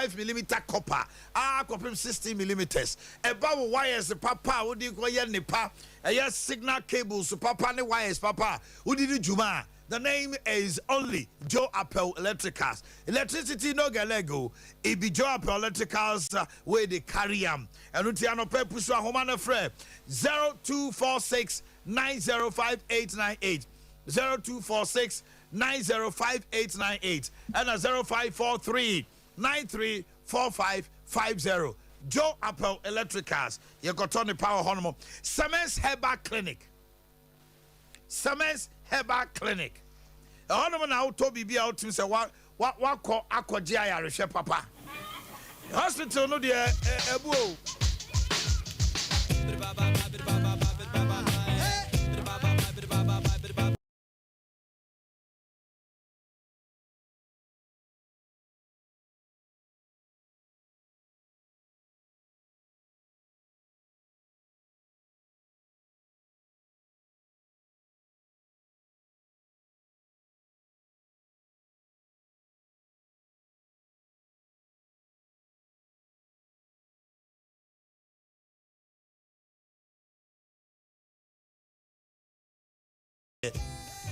5 millimeter copper a kɔpem 16 millimeters. Ɛba wo wires papa a wode kɔyɛ nipa, ɛyɛ signal cables papa ne wires papa a wode di dwuma a, the name is only Joe Apple Electricals. Electricity no get leg o. E be Joe Apple Electricals wey dey carry am. Ɛno nti anɔpɛ pusu ahoma no frɛ 0246 905898, 0246 905898 ɛna 0543 934550. Joe Apple Electricals, yɛkɔtɔ ne power hɔ nom. Semens Herbal Clinic, Semens Herbal Clinic, ɛhɔnom na wotɔ biribi a wotumi sɛ wakɔ akɔgye ayarehwɛ papa. Hospital no deɛ, ɛbu o.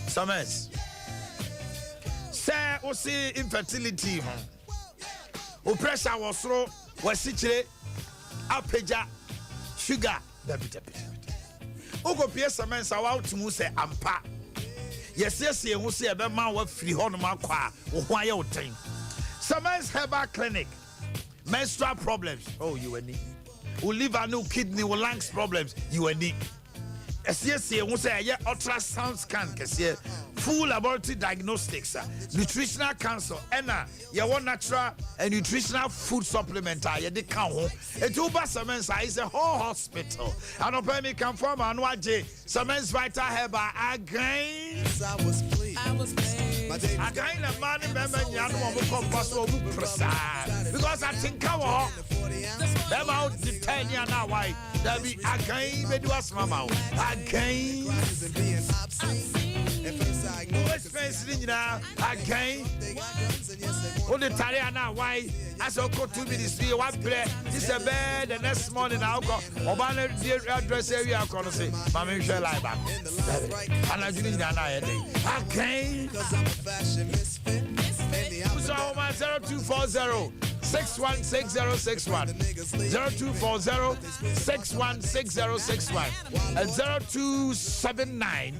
Summers sɛ wosi infertility ho, wo pressure wɔ soro, wasikyire apagya, sugar, dabi dabi dabi, wokɔpie Semens a, woawotomu sɛ ampa yɛsiesie ho sɛ yɛbɛma woafiri hɔnom akɔ a wo ho ayɛ wo den. Semens Herbal Clinic, menstrual problems, oh, you ani wo liver ne wo kidney, wo lungs problems, you ani ɛsiesie ho sɛ ɛyɛ ultrasound scan kɛseɛ, full laboratory diagnostics, a nutritional council, ɛna yɛwɔ natural and nutritional food supplement a yɛde ka ho. Eti woba Semens a, is a whole hospital. Anɔpɛ mi kanfo ama ano agye Semens Vital Herbal agan. Agan na mmaa ne mmarima nyinaa no wɔn kɔ mpa so, wɔn pere saa because atenka wɔ hɔ. Bɛrima wo de tɛn ni ana awae dabi, agan bɛdi wasoma ma wo. Agan wo expense ne nyinaa agan wode tare ana awae asɛ wokɔ 2 minutes bi, wabrɛ ti sɛ bɛɛ the next morning na wokɔ ɔbaa no die address awie akɔ no se ma menhwɛ line baako anadwo no nyinaa na ayɛ den. Agan so ahoma 0240 616061, 0240 616061 and 0279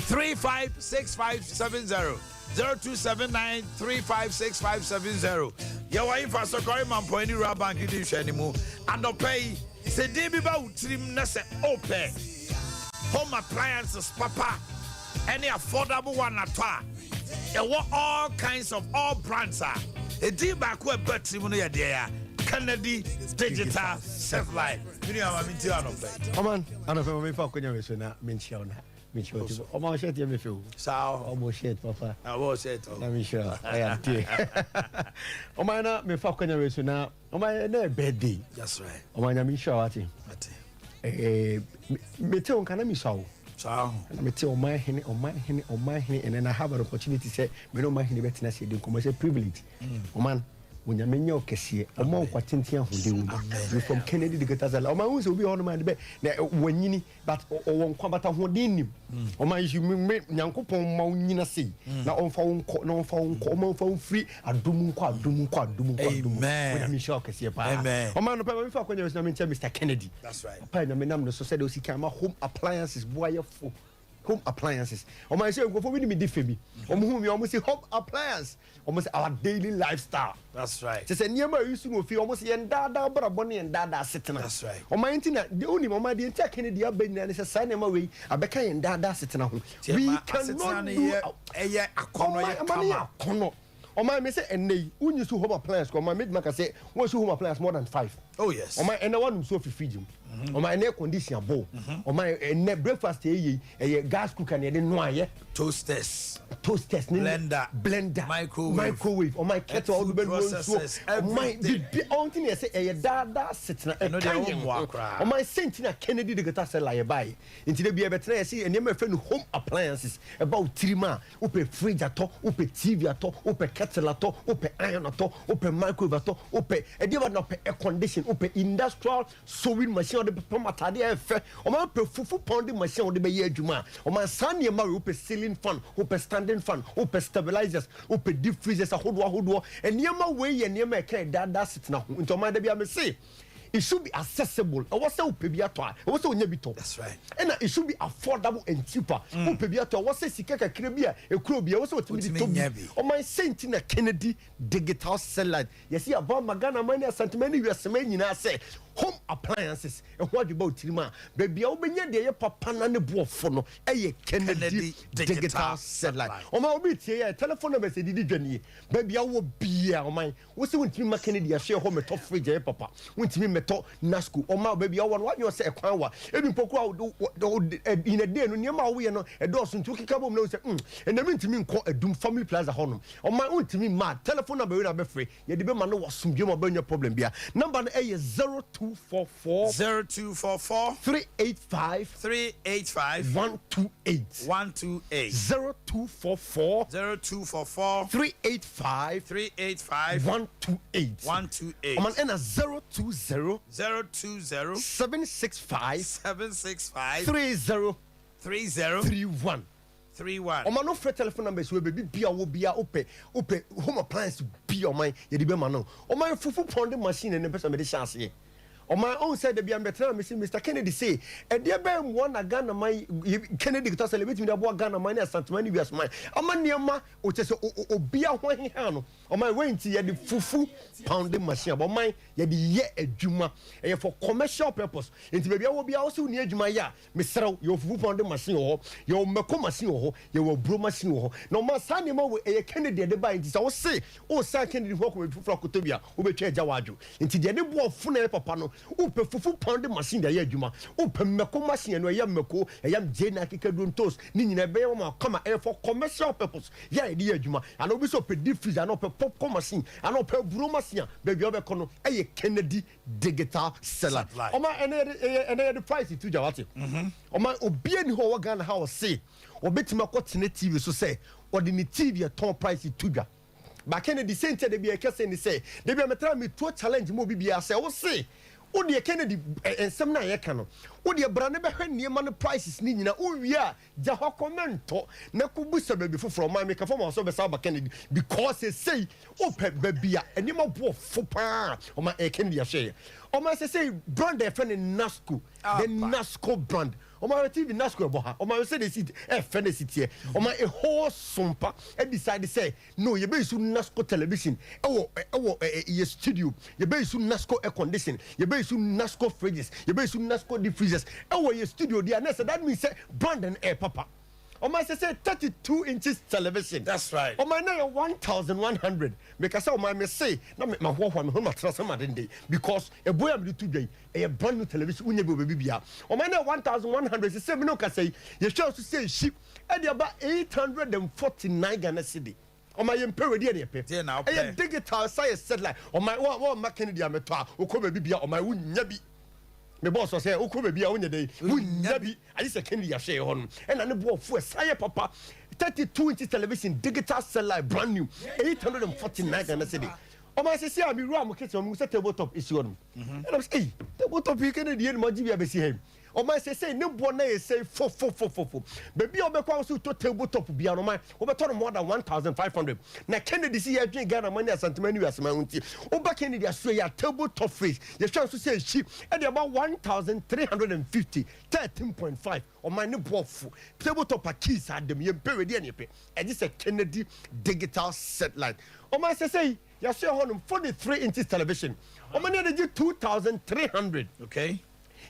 356570, 0279 356570. Yɛwɔ ayifa sɔkɔre mampɔn ne Rural Bank di nhwɛ ne mu. Anɔpɛ yi sɛ din bi ba wo tirim na sɛ opɛ home appliances papa ɛne affordable one atɔ a ɛwɔ all kinds of all brands a, ɛdin baako a ɛba tirim no yɛ deɛ a Kennedy Digital Satellite. Mene ama menti anɔpɛ. Ɔman, anɔpɛ ma memfa akonya wei so na menkyia wo, na menkyia wo ti. Ɔma wo shirt yɛ me fɛ o. Saa. Ɔbɔ shirt papa. Abɔ shirt o. Na menhyira wo, ɔyɛ adeɛ. Ɔman, na mefa akonya wei so na ɔman ɛnɛ yɛ birthday. That's right. Ɔman, Nyame nhyira wo ate. Ate. Mete wo nka na mesua wo. Saa ho. Na mete ɔman hene, ɔman hene, ɔman hene, and then I have an opportunity sɛ me ne ɔman hene bɛtena ase di nkɔmmɔ sɛ privilege. Ɔman, Onyame nyɛ wo kɛseɛ, ɔma wo nkwa tenten, ahoɔden wɔ mu. We from Kennedy Digital Satellite. Ɔman, hu sɛ obi wɔ hɔnom a de bɛ na wanyini but ɔwɔ nkwa but ahoɔden nim. Ɔman yi me Nyankopɔn ma wo nyina sei na ɔmfa wo nkɔ, na ɔmfa wo nkɔ, ɔma ɔmfa wo mfiri adom nkɔ adom nkɔ adom nkɔ adom. Amen. Onyame nhyira wo kɛseɛ paa. Amen. Ɔman no pɛ ma mefa akɔnya wɔ so na menkyɛ Mr Kennedy. That's right. Papa, Nyame nam ne so sɛdeɛ osi kan ma home appliances boa yɛ fo. Home appliances, ɔmo ayɛ sɛ nkurɔfoɔ bi ne mi di fɛ bi, ɔmo hu mi, ɔmo si home appliance, ɔmo sɛ our daily lifestyle. That's right. Kyɛ sɛ nneɛma a yi so wɔ fie, ɔmo sɛ yɛn daadaa brabɔ ne yɛn daadaa setena. That's right. Ɔmo ayɛ nti na deɛ onim ɔmo adeɛ nti a Kennedy aba nyinaa ne sɛ saa nneɛma wei abɛka yɛn daadaa setena ho. We cannot do ɛyɛ akɔnɔ yɛ ɔmo ne yɛ kama. Akɔnɔ. Ɔmo ayɛ mi sɛ ɛnɛ yi wonyi so home appliance kɔ, ɔmo ayɛ mi dima ka sɛ wɔn so home appliance more than five. Oh yes. Ɔmo ɛnɛ wɔnum so fi fridge mu, ɔmo ɛnɛ air condition abo, ɔmo ɛnɛ breakfast yɛ yie, ɛyɛ gas cooker na yɛde noa yɛ. Toasters. Toasters ne Blender. Blender. Microwave. Microwave, ɔmo kettle ɔmo bɛ Food noa nsuo. processors, Ɔmo everything. bibi ɔmo ti na yɛ sɛ ɛyɛ daadaa setena. Ɛno deɛ Ɛka yɛn wommoa ho. koraa. Ɔmo sɛnti na Kennedy Digital Satellite yɛ baa yi nti de bi ɛbɛtena yɛ sɛ nneɛma ɛfɛ no home appliances ɛba wo tirim a, wopɛ fridge atɔ, wopɛ TV atɔ, wopɛ Kettle atɔ, wopɛ iron atɔ, wopɛ microwave atɔ, wopɛ ɛdeɛ ba na wopɛ air condition, wopɛ industrial sewing machine a wɔde pam atadeɛ a ɛfɛ, ɔman, wopɛ fufu pounding machine a wɔde bɛyɛ adwuma a, ɔman, saa nneɛma wei, wopɛ ceiling fan, wopɛ standing fan, wopɛ stabilizers, wopɛ deep freezers ahodoɔ ahodoɔ. Nneɛma wei yɛ nneɛma a ɛka ɛdaadaa setena ho. Nti ɔman, da bi a me se it should be accessible. Ɛwɔ sɛ wopɛ bi atɔ a, ɛwɔ sɛ wonya bi tɔ. That's right. Ɛna it should be affordable and cheaper. Wopɛ bi atɔ a, ɛwɔ sɛ sika kakra bi a ekuro bi, ɛwɔ sɛ wotumi de Wotumi tɔ nya bi. Bi. Ɔman, sɛnti na Kennedy Digital Satellite yɛsi aba ma Ghana man ne Asanteman ne wiaseman nyinaa sɛ home appliances ɛho adweba otirim a, baabi a wobɛnya deɛ ɛyɛ papa na ne boɔfo no ɛyɛ Kennedy Kennedy Digital Digital Satellite. Satellite. Ɔman, obi tie yɛ, telephone number sɛ didi dwa nie. Baabi a wowɔ bia, ɔman, wosi wontumi ma Kennedy ahyɛ hɔ mɛtɔ fridge ɛyɛ papa, wontumi mɛtɔ Nasco. Ɔman, baabi a wowɔ no, woanyɛ sɛ ɛkwan wa ebi mpo kora in a day no, nneɛma a woyɛ no ɛdɔɔso, nti wokeka bom na wo sɛ ɛnna mentumi nkɔ Adum Family Plaza hɔnom. Ɔman, wontumi ma telephone number wei na bɛfrɛ, yɛde bɛma no wasomdwe ma ɔbɛnya problem bia. Number no ɛyɛ 0244 0244 385 385 128. 128. 0244 0244 385 385 128. 128. Ɔman, ɛna 020 020 765 765 30 30 31. 31. Ɔma no frɛ telephone numbers wɔ baabi bia wɔ bia, wopɛ home appliance bia, ɔman, yɛde bɛma no. Ɔman, fufu pounding machine ne pɛ sɛ mede hyɛ aseɛ. Ɔman, ɔn sɛ dabi ambɛtena na mesi Mr Kennedy se ɛdeɛ bɛyɛ mmoa na Ghana man Kennedy kita sɛ lebɛtumi de aboa Ghana man ne Asanteman ne wiase man ama nneɛma ɔkyɛ sɛ obia ho aheha no. Ɔman wei nti yɛde fufu pounding machine aba. Ɔman, yɛde yɛ adwuma, ɛyɛ for commercial purpose. Nti baabi a wɔ bia, wɔsɛ wonni adwuma yɛ a, mesrɛw, yɛwɔ fufu pounding machine wɔ hɔ, yɛwɔ mɛko machine wɔ hɔ, yɛwɔ aburo machine wɔ hɔ. Na ɔma saa nneɛma wɔ ɛyɛ Kennedy ɛde ba. Nti sɛ wose wosan Kennedy ho akɔ baabi foforɔ akɔtɔ bi a, wobɛtwa agya wadwo. Nti deɛ ne boɔ fo na ɛyɛ papa no, wopɛ fufu pounding machine de ayɛ adwuma, wopɛ mɛko machine no, ɛyɛ mɛko, ɛyɛ gye na akekaduro ntos ne nyinaa ɛbɛyɛ wɔn kama. Ɛyɛ for commercial purpose yɛ a yɛde yɛ adwuma. Ana obi sɛ ɔpɛ deep freezer, ana ɔpɛ popcorn machine, ana ɔpɛ aburo machine a, baabi a ɔbɛkɔ no ɛyɛ Kennedy Digital Satellite. Satellite. Ɔma ɛnɛ yɛde ɛyɛ ɛnɛ yɛde price tu gya wate. Ɔma obiara ni hɔ a ɔwɔ Ghana ha ɔse ɔbɛtumi akɔ tena TV so sɛ ɔde ne TV ɛtɔn price tu dwa ba. Kennedy sɛntia de bi ɛkɛ sɛ ni sɛ de bi a mɛtena mi challenge mu obi biara sɛ ɔse wodeɛ Kennedy nsɛm no a yɛka no, wodeɛ bra ne bɛhwɛ nneɛma no prices ne nyina. Wowie a, gya hɔ kɔmɛntɔ na kɔbu baabi foforɔ. Ɔma meka fam a sɛ wobɛsa aba Kennedy because sɛsei wopɛ baabi a nneɛma boɔ fo paa, ɔma ɛyɛ Kennedy ahyɛeɛ. Ɔma sɛsei brand a yɛfrɛ no Nasco, the Nasco brand. Ɔma TV Nasco ɛbɔ ha. Ɔma sɛ de si ɛfɛ ne si teɛ. Ɔma ɛhɔ sompa ɛdecide sɛ no, yɛbɛyi so Nasco television ɛwɔ yɛ studio, yɛbɛyi so Nasco air condition, yɛbɛyi so Nasco fridges, yɛbɛyi so Nasco deep freezers ɛwɔ yɛ studio deɛ. Anɛ sɛ that means sɛ brand no ɛyɛ papa. Ɔma sɛ 32 inches television. That's right. Ɔma na yɛ 1100. Meka sɛ ɔma me se na me mahoahoa me ho ma tena sɛ ma dende because ɛboy a mede to dwa yi ɛyɛ brand new television, wonya bi wɔ baabi bia. Ɔma na yɛ 1100. Sɛ me ne wo kasa yi, yɛhwɛ so sɛ ɛhyi ɛde aba 849 Ghana cedi. Ɔma yɛ mpɛ wɛdi ɛne yɛpɛ. Deɛ na wopɛ. Ɛyɛ digital sa yɛ satellite. Ɔma wɔn ma Kennedy amɛtɔ a, wokɔ baabi bia, ɔma wonya bi. Me bɔs sɔ sɛ wokɔ baabi a wonya dɛ wonya bi agye sɛ Kennedy ahyɛ hɔ no. Ɛna ne boɔ fo ɛsan yɛ papa. 32 inches television, digital satellite, brand new, 849 Ghana cedi. Ɔma sisi a mi wura mo kitchen mo sɛ table top esi hɔ nom, ɛna mo sɛ ɛyi table top yi, Kennedy yɛ ni mo agye bi abɛsi ha yi. Ɔma sɛ ne boɔ na yɛ sɛ fofofofofo. Baabi a ɔbɛkɔ ahosuo tɔ table top bia no, ɔma wɔbɛtɔ no more than 1500. Na Kennedy si yɛdwen Ghana ma ne Asantema ne wiasema ho nti woba Kennedy asoɔ yɛ a, table top fridge, yɛhwɛ nso sɛ ɛhyi ɛde ɛba 1350, 13.5. Ɔman, ne boɔ fo. Table top a keys adam, yɛmpɛ wɛdi ɛne yɛpɛ ɛgye sɛ Kennedy Digital Satellite. Ɔman, sɛ yi yɛasoɛ hɔ nom 43 inches television, ɔman ne yɛde gye 2300.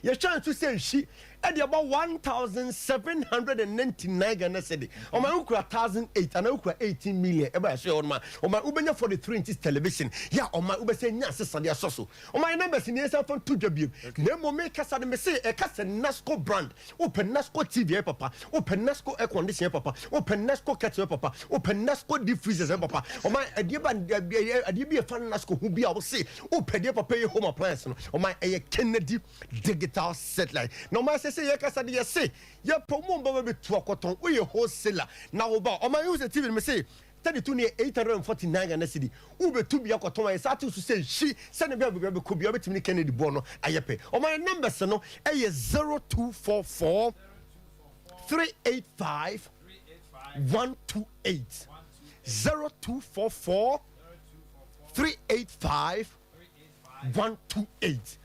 Yɛhwɛ nso sɛ nhyi ɛde ɛbɔ 1799 Ghana cedi. Ɔman, wokura 1008 anaa wokura 18 million ɛbɛ ɛso yɛ hɔ nom a, ɔman, wobɛnya 43 inches television yɛ a, ɔman, wobɛsɛ nya asesadeɛ asɔ so. Ɔman, yɛ numbers ni yɛnsa fa nto dwa biem. Na mmom mekasa no, mese ɛka sɛ Nasco brand, wopɛ Nasco TV ɛyɛ papa, wopɛ Nasco air condition ɛyɛ papa, wopɛ Nasco kettle ɛyɛ papa, wopɛ Nasco deep freezers ɛyɛ papa. Ɔman, adeɛ ba adeɛ bi ɛfa Nasco ho bi a wose wopɛ deɛ papa yɛ home appliance no, ɔman, ɛyɛ Kennedy Digital Satellite. Na ɔman, sɛ yɛkasa de yɛse yɛpɛ mu mbaba bɛtu akɔtɔn, woyɛ wholesaler na woba, ɔman, yɛhu sɛ TV no, me se 32 no yɛ 849 Ghana cedi. Wobɛtu bi akɔtɔn a, yɛsan te so sɛ hyi sɛnea ɛbɛyɛ a baabi a wobɛkɔ biara wobɛtumi ne Kennedy boɔ no ayɛ pɛ. Ɔma yɛn numbers no yɛ 0244 385 128, 0244 385 128.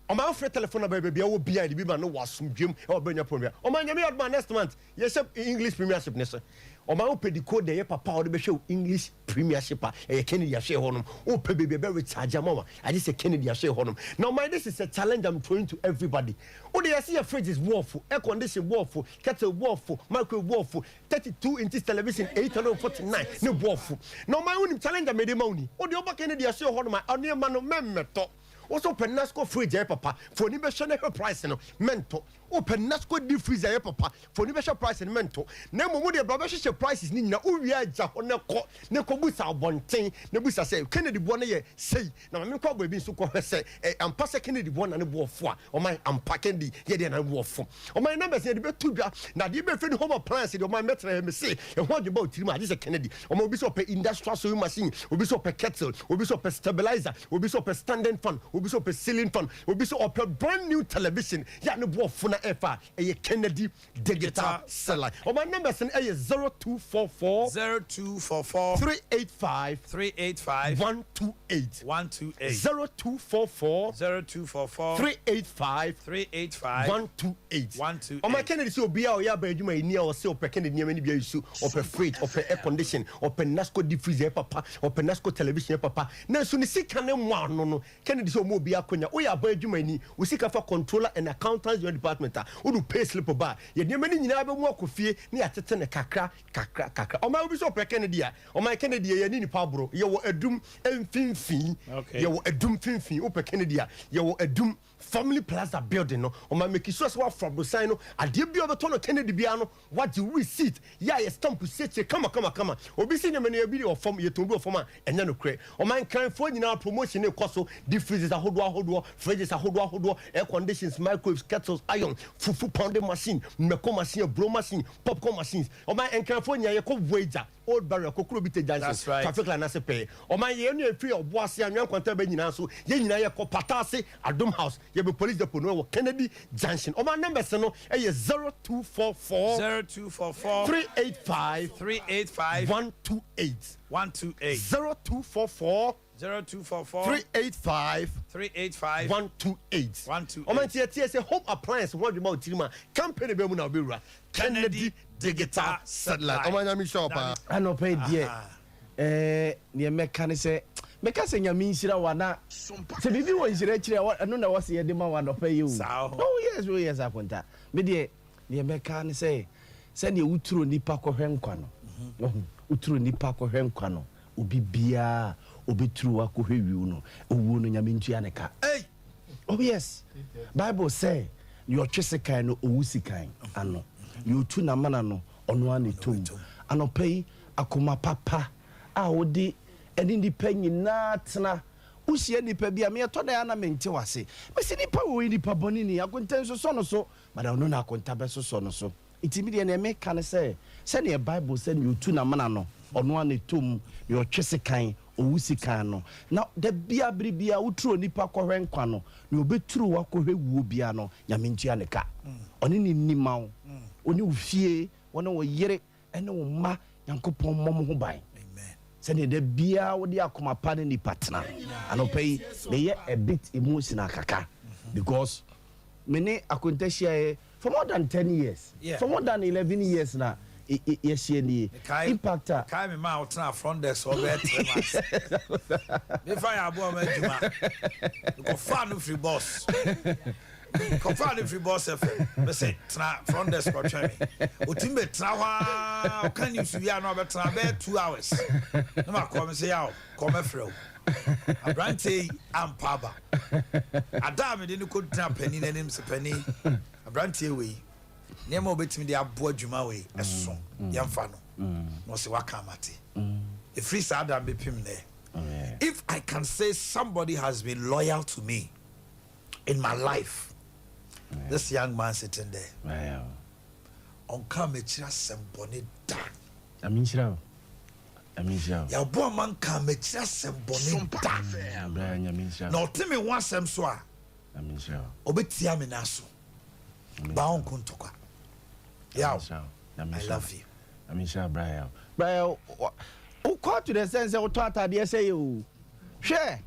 Ɔma wofrɛ telephone number baabi a wɔ biara de bi ma no wɔ asomdwem ɛwɔ bɛnya pɔn bia. Ɔma Nyame yɛ adom a next month yɛhyɛ English Premiership ne so. Ɔma wopɛ decoder ɛyɛ papa a wode bɛhwɛ wo English Premiership a ɛyɛ Kennedy ahwɛ hɔ nom. Wopɛ baabi a ɛbɛ recharge ama wa agye sɛ Kennedy ahwɛ hɔ nom. Na ɔma this is a challenge I'm throwing to everybody. Wode yɛse yɛ fridges boɔfo, air condition boɔfo, kettle boɔfo, microwave boɔfo, 32 inches television 849 ne boɔfo. Na ɔma wonim challenge a mede ma wo ni. Wode woba Kennedy ahwɛ hɔ nom a ɔneɛma no mɛmmɛtɔ. Wo so wopɛ Nasco fridge ɛyɛ papa, foni bɛhwɛ na hwɛ price no, mɛntɔ. Wopɛ Nasco deep freezer ɛyɛ papa, foni bɛhwɛ price no, mɛntɔ. Na mmom wodeɛ bra bɛhwehwɛ prices no nyina, wowie a gya hɔ na kɔ na kɔ busa abɔnten na busa sɛ Kennedy boɔ no yɛ sei, na ma menkɔ baabi nso kɔhwɛ sɛ ɛ ampa sɛ Kennedy boɔ na ne boɔ fo a, ɔman ampa Kennedy yɛ deɛ na ne boɔ fo. Ɔman numbers yɛde bɛto dwa na adeɛ bɛfiri ne home appliance deɛ ɔman mɛtena yɛ mese ɛho adwene ba wo tirim a agye sɛ Kennedy. Ɔman obi sɛ ɔpɛ industrial sewing machine, obi sɛ ɔpɛ kettle, obi sɛ ɔpɛ stabilizer, obi sɛ ɔpɛ standing fan, obi sɛ ɔpɛ ceiling fan, obi sɛ ɔpɛ brand new television yɛ a ne boɔ fo na ɛfa a ɛyɛ Kennedy digital satellite. Ɔman numbers no ɛyɛ 0244 0244 385 385 128 128 0244 0244 385 385 128. 128. Ɔma Kennedy sɛ obiaa ɔyɛ aba adwuma ɛni a ɔsɛ ɔpɛ Kennedy nneɛma no bi ayi so, ɔpɛ fridge, ɔpɛ air condition, ɔpɛ Nasco deep freezer papa, ɔpɛ Nasco television papa, nanso ne sika ne mmɔ ano no, Kennedy sɛ ɔma obiaa akonya. Woyɛ aba adwuma ni, wo sika fa controller and accountants general department a, wode pay slip ba a, yɛ nneɛma no nyinaa bɛmu akɔ fie ne yɛatete ne kakra kakra kakra. Ɔma obi sɛ ɔpɛ Kennedy a, ɔma Kennedy yɛ ne nipa aboro, yɛwɔ Adum mfimfini. Yɛwɔ Adum mfimfini. Wopɛ Kennedy a, yɛwɔ Adum Family Plaza building no. Ɔma make sure sɛ woafra aborosan no, adeɛ bi a wobɛtɔ no Kennedy biara no, wagye receipt yɛ a yɛ stamp sietie kama kama kama. Obi si nneɛma no ebi wɔ fam, yɛtɔn bi wɔ fam a ɛnyɛ nokorɛ. Ɔma Nkranfoɔ nyinaa promotion ne kɔ so, deep freezers ahodoɔ ahodoɔ, fridges ahodoɔ ahodoɔ, air conditions, microwaves, kettles, iron, fufu pounding machine, mɛko machine, aburo machine, popcorn machines. Ɔma Nkranfoɔ nyinaa yɛkɔ Voyager, Old Barrier, Kokuro Bite Junction. That's right. Traffic line ase pɛɛ. Ɔman yɛn no yɛfiri Ɔboase Anwea Nkwanta bɛ nyinaa nso yɛn nyinaa yɛkɔ Pataase Adom House, yɛbɛ police depot no ɛwɔ Kennedy Junction. Ɔman numbers no ɛyɛ 0244 0244 385 385 128 128 0244 0244 385 385 128. 128. Ɔman ti yɛteɛ sɛ home appliance ho adwuma wo tirim a, company bɛ mu na wobɛwura Kennedy Digital Satellite. Ɔman Nyame hyɛ wo paa. Anɔpa yi deɛ, neɛ mɛka ne sɛ mɛka sɛ Nyame nhyira wo ana sɛ biribi wɔ nhyira akyiri a ɛno na ɛwɔ sɛ yɛde ma wo anɔpa yi o. Saa hɔ. Oh yes, oh yes, Akonta. Me deɛ neɛ mɛka ne sɛ sɛdeɛ woturo nipa kɔhwɛ nkwa no, wahu, woturo nipa kɔhwɛ nkwa no, obi biara obɛturo wakɔhwɛ wiw no, owuo no, Nyame ntua ne ka. Hey! Oh yes, Bible sɛ deɛ ɔtwe sekan no owu sikan ano, deɛ otu n'amana no ɔno ara na ɛtɔ mu. Anɔpa yi akoma papa a wode ɛne nipa nyinaa tena, wohyia nipa bi a meyɛtɔ da a na mente wase, mesi nipa wɔ yi nipa bɔne ni, akonta nsosɔ no so, but ɔno na akonta bɛsosɔ no so. Nti mi deɛ nea meka ne sɛ sɛdeɛ Bible sɛ nea otu n'amana no ɔno ara na ɛtɔ mu, nea ɔtwe sekan owu sikan no, na da bia bere bia woturo nipa kɔhwɛ nkwa no, nea obɛturo wakɔhwɛ wuo bia no, Nyame ntua ne ka. Ɔne ne nima wo, ɔne wo fie, wɔne wo yere ɛne wo mma, Nyankopɔn mmɔ mo ho ban. Amen. Sɛdeɛ da biara wode akoma pa ne nipa tena. Anɔpa yi meyɛ a bit emotional kakra because me ne Akonta hyiaeɛ for more than 10 years, for more than 11 years na yɛhyia nie. Mekae impact a kae me ma a wotena front desk hɔ bɛyɛ 3 months. Mefa yɛ aboa ma adwuma. Mekɔfaa no firi Boss. Mekɔfaa no firi Boss FM. Mese tena front desk kɔtwɛn me. Otumi bɛtena hɔ ara, ɔka news wie a na ɔbɛtena bɛyɛ 2 hours. Na makɔ me sɛ yaw kɔ mɛfrɛ wo. Aberanteɛ yi ampa aba. Ada a mede no kɔgyina panin anim sɛ panin, aberanteɛ wei nneɛma a obɛtumi de aboa adwuma wei ɛso yɛmfa no. Na ɔsɛ waka amate. Ɛfiri saa da no bɛpem nnɛ. If I can say somebody has been loyal to me in my life, this young man sitting there, ɔnka m'akyiri asɛm bɔne da. Nyame nhyira wo. Nyame nhyira wo. Yɛaboa ma nka m'akyiri asɛm bɔne da. Bra Nyame nhyira Na wo. ɔte me ho asɛm so a, Nyame nhyira wo. ɔbɛtia me n'aso. Ba ɔnko ntɔkwa. Yaw, Nyame nhyira wo. Nyame I nhyira love wo. you. Nyame nhyira bra yaw. Bra yaw, wokɔ to the sense sɛ wotɔ ataadeɛ sɛ yɛ o. Hwɛ,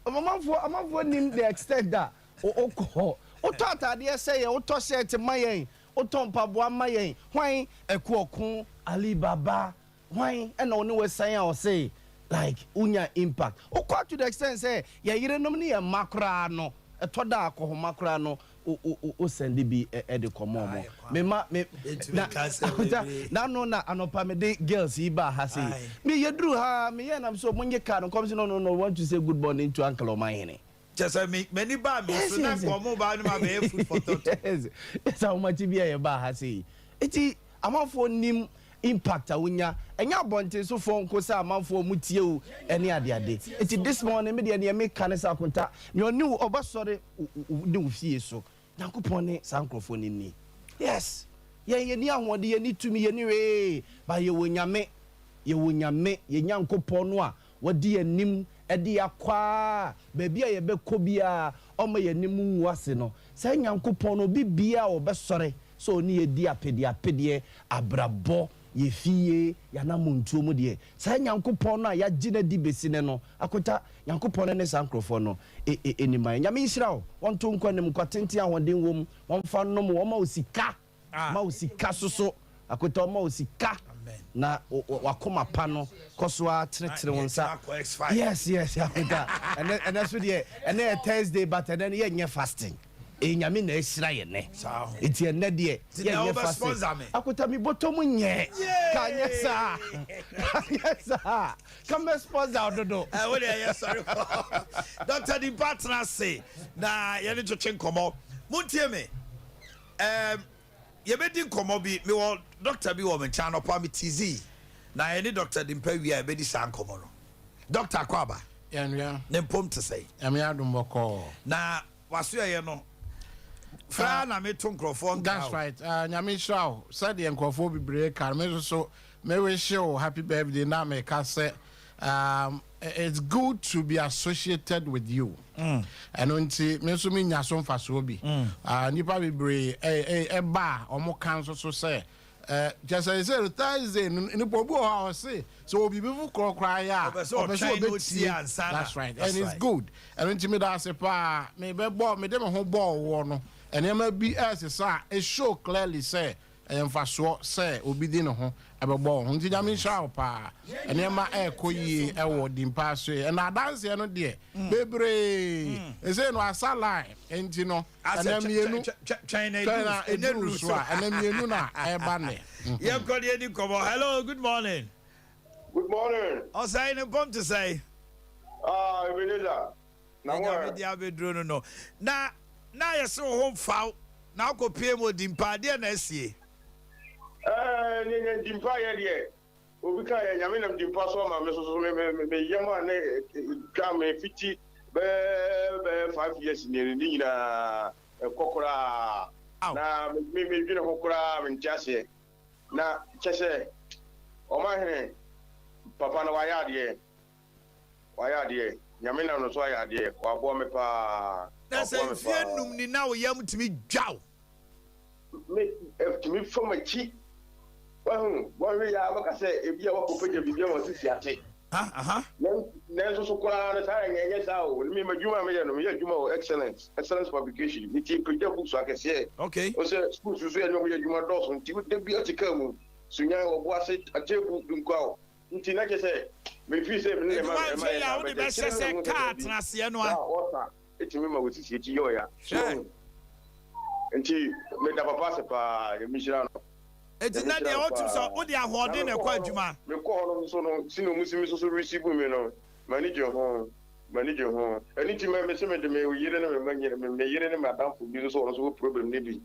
amanfoɔ amanfoɔ nim the extent that wokɔ. Wotɔ ataadeɛ sɛ yɛ, wotɔ shirt ma yɛn, wotɔ mpaboa ma yɛn. Hwan Ɛkuɔko, Ali Baba, hwan ɛna ɔne wɔsan a ɔse like wonya impact. Wokɔ to the extent sɛ yɛ yerenom ne yɛ mma koraa no, ɛtɔ da akɔhoma koraa no, o send bi ɛde kɔmɔ ɔmo. Me ma me Yɛntumi na nka asɛm bebree. Na no na anɔpa me de girls yi ba ha sei. Me yɛduru ha me yɛ nam so mo nye car no nkɔm sɛ no, want to say good morning to Uncle Ɔmanhene. Kyɛ sɛ me m'ani baa me so na nkɔmɔ baa no ma bɛyɛ food for thought. Yes, ahomakye bi a yɛbaa ha sei. Eti amanfoɔ nim impact a wonya. Ɛnyɛ abɔnten so foɔ nko sɛ amanfoɔ mu tie o ɛne adeade. Eti this morning me deɛ neɛ meka ne sɛ akonta nea ɔne wo ɔbɛsɔre ne wo fie so. Nyankopɔn ne saa nkurɔfoɔ no ni. Yes, yɛn yɛni ahoɔden, yɛni tumi, yɛni hwee, ba yɛwɔ Nyame, yɛwɔ Nyame, yɛn Nyankopɔn no a wɔde yɛn anim de akɔ a baabi a yɛbɛkɔ biara ɔma yɛn anim ngu ase no. Saa Nyankopɔn no, obi biara a ɔbɛsɔre sɛ ɔne yɛ di apedeapedeɛ, abrabɔ, yɛ fie, yɛanamontuo mu deɛ, saa Nyankopɔn no a yɛagye no adi bɛsi ne no, akota Nyankopɔn no ne saa nkurɔfoɔ no anim ayɛ. Nyame nhyira wo, wɔnto nkwa anim, nkwa tenten ahoɔden wom, wɔmfa nnom wo, wɔma wo sika, ma wo sika soso, akota ɔma wo sika na wakoma pa no kɔ so a tenetene wo nsa. Yes, akota ɛnɛ ɛnɛ so deɛ, ɛnɛ yɛ Thursday, but ɛnɛ no yɛnyɛ fasting. Ɛyɛ Nyame na ahyira yɛ nɛ, nti ɛnɛ deɛ yɛnyɛ fasting. Akota mi bɔtɔ mu nyɛ ka nyɛ saa, ka nyɛ saa, ka mɛ sponsor dodo. Ɛ wo deɛ yɛ sɔre kɔ. Dr. Dimpa tena ase na yɛne twetwe nkɔmmɔ. Montie me. Yɛbɛdi nkɔmmɔ bi. Mewɔ doctor bi wɔ me nkyɛn anɔpa me tizi. Na yɛne Dr. Dimpa wie a yɛbɛdi saa nkɔmmɔ no. Doctor, akɔ aba. Yɛnua. Ne mpom te sɛ? Nyame adom, bɔkɔɔ. Na waso yɛyɛ no fra na meto nkurɔfoɔ nka. That's right. Nyame nhyira wo. Sɛdeɛ nkurɔfoɔ bebree ka no, me nso so me wish wo happy birthday na meka sɛ it's good to be associated with you. Ɛno nti me nso menya so mfasoɔ bi. Nnipa bebree ɛba a ɔmo ka nso so sɛ kyɛ sɛ Thursday no, nipa obi wɔ hɔ a ɔse sɛ wɔ biribi foforɔ koraa yɛ a, ɔpɛ sɛ ɔpɛ sɛ ɔtwɛn na ɔtie ɔbɛtie ansa na. That's right, That's and it's right. good. Ɛno nti meda ase paa. Mebɛbɔ mede me ho bɔɔ woɔ no, nneɛma bi ɛsesa a ɛshow clearly sɛ ɛyɛ mfasoɔ sɛ obi di ne ho ɛbɛbɔ wo ho. Nti Nyame nhyira wo paa. Nneɛma ɛɛkɔ yie ɛwɔ Dimpa so yi, ɛna adanseɛ no deɛ bebree ɛsɛ no asa line nti no Asɛ ɛnɛ mmienu twɛn na twɛn na ɛduru ɛduru so. So a ɛnɛ mmienu na ɛba nnɛ. Yɛnkɔ deɛ di nkɔmmɔ. Hello, good morning. Good morning. Ɔsɛe ne mpɔm te sɛe? Ah, Ebenezer. Na Nyame wo de abɛduro no na yɛsɛ wo ho mfaw na wokɔpie mu ɔdi mpa adeɛ na asie. Eh, nye nye Dimpa yɛ deɛ. Obi ka yɛ Nyame nam Dimpa so ama me so so me me me yam a ne twa me fiti bɛɛ bɛɛ 5 years ne ne nyinaa ɛkɔ koraa. Aw. Na me me dwene ho koraa, me nte aseɛ. Na kyɛ sɛ ɔmahene papa no wayɛ adeɛ. Wayɛ adeɛ. Nyame nam no so ayɛ adeɛ. Waboa me paa. Na sɛ Waboa me mfie paa. 5 ni na wo yam tumi dwaw? Me ɛtumi fa m'akyi, wahu wɔhwɛ yɛ a bɛka sɛ ebi a wakɔpagya biribi a wɔsisi ate. Ha aha. Nanso so koraa no saa ɛnyɛ saa o. Me m'adwuma a meyɛ no, meyɛ adwuma wɔ Excellence Publication nti pagya books akɛseɛ. O sɛ school so yɛ ne ɔmo yɛ adwuma dɔɔso nti da bi ɔte kaa mu Sunyan, ɔbo ase, Atebu, Dunkwaw nti na kyɛ sɛ mefii sɛ me ne adwuma ɛma nhwɛ yɛ yɛ a saa wode bɛtɛ bɛhyɛ kyerɛ sɛ no sɛ kaa baabi tenaseɛ no na a ɔsa ɛtumi ma wɔsisi akyi yɛ ɔya so. Hwɛ. Nti meda papa ase paa, yɛmehyira no. Enti na deɛ wotum sɛ wode ahoɔden na ɛkɔ adwuma. Mekɔ hɔ no nso no si na ɔmu si me so so receive me no, m'ani gye ho, m'ani gye ho. Ɛno nti mɛ mese mede me yere ne me mma nyina, me yere ne m'adamfo bi nso so, ɔno nso wɔ problem ne bi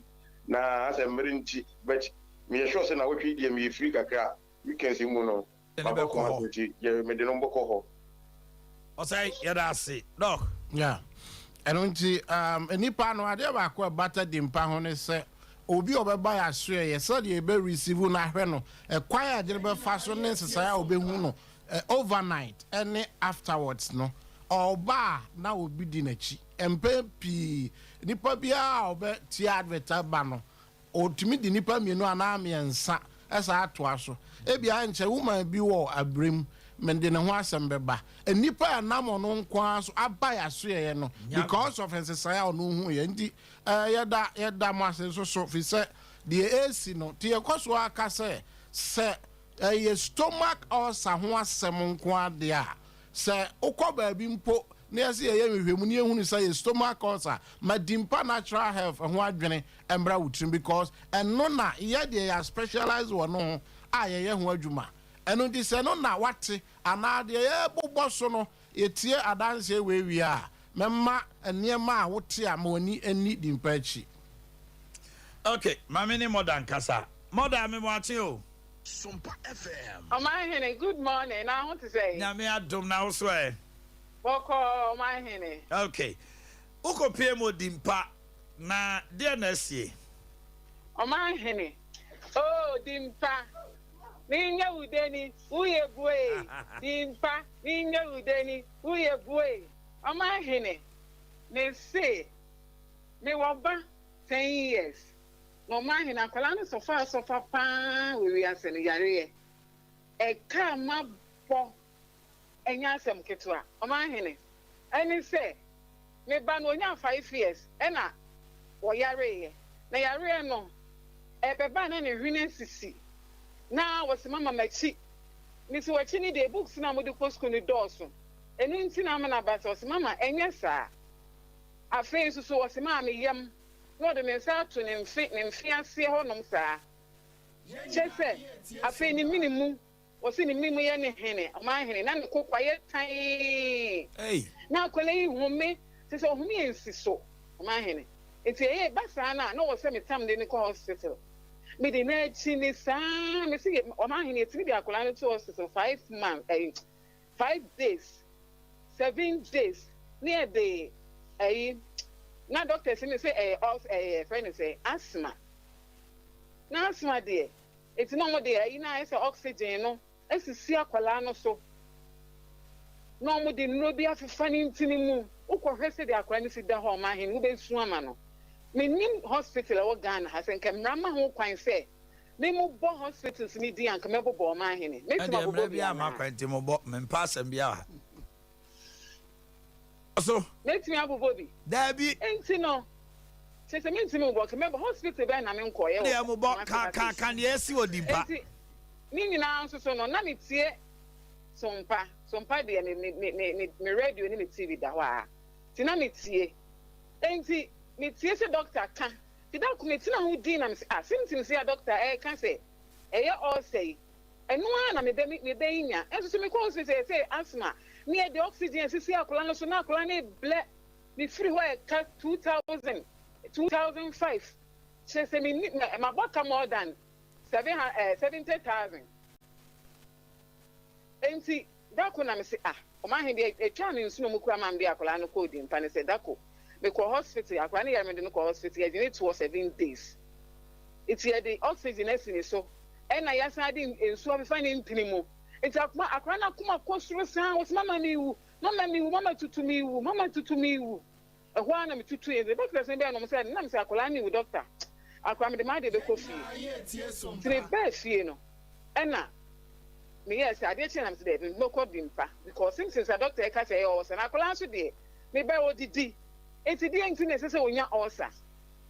na asɛ mmere nti, but meyɛ sure sɛ na wɔtwe deɛ meyɛ free kakra weekends mu no ne mabɔ bɛkɔ kɔn hɔ. Nti yɛ mede no bɔkɔ hɔ. Ɔsɛ yɛda ase, Doc. Yeah, ɛno nti nipa no adeɛ baako a ɛbata Dimpa ho ne sɛ obi a ɔbɛba yɛ asoɛyɛ sɛdeɛ ɛbɛ receive no ahwɛ no, ɛkwan a yɛde no bɛfa so ne nsesaeɛ a ɔbɛhu no. Overnight ne afterwards no, ɔba a na obi di n'akyi. Mpɛn pii, nipa biara a ɔbɛtie advert aba no, ɔtumi de nnipa mmienu anaa mmiɛnsa san atoa so. Ebia ɛnkyɛ woman bi wɔ Abirem, mede ne ho asɛm bɛba. Nnipa a ɛnam ɔno nko ara so aba yɛn asoɛeɛ no because of nsesaeɛ a ɔno huiɛ nti, yɛda yɛda mo ase nso so firi sɛ deɛ ɛresi no nti yɛkɔ so ara ka sɛ, sɛ ɛyɛ stomach ulcer ho asɛm nko ara deɛ a, Sɛ wokɔ baabi mpo na yɛse yɛyɛ nhwehwɛmu na yɛhunu sɛ yɛ stomach ulcer, ma Dimpa Natural Health ho adwene mmra wo tirim because ɛno na yɛ deɛ yɛ specialize wɔ no ho a yɛyɛ ho adwuma. Ɛno nti sɛ ɛno na woate anaa deɛ yɛrebobɔ so no yɛtie adanseɛ wei wie a, mɛma nneɛma a wote a ma w'ani nni Dimpa akyi. Ok, ma me ne Mother nkasa. Mother, me mo akye o. Sompa FM. Ɔmanhene, good morning, na ho te sɛn? Nyame adom, na wo so ɛ? Bɔkɔɔ, ɔmanhene. Ok, wo kɔ pie mu Dimpa, na deɛ na asie? Ɔmanhene, oh Dimpa, me nyɛ wo deni, wo yɛ buee, Dimpa, me nyɛ wo deni, wo yɛ buee. Ɔmanhene, me se, me wɔ ba ten years. Na ɔmaa hɛn akwadaa no sɔfaa sɔfa paa wɔ wiase no yareɛ. Ɛka a mabɔ ɛnyɛ asɛm ketewa. Ɔmaa hɛn ɛne sɛ me ba no ɔnyaa 5 years ɛna ɔyareeɛ. Na yareɛ no ɛbɛba na ne hwene asisi na wɔse mama makyi. Mese wakyi no deɛ books no a mode kɔ sukuu no dɔɔso ɛno nti na ama no aba saa. Ɔse mama ɛnyɛ saa. Afei nso so ɔse maa me yam na ɔde ne nsa ato ne mfe ne mfe aseɛ hɔnom saa. Kyerɛ sɛ, afei ne mene mu, wɔse ne mene mu yɛ ne hene, ɔman hene, na ne koko ayɛ tann. Na akwadaa yi home, kyerɛ sɛ ɔhome yɛ nsi so, ɔman hene. Nti ɛyɛ ɛba saa no a, na ɔwɔ sɛ metam de no kɔ hospital. Mede no akyi ne saa, mese ɔman hene yɛtumi de akwadaa no to hospital 5 months, ɛyi, 5 days, 7 days, ne yɛde ɛyi, na doctors no sɛ ɛyɛ ɔs ɛyɛ fɛ no sɛ asthma. Na asthma deɛ, eti na wɔn de ɛyi na ayɛ sɛ oxygen no asisi akwadaa no so. Na wɔn de nnuro bi afefa ne ntini mu. Wokɔhwɛ sɛdeɛ akwadaa no si da hɔ a, ɔman hene, wobɛsu ama no. Menim hospital ɛwɔ Ghana ha sɛ nka mmara ma ho kwan sɛ me mo bɔ hospitals ne din anka mɛbobɔ, ɔman hene. Mɛtumi Ɛdeɛ abobɔ mmerɛ bi bi ama anaa? kwan nti mobɔ, mempa asɛm bi a so. Mɛtumi abobɔ bi. Daabi. Nti no, kyerɛ sɛ mentumi mbɔ, nka mɛbɔ hospital bɛn na menkɔɔyɛ wɔ Deɛ mobɔ Kumasi ka ha ka sei. ka deɛ asi wɔ Dimpa. Nti ne nyinaa nso so no, na metie Sompa. Sompa deɛ me me me me me me radio ne me TV da hɔ a. Nti na metie. Nti metie sɛ doctor ka. Nti da ko metena ho din na mese ah, symptoms yi a doctor ɛreka sɛ ɛyɛ ulcer yi, ɛno ara na mebɛ me mebɛnya. Nso so mekɔ hospital yɛsɛ asthma ne yɛde oxygen asisi akwadaa no so na akwadaa no reblɛ. Mefiri hɔ a ɛka 2000 2005, kyerɛ sɛ menni mabɔ ka more than seven hun eh, 70,000. Enti da ko na mese ah, ɔman he deɛ ɛtwaa me nsono mu koraa maa mede akwadaa no kɔɔ Dimpa ne sɛ da ko mekɔɔ hospital, akwadaa no yare mede no kɔɔ hospital, yɛgye ne toɔ 7 days, nti yɛde oxygen asi ne so ɛna yɛasan de nsuo afefa ne ntini mu, nti akoma akwadaa no akoma kɔ soro saa, wɔse mama mewu, mama mewu, mama tutu mewu, mama tutu mewu. Ɛhɔ ara na metutu yɛ, nti doctors no bɛɛ nom sɛ nam sɛ akwadaa no wu. Doctor, akwadaa mede m'adeɛ bɛkɔ fie, nti mebaa fie no ɛna meyɛɛ sɛ adeɛ kyerɛ na mesɛ daabi, mɛkɔ Dimpa because symptoms a doctor ɛka sɛ ɛyɛ ulcer na akwadaa nso deɛ mebaa odidi, nti deɛ nti na ɛsɛ sɛ onya ulcer,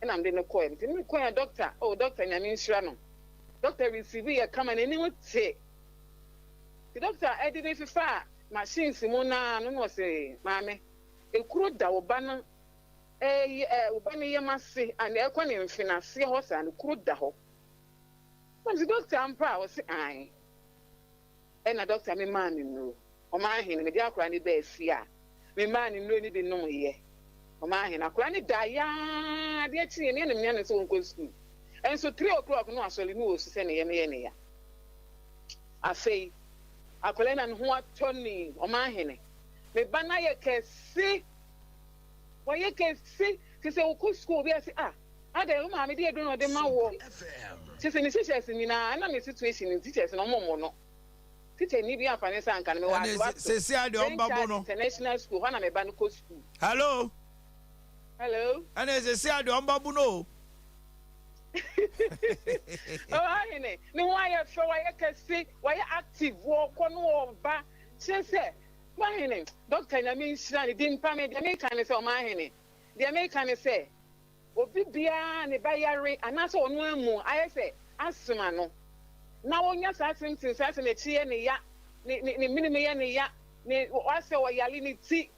ɛna mede no kɔɛ. Nti mekɔɛ doctor, oh doctor, Nyame nhyira no, doctor receive yɛ kama, n'anim te. Nti doctor ɛde ne fefa machines mu naa no na ɔsɛ maame ekuro da wo ba no ɛyɛ ɛ wo ba no yam ase ana ɛkɔ ne mfe n'aseɛ hɔ saa no, kuro da hɔ. Na mese doctor ampa a? Ɔse ae. Ɛna doctor me maa me nnuro, ɔmaa ahene mede akwadaa no baa fie a me maa ne nnuro no bi nom yɛ. Ɔmaa ahene akwadaa no da yaa, adeɛ kyeeɛ me ɛna menya no sɛ wɔnkɔ sukuu nso 3 o'clock no asɔre no wɔ su sɛ ne yam yɛ ne ya. Afei akwadaa na ne ho atɔ ne. Ɔmaa ahene me ba no ayɛ kɛse, wɔyɛ kɛse te sɛ wokɔ sukuu obi ase ah, adɛn wo maame de aduro na ɔde ma woɔ, kyɛ sɛ ne teachers nyinaa ɛna ne situation ne teachers no ɔmo mmɔ no. Tikyani bi amfa ne nsa anka no. Mewɔ Ɛne Adoato, seesei a deɛ St. ɔmbɛbo Charles no. International School, hɔ na me ba no kɔ sukuu. Hello. Hello. Ɛne seesei a deɛ ɔmbɛbo no o. Oh, ahene, ne ho ayɛ fɛ, wayɛ kɛse, wayɛ active, wɔkɔ no wɔba. Kyerɛ sɛ, ɔmahene, Dɔkta Nyame nhyira ne din pa me, deɛ meka ne sɛ, ɔmahene, deɛ meka ne sɛ, Obi biara a ne ba yare anaasɛ ɔno ara mu ayɛ sɛ asthma no, na onya saa symptoms yi, asɛ n'akyi yɛ ne ya, ne ne ne menem yɛ ne ya, ne asɛ ɔyare ne ti,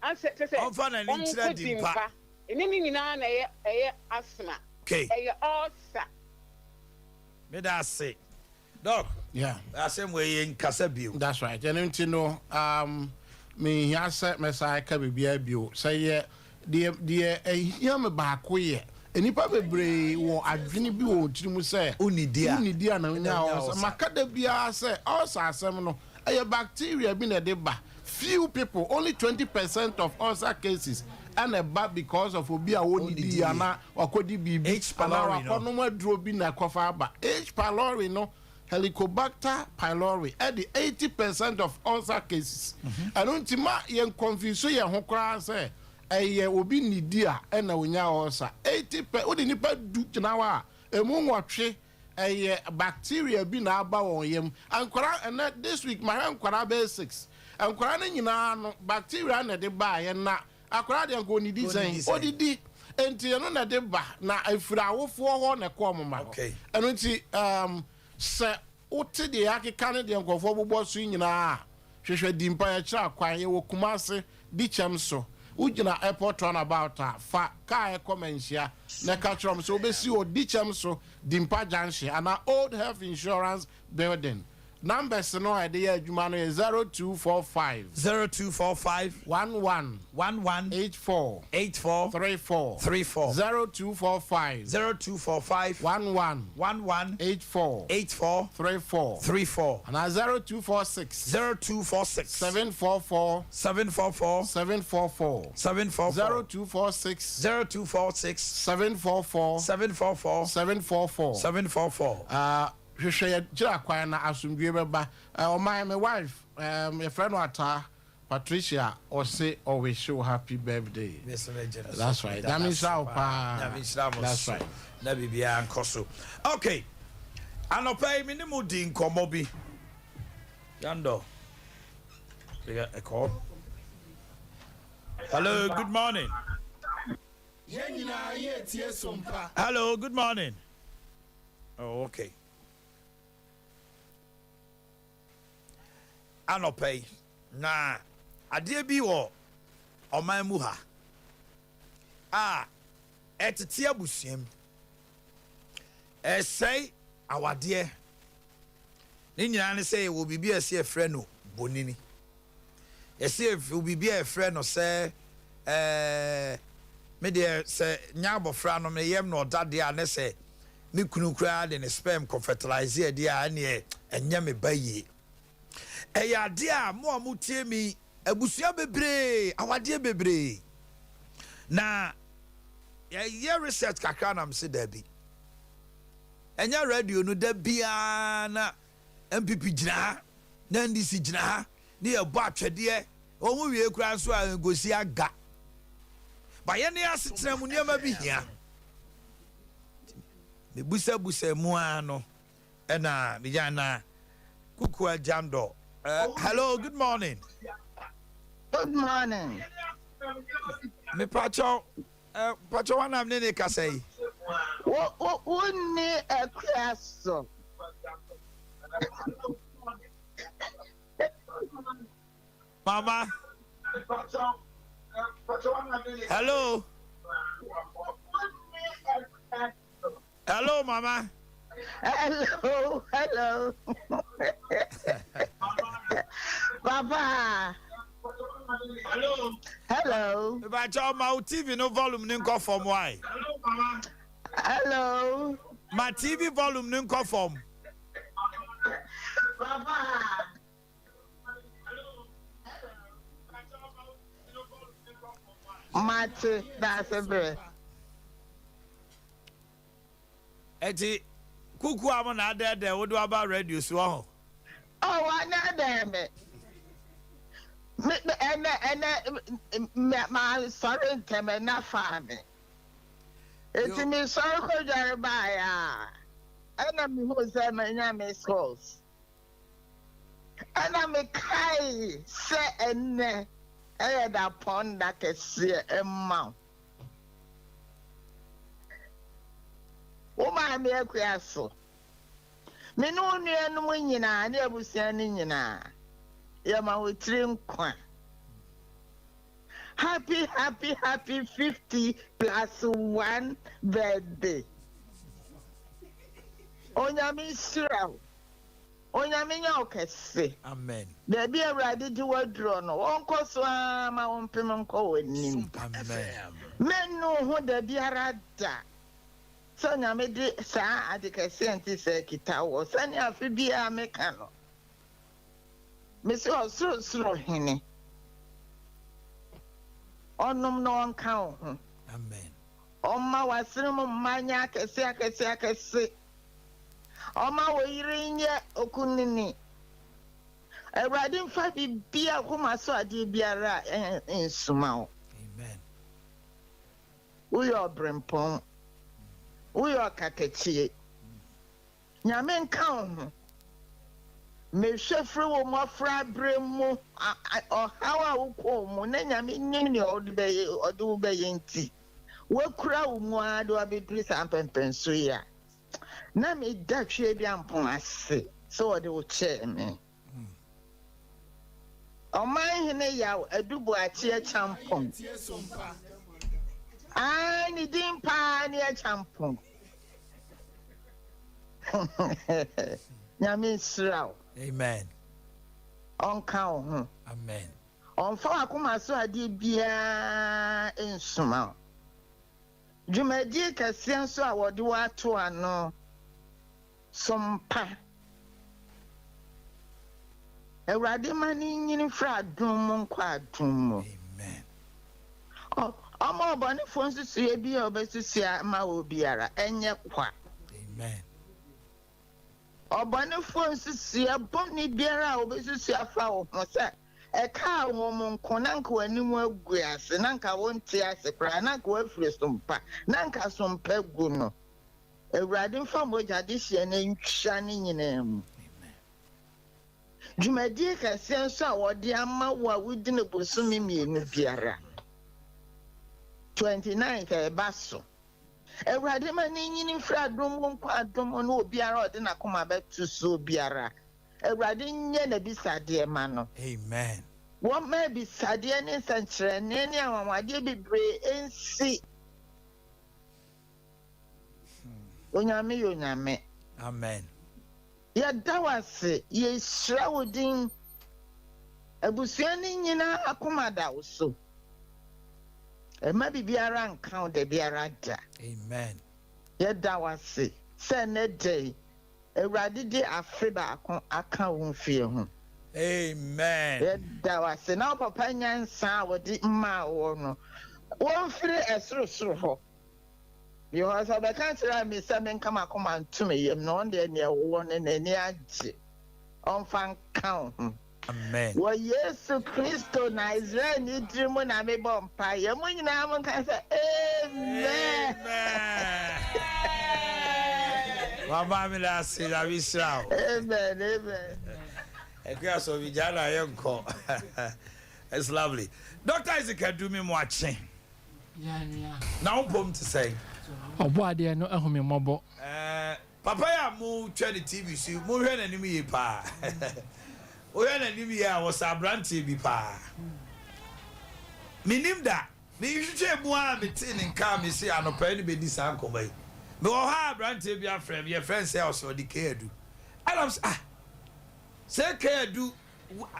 asɛ kyerɛ sɛ Ɔmfa n'ani nkyerɛ ɔnkɔ di mpa. dimpa. Ɛnyɛ ne nyinaa na ɛyɛ ɛyɛ asthma, Okay. ɛyɛ ulcer. Meda ase. Doc, Yeah. asɛm wei yɛ nkasa bio. That's right. Ɛno nti no, um, menhia sɛ mɛsan aka biribiara bio. Sɛ yɛ deɛ deɛ ɛhia me baako yɛ nnipa bebree wɔ adwene bi wɔ wɔn tiri mu sɛ Wonnidi a, wonnidi a na ɛna wonya wonya ulcer. ulcer. Maka da biara sɛ ulcer asɛm no ɛyɛ bacteria bi na ɛde ba. Few people, only 20% of ulcer cases ɛna ɛba because of obi a ɔnnidi Ɔnnidi yie. anaa wakɔdi biribi H. anaa pylori no. wakɔnom aduro bi na ɛkɔfa aba. H. pylori no, Helicobacter pylori, ɛde 80% of ulcer cases. Ɛno nti ma yɛn confuse yɛn ho koraa sɛ ɛyɛ obi nnidi a ɛna onya ulcer. 80 per, wode nnipa du gyina hɔ a, ɛmu nwɔtwe ɛyɛ bacteria bi na aba wɔn yam. Nkwadaa, ɛnɛ this week mahwɛ nkwadaa bɛyɛ six. Nkwadaa no nyinaa no bacteria na ɛde baeɛ na Akwadaa deɛ nka ɔnidi sɛn? Ɔdidi. Enti ɛno na ɛde ba, na ɛfiri awofoɔ hɔ na ɛkɔ wɔn mma hɔ. Ɛno nti um, sɛ wote deɛ yɛakeka ne deɛ nkurɔfoɔ bobɔ so yi nyinaa a, hwehwɛ Dimpa, yɛkyerɛ akwan. Yɛwɔ Kumase, Dikyɛm so. Wogyina airport runabout a, fa kaa ɛkɔ Manhyia na ka kyerɛ wɔn sɛ wobɛsi wɔ Dikyɛm so, Dimpa Junction anaa Old Health Insurance Building. Numbers no a yɛde yɛ adwuma no yɛ 0245. 0245. 11. 11. 84. 84. 34. 34. 0245. 0245. 11. 11. 84. 84. 34. 34. Anaa 0246. 0246. 744. 744. 744. 744. 0246. 0246. 744. 744. 744. 744. Uh, Hwehwɛ yɛ kyerɛ kwan na asomdwie bɛba. Ɔman me wife um, yɛfrɛ no Ataa Patricia ɔse ɔwishe wo happy birthday. That's right. Nyame nhyira wo paa. Nyame nhyira mo That's so. right. Na biribiara nkɔ so. Okay. Anɔpa yi me ne mo di nkɔmmɔ bi. Yandɔ. A call. Hello, good morning. Hello, good morning. Oh, okay. Anɔpa yi, na adeɛ bi wɔ ɔman mu ha a ɛtete abusua mu, ɛsɛe awadeɛ. Ne nyinaa ne sɛ yɛwɔ biribi a ɛsɛ yɛfrɛ no bonini. Yɛse yɛwɔ biribi a yɛfrɛ no sɛ ɛɛ me deɛ sɛ nyɛ abɔfra no me yam na ɔda deɛ a ne sɛ me kunu koraa de ne sperm kɔ fertilize ɛdeɛ a ɛneɛ ɛnyɛ me ba yie. Ɛyɛ adeɛ a mo a motie mi abusua bebree awadeɛ bebree na yɛyɛ research kakra na mese daabi ɛnyɛ radio no da biara na NPP gyina ha na NDC gyina ha ne yɛbɔ atwɛdeɛ wɔn wie koraa nso a nkosi aga ba yɛn ne asetena mu nneɛma bi hia mebusabusa mu ara no ɛna megya na kukua jandɔ uh, hello good morning. Good morning. Mepakyɛw uh, pakyɛw wanam ne ne kasa yi. Wo wo wo ni akura so. Mama. Hello. Hello, Mama. Hello, hello. Papa. Hello. Hello. Mepakyɛw ma wo TV no volume no nkɔ fam why? Hello. Ma TV volume no nkɔ fam. Papa. Mate daase brɛ. Eti kuku a mo na adɛɛdɛɛ wode waba radio so ɔho. Oh, wanaadaa me. Me, me, ɛnɛ, ɛnɛ, me, mansɔre ntɛm, ɛna faa me. Eti mesɔre kɔdware baeɛ a, ɛna mehuu sɛ manya missed calls. Ɛna mekae sɛ ɛnnɛ ɛyɛ dapɔn da kɛseɛ ɛma wo. Wo maame akua so. Me ne wo nuanom nyinaa ne abusua no nyinaa, yɛma wo tiri nkwa. Happy happy happy 50 plus 1 birthday. Onyame nhyira wo. Onyame nyɛ wo kɛse. Amen. Baabi a Awurade de wo aduro no, ɔnkɔ so ara ma wo mpem nkɔ w'anim. Amen. Mennu wo ho da biara da sɛ Onyame de saa ade kɛse a ɛnte sɛɛ kita woɔ. Sɛnea afe biara meka no, mese Ɔsorosoro Hene, ɔnom na ɔnka wo ho. Amen. Ɔmma w'asene mu mma nyɛ akɛse akɛse akɛse. Ɔmma wo yere nyɛ okunini. Awurade mfa biribiara, koma so adeɛ biara nsuma wo. Amen. Woyɛ ɔbrempɔn. Woyɛ ɔkatakyie. Nyame nka wo ho. Mehwɛ firi wo mmɔfra berɛ mu, ɔhaw a wokɔɔ mu na Nyame nim nea ɔde bɛyɛ, ɔde wo bɛyɛ nti, wakura wo mu ara de wo abɛduru saa mpɛmpɛnso yi a, na meda Tweaduampɔn ase sɛ ɔde wo kyɛɛ me. Ɔman hene Yaw Adu Boakye Acheampong. Ae, ne din paa ne Acheampong. Nyame nhyira wo. Amen. Ɔnka wo ho. Amen. Ɔmfa w'akoma so adeɛ biara nsoma wo. Dwumadie kɛseɛ nso a wɔde wo ato ano, som pa. Awurade ma no nyini mfiri adom mu nkɔ adom mu. Amen. Ɔma ɔbɔnefoɔ nsusuiɛ bi a ɔbɛsusu ama wɔ biara ɛnyɛ kwa. Amen. Ɔbɔnefoɔ nsusuiɛ bɔne biara a ɔbɛsusu afa wo ho sɛ ɛkaa wɔn nko na anka w'anim agu ase, na anka wonte ase koraa, na anka woafiri so mpa, na anka so mpa gu no. Awurade mfa mogya dehyeɛ no ntwa ne nyinaa mu. Dwumadie kɛseɛ nso a wɔde ama wo a wodi no bosome mmienu biara, 29th ɛba so. Awurade ma ne nyini mfiri adom mu nkɔ adom mu ne obiara a ɔde n'akoma bɛto soɔ biara. Awurade nyɛ n'abisadeɛ ma no. Amen. Wɔmma abisadeɛ ne nsɛnkyerɛnneɛ ne anwanwadeɛ bebree nsi. Onyame yɛ Onyame. Amen. Yɛda wo ase, yɛhyira wo din. Abusua no nyinaa akoma da wo so. Mma biribiara nka wo dabiara da. Amen. Yɛda wo ase sɛ nnɛ da yi Awurade de afe baako aka wo mfeɛ ho. Amen. Yɛda wo ase na wo papa nyansa a wɔde maa woɔ no, wɔmfiri ɛsorosoro hɔ. Because ɔbɛka kyerɛɛ me sɛ menka m'akoma nto me yam na ɔno deɛ nea ɔwɔ no n'ani agye. Ɔmfa nka wo ho. Amen. Wɔ Yesu Kristo Nasareni diri mu na mebɔ mpaeɛ. Mo nyinaa monka sɛ Amen. Amen. Mama me da ase na me hyira wo. Amen. Amen. Ɛkua sɔ bi gya na yɛ nkɔ. It's lovely. Dr. Isaac Adumi mo akye. Na wo mpom te sɛn? Ɔbɔadeɛ no ahu me mmɔbɔ. Ɛɛ papa yi a mo twɛ no TV so yi, mo nhwɛ n'anim yie paa. Wo hwɛ n'anim yie a, ɔsɛ abranteɛ bi paa. Me nim da, me hwehwɛɛ mu ara me tee ne nka a me se anɔpa yi ne bɛdi saa nkɔmmɔ yi. Me wɔ hɔ a abranteɛ bi afrɛ me, yɛfrɛ no sɛ ɔsɛ ɔde K Adu. Ɛna me se ah, sɛ K Adu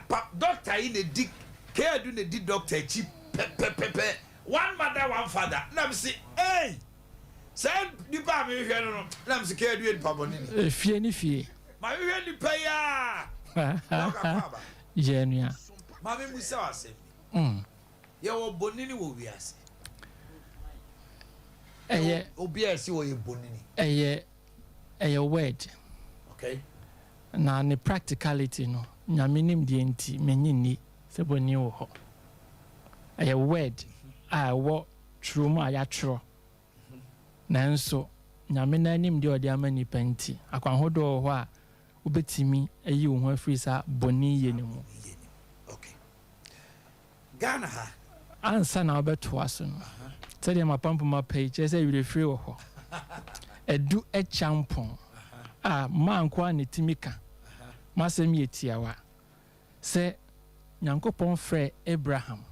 Pa doctor yi na di Kadu na di doctor akyi pɛpɛpɛpɛ one mother one father na me se ei saa nipa a mehwehwɛ no no na me se Kadu yɛ nipa bɔne ni. Efie ne fie. Ma hwehwɛ nipa yi aa na ɔka kɔ aba. Yɛ nua. Ma me musa wo asɛm bi. Yɛ wɔ bonini wɔ wiase. Ɛyɛ. Obi a ɛse ɔyɛ bonini. Ɛyɛ ɛyɛ word. Okay. Na ne practicality no, Nyame nimdeɛ nti, mennye nni sɛ bɔne wɔ hɔ. Ɛyɛ word a ɛwɔ twerɛ mu a yɛatwerɛ. Nanso Nyame no ara nimdeɛ a ɔde ama nnipa nti, akwan hodoɔ wɔ hɔ a wobɛtumi ayi wo ho afiri saa bɔne yɛ no mu. Ghana ha. Ansa na wobɛtoa so no, sɛdeɛ m'apampam apa yi kyerɛ sɛ werɛfire wɔ hɔ. Adu Akyampong a mmaa nko ara na ɛtumi ka. M'asɛm yɛ tiawa. Sɛ Nyankopɔn frɛɛ Abraham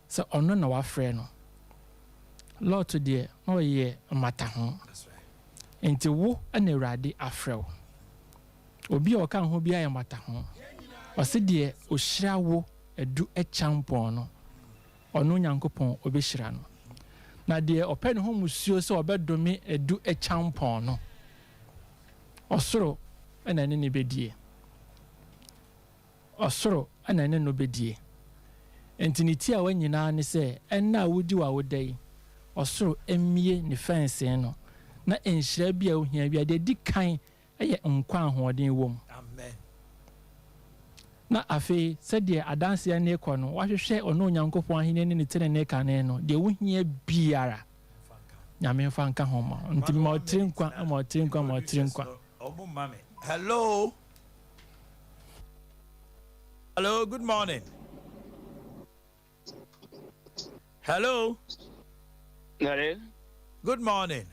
sɛ ɔno na wafrɛ no. Lot deɛ na ɔyɛ mmataho. Enti wo na Awurade afrɛ wo. Obi a ɔka wo ho biara yɛ mmataho. Ɔse deɛ ɔhyira wo adu kyampɔn no, ɔno Nyankopɔn ɔbɛhyira no. Na deɛ ɔpɛ ne ho mmusuo sɛ ɔbɛdome adu kyampɔn no, ɔsoro na ɛne no bɛdie. Ɔsoro na ɛne no bɛdie. Enti ne tiawa nyinaa ne sɛ, ɛnnɛ a wodi w'awoda yi, ɔsoro mmue ne fɛnsee no, na nhyira bi a wohia biara, deɛ ɛdi kan yɛ nkwa a ahoɔden wɔ mu. Na afei, sɛdeɛ adanseɛ no rekɔ no, woahwehwɛ ɔno Onyankopɔn ahennie ne ne tenenee kane no, deɛ wohia biara, Nyame mfa nka ho mma wo. Nti mema wo tiri nkwa, ma wo tiri nkwa, ma wo tiri nkwa. Hello. Hello, good morning. Hello. Hello. Good morning.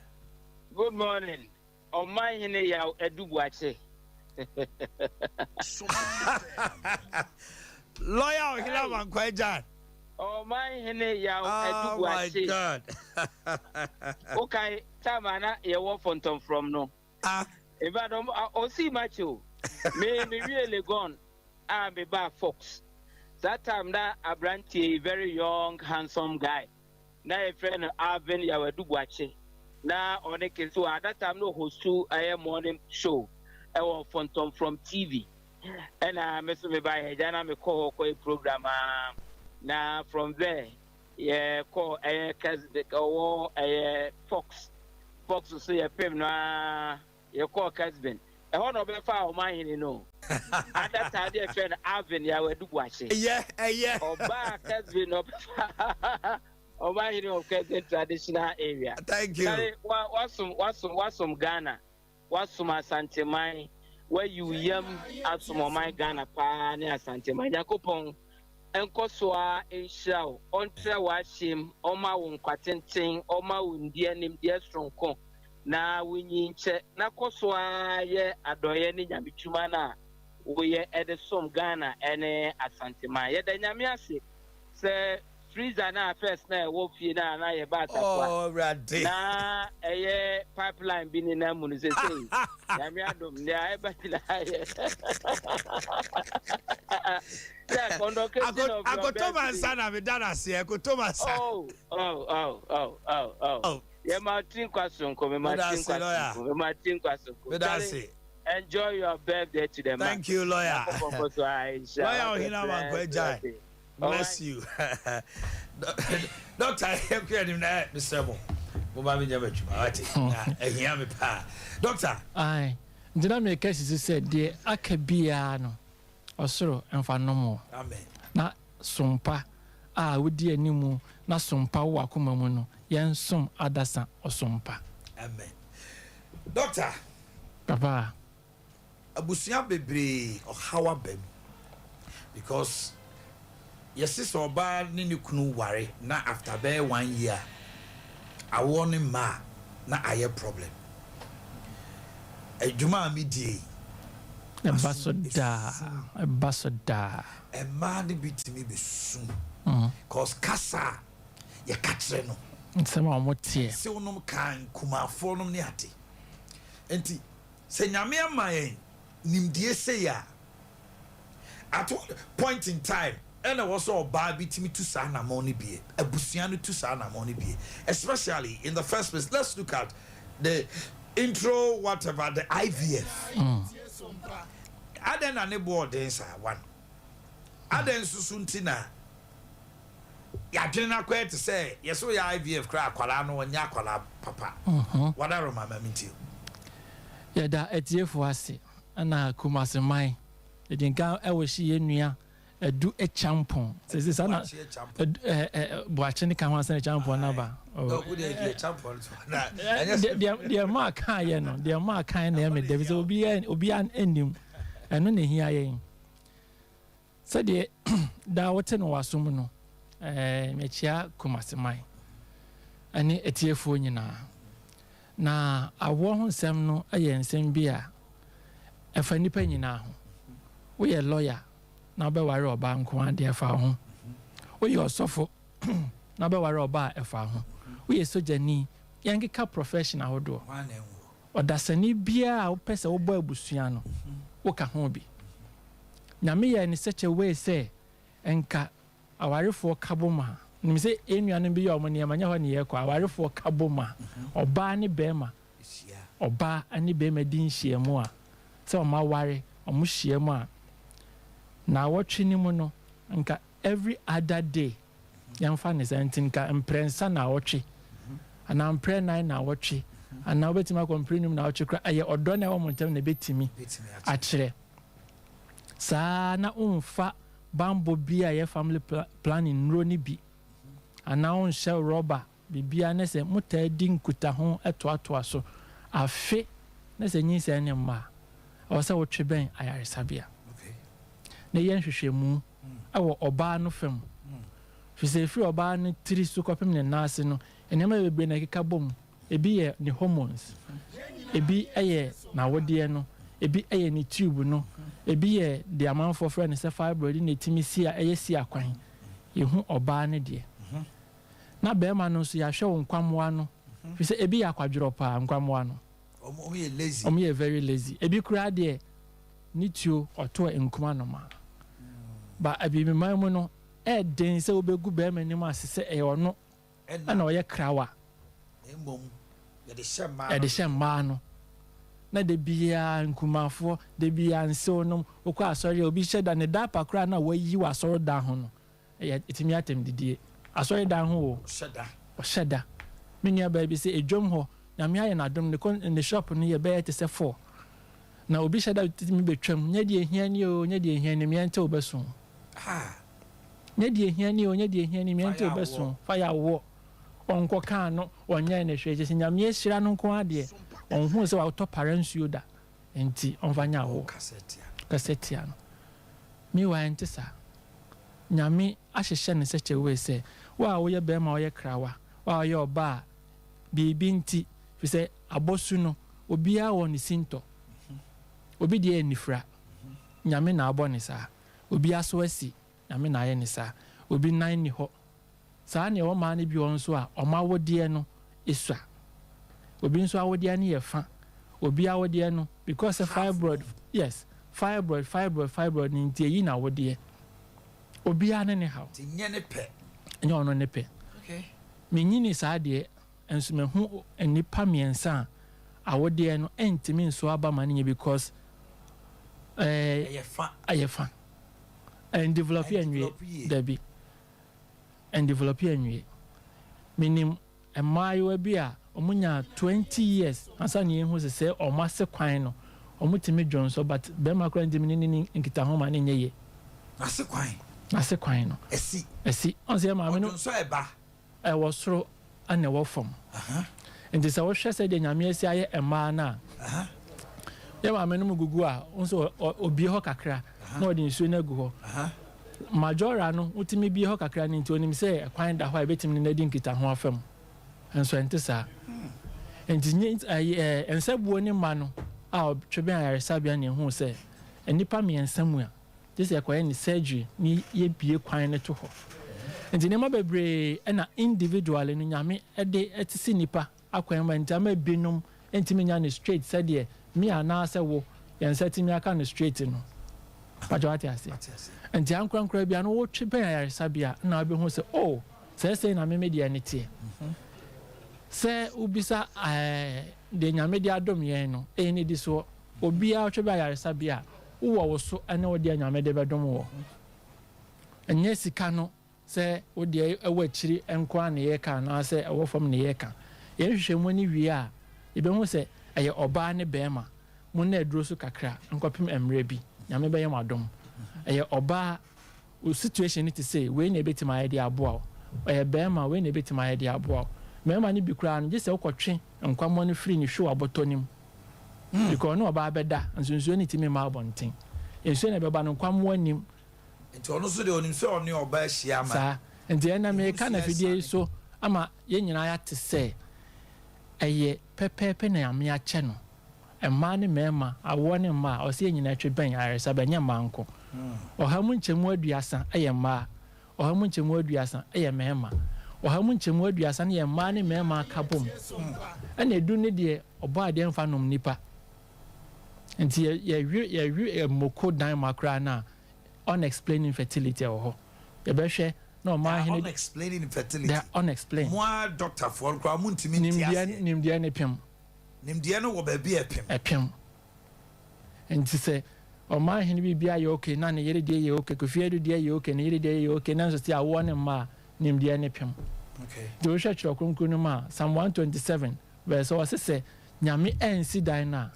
Good morning. Ɔman hene yaw adu buakye. Lawyer Ohene Amankwa Agyan. Ɔman hene yaw adu buakye. Oh my God. Okay, time ana yɛwɔ fɔntɔnfrɔm no. Ah. In fact, ɔsii makye o. Me me wie Legon a me ba Fox. That time na aberanteɛ yi very young handsome guy. Na yɛfrɛ no Alvin Yawadu Buakye. Na ɔne Kesewa at that time no hostu ɛyɛ morning show ɛwɔ Fɔntɔnfrɔm TV. Ɛna me so me ba yɛ gya na me kɔ hɔ kɔyɛ program a. Na from there yɛ kɔ ɛyɛ Kesbek ɔwɔ ɛyɛ Fox. Fox so yɛ pem no ara yɛ kɔɔ Kesben. Ɛhɔ na ɔbɛfaa ɔman hene no. At that time deɛ yɛfrɛ no Alvin Yawadu Boakye. Ɛyɛ ɛyɛ. Ɔbaa Kesben na ɔbɛfaa ɔman hene of Kesben traditional area. Thank you. Sare wa wasom wasom wasom Ghana wasom Asanteman wayi wo yam asom ɔman Ghana paa ne Asanteman. Nyankopɔn nkɔ so ara nhyira wo, ɔntrɛ w'ahyem, ɔmma wo nkwa tenten, ɔmma wo ndeɛ nimdeɛ soronko, na wonyin nkyɛ, na kɔ so ara yɛ adɔeɛ ne nyamedwuma no a woyɛ de som Ghana ne Asanteman. Yɛda Nyame ase sɛ freezer no a first na ɛwɔ fie no a na yɛba Asafo a Oh, Awurade. na ɛyɛ pipeline bi nenam mu no sesei Nyame adom nea ɛba nyinaa yɛ sɛ convocation of your Akoto birthday. mansa na meda no aseɛ akoto mansa. Oh, oh, oh, oh, oh, oh. Oh. Yɛma tiri nkwa sonko, mema Meda tiri ase, nkwa lawyer. sonko, mema tiri nkwa sonko. Meda Charlie, ase. Enjoy your birthday to the max. Thank you, lawyer. Nyankopɔn kɔ so ara nhyira. Lawyer Have a Ohene Amankwa blessed Agyan. birthday. Bless you. Doctor, yɛnkɔ anim na mesrɛ mo. Momma menyɛ m'adwuma wate. Na ahia me paa. Doctor. Ae, nti na meka si so sɛ deɛ aka biara no, ɔsoro mfa nnom wo. Amen. Na som pa a wodi animu na som pa wɔ w'akoma mu no, yɛnsom adasa ɔsom pa. Amen. Doctor. Papa. Abusua bebree ɔhaw aba mu because yɛse sɛ ɔbaa ne ne kunu ware na after bɛyɛ one year a awoɔ no mma a na ayɛ problem. Adwuma a medie yi Ɛba so daa, ɛba so daa. Mmaa no bi tumi bɛsu cause kasa a yɛka kyerɛ no. Nsɛm a wɔteɛ. Sew nom kaa nkumafoɔ nom ne ade nti Sɛ Nyame ama yɛn nimdie sei a, at what point in time ɛna ɛwɔ sɛ ɔbaa bi tumi tu saa anamɔn no bie, abusua no tu saa anamɔn no bie, especially in the first place, let's look at the intro whatever, the IVF. Adɛn na ne boɔ ɔden saa, one. Adɛn nso so nti na yɛadwene no akɔyɛ te sɛ yɛsɛ woyɛ IVF koraa akwadaa no ɔnyɛ akwadaa papa. Wada Roma ma mentie. Yɛda atiefoɔ ase. Ɛna Kumasi man yɛdi nka ɛwɔ hyi yɛn nua Adu Kyampɔn sese saa na Boakye ne ka ho asɛn Kyampɔn naba. Deɛ maa kan yɛ no deɛ maa kan na ɛmɛ dɛbi sɛ obi obi anim ɛno na ehia yɛn. Sɛdeɛ daa wote no w'asom no, mekyea Kumasi man ne atiefoɔ nyinaa. Na awoɔ ho nsɛm no yɛ nsɛm bi a ɛfa nnipa nyinaa ho. Woyɛ lɔya na wobɛware ɔbaa nko ara deɛ, ɛfa wo ho. Woyɛ ɔsɔfo na wobɛware ɔbaa a, ɛfa wo ho. Woyɛ sogyani, yɛnkeka profession ahodoɔ. Ɔdasani biara a wopɛ sɛ wobɔ abusua no, woka ho bi. Nyame yɛɛ no such a way sɛ nka awarefoɔ ka bom a, nim sɛ yɛn nuanom bi yɛ wɔn nneɛma, nyɛ hɔ ne yɛkɔ, awarefoɔ ka bom a, ɔbaa ne barima, ɔbaa ne barima di nhyiamu a, sɛ wɔn aware, wɔn hyia mu a, naawɔtwe no mu no, nka every other day, yɛmfa no saa nti nka mprɛnsa naawɔtwe anaa mprɛ nan naawɔtwe anaa wobɛtumi akɔ mprɛ num naawɔtwe koraa, ɛyɛ ɔdɔ na ɛwɔ mo ntam na ɛbɛtumi akyerɛ saa na womfa bambɔ bi a ɛyɛ family planning nnuro no bi anaa wonhyɛ rɔba biribiara ne sɛ motaa di nkutaho toatoa so afe na sɛ nyinsɛn no mma a, ɛwɔ sɛ wotwe bɛn ayaresabea na yɛ nhwehwɛmu wɔ ɔbaa no fam. Firi sɛ ɛfiri ɔbaa no tiri so kɔpem ne nan ase no, nneɛma bebree na ɛkeka bɔ mu. Ebi yɛ ne hormones, ebi yɛ n'awodeɛ no, ebi yɛ ne tube no, ebi yɛ deɛ amanfoɔ frɛ no sɛ fibroid na ɛtumi si a ɛyɛ si akwan. Yɛhu ɔbaa no deɛ. Na barima no nso yɛahwɛ wo nkwammoa no, firi sɛ ebi yɛ akwadworɔ paa, nkwammoa no. Wɔn yɛ very lazy. Ebi koraa deɛ ne tuo ɔto nkum anoma. Ba Abibiman mu no, ɛyɛ den sɛ wobɛgu barima anim ase sɛ ɛyɛ ɔno na ɔyɛ krawa. Yɛde hyɛ mmaa no. Na da biara nkumafoɔ, da biara nsew nom, wokɔ asɔre a obi hyɛ da ne diaper koraa na wayi wɔ asɔredan ho no, Ɛyɛ ɛtumi atɛm didie. Asɔredan ho o. Ɔhyɛ da. Ɔhyɛ da. Me nua baa bi sɛ edwam hɔ Nyame ayɛ no adom ne kɔn ne shop no yɛ bɛyɛ te sɛ four. Na obi hyɛ da tumi bɛ twam nyɛ deɛ ehia nie o nyɛ deɛ ehia nie meɛ nte wo bɛ so. Ah. Nyɛ deɛ ehia nie o nyɛ deɛ ehia nie meɛ nte wo bɛ so. Fa yɛ awoɔ. Ɔnkɔ kaa no ɔnyɛɛ no hwee kyerɛ sɛ Nyame ahyira no nko ara deɛ ɔnhuu sɛ watɔ para nsuo da. Nti ɔmfa nyɛ awoɔ. Kasa tia no. Meanwhile ɛnte saa. Nyame ahyehyɛ no such a way sɛ wo a woyɛ barima a woyɛ krawa, wo a woyɛ ɔbaa a biribi nti, firi sɛ abɔsu no obiara wɔ ne sintɔ. Obi deɛ yɛ nifira, Nyame na abɔ no saa. Obi aso asi, Nyame na ayɛ no saa. Obi nan nni hɔ, Saa na ɛwɔ mmaa no bi hɔ nso a wɔn awodeɛ no sua. Obi nso awodeɛ no yɛ fa. Obi awodeɛ no because sɛ fibroid yes fibroid fibroid fibroid no nti ɛyi n'awodeɛ. Obiara ne ne haw. Nti nyɛ ne pɛ. Nyɛ ɔno ne pɛ. Okay. Menyini saa deɛ nso mahu nnipa mmiɛnsa a awodeɛ no ɛntumi nso aba ma no nyɛ because ɛɛ ɛyɛ fa. Ɛyɛ fa. Ɛndevelop ɛnwie. Dabi. Ɛndevelɔpi anwie. Menim mmaayewa bi a wɔn nyaa 20 years ansa na yɛhu sɛ sɛ wɔn ase kwan no wɔn tumi dwonsɔ but bɛrima koraa ntumi ne ne ni nkitaho ma ne nyɛ yie. N'ase kwan. N'ase kwan no. Ɛsi. Ɛsi. Ɔn sɛ yɛ maame no. Ɔdwonsɔ ɛba. Ɛwɔ soro ɛna ɛwɔ fam. Nti sɛ wohwɛ sɛdeɛ Nyame asi ayɛ mmaa no a, yɛ maame no mu gugu a, wo nso obie hɔ kakra na ɔde nsuo no agu hɔ. Majora no, wotumi bie hɔ kakra no nti onim sɛ ɛkwan da hɔ a ɛbɛtumi ne no adi nkitaho afa mu. Nso ɛnte saa. Nti nsabuo ne mma no a ɔtwe bɛn ayaresabea na ehuu sɛ nnipa mmiɛnsa mu a, gye sɛ yɛkɔyɛ no surgery ne yɛbue kwan no to hɔ. Nti nneɛma bebree na individually no Nyame de sisi nnipa akwan mu a nti ama binom ntumi nya no straight sɛdeɛ me anaasɛ wo yɛn nsa tumi aka no straight no. Mpakyɛ wate aseɛ? Nti ankorankora bia no wotwe bɛn ayaresabea na wobɛhu sɛ oh sɛɛ sei na me me deɛ no teɛ. Sɛ wobisa ɛɛ deɛ Nyame de adom yɛn no ɛyɛ nnidisoɔ. Obiara ɔtwe bɛ ayaresabea a, wowɔ wo so ne wo deɛ Nyame de bɛdom woɔ. Ɛnyɛ sika no sɛ wo deɛ ɛwɔ akyiri nko ara na yɛreka anaasɛ ɛwɔ fam na yɛreka. Yɛn nhwehwɛmu no wie a, yɛbɛhu sɛ ɛyɛ ɔbaa ne barima. Monna aduro so kakra nkɔpem mmerɛ bi, Nyame bɛyɛ mo adom. Ɛyɛ ɔbaa, wo situation no te sei, wei na ɛbɛtumi ayɛ de aboa wo. Ɔyɛ barima, wei na ɛbɛtumi ayɛ de aboa wo. Mmarima no bi koraa no, gye sɛ wokɔtwe nkwammoa no firi ne hwewa bɔtɔ no mu. Because ɔne ɔbaa bɛda, nso nsuo no ntumi mma abɔnten. Nsuo na ɛbɛba no, nkwammoa nnim. Nti ɔno nso deɛ ɔnim sɛ ɔne ɔbaa ahyia ama. Saa. Nti ɛnnɛ Ne ho meka no nsuo afidie yi asiane. so ama yɛn nyinaa yɛate sɛ, ɛyɛ pɛpɛɛpɛ na Nyame akyɛ no. Mmaa ne mmarima, awoɔ ne mma a, ɔsɛ yɛn nyinaa twe bɛn ayaresabea, ɛnyɛ mmaa nko. 30% yɛ mmaa, 30% yɛ mmarima. 30% no yɛ mmaa ne mmarima aka bom. Ɛna edu no deɛ, Ɔbɔadeɛ mfa nnom nnipa. Nti yɛ, yɛwe, yɛwe mmoko dan ma koraa no a, unexplained infertility wɔ hɔ. Yɛbɛhwɛ na They ɔman are hene. unexplained infertility. They are unexplained. Mo ara dɔktafoɔ no koraa montumi nte Nimdeɛ, aseɛ. nimdeɛ no pem. Nimdeɛ no wɔ baabi a ɛpem. Ɛpem. Nti sɛ ɔman hene biribiara yɛ okay na ne yere deɛ yɛ okay, Kofi Adu deɛ yɛ okay, ne yere deɛ yɛ okay, nanso sɛ awoɔ ne mma a, nimdeɛ no pem. Okay. Nti wohwɛ Twerɛ Kronkron no mu a, Psalm 127 verse ɔse sɛ Nyame ansi dan no a,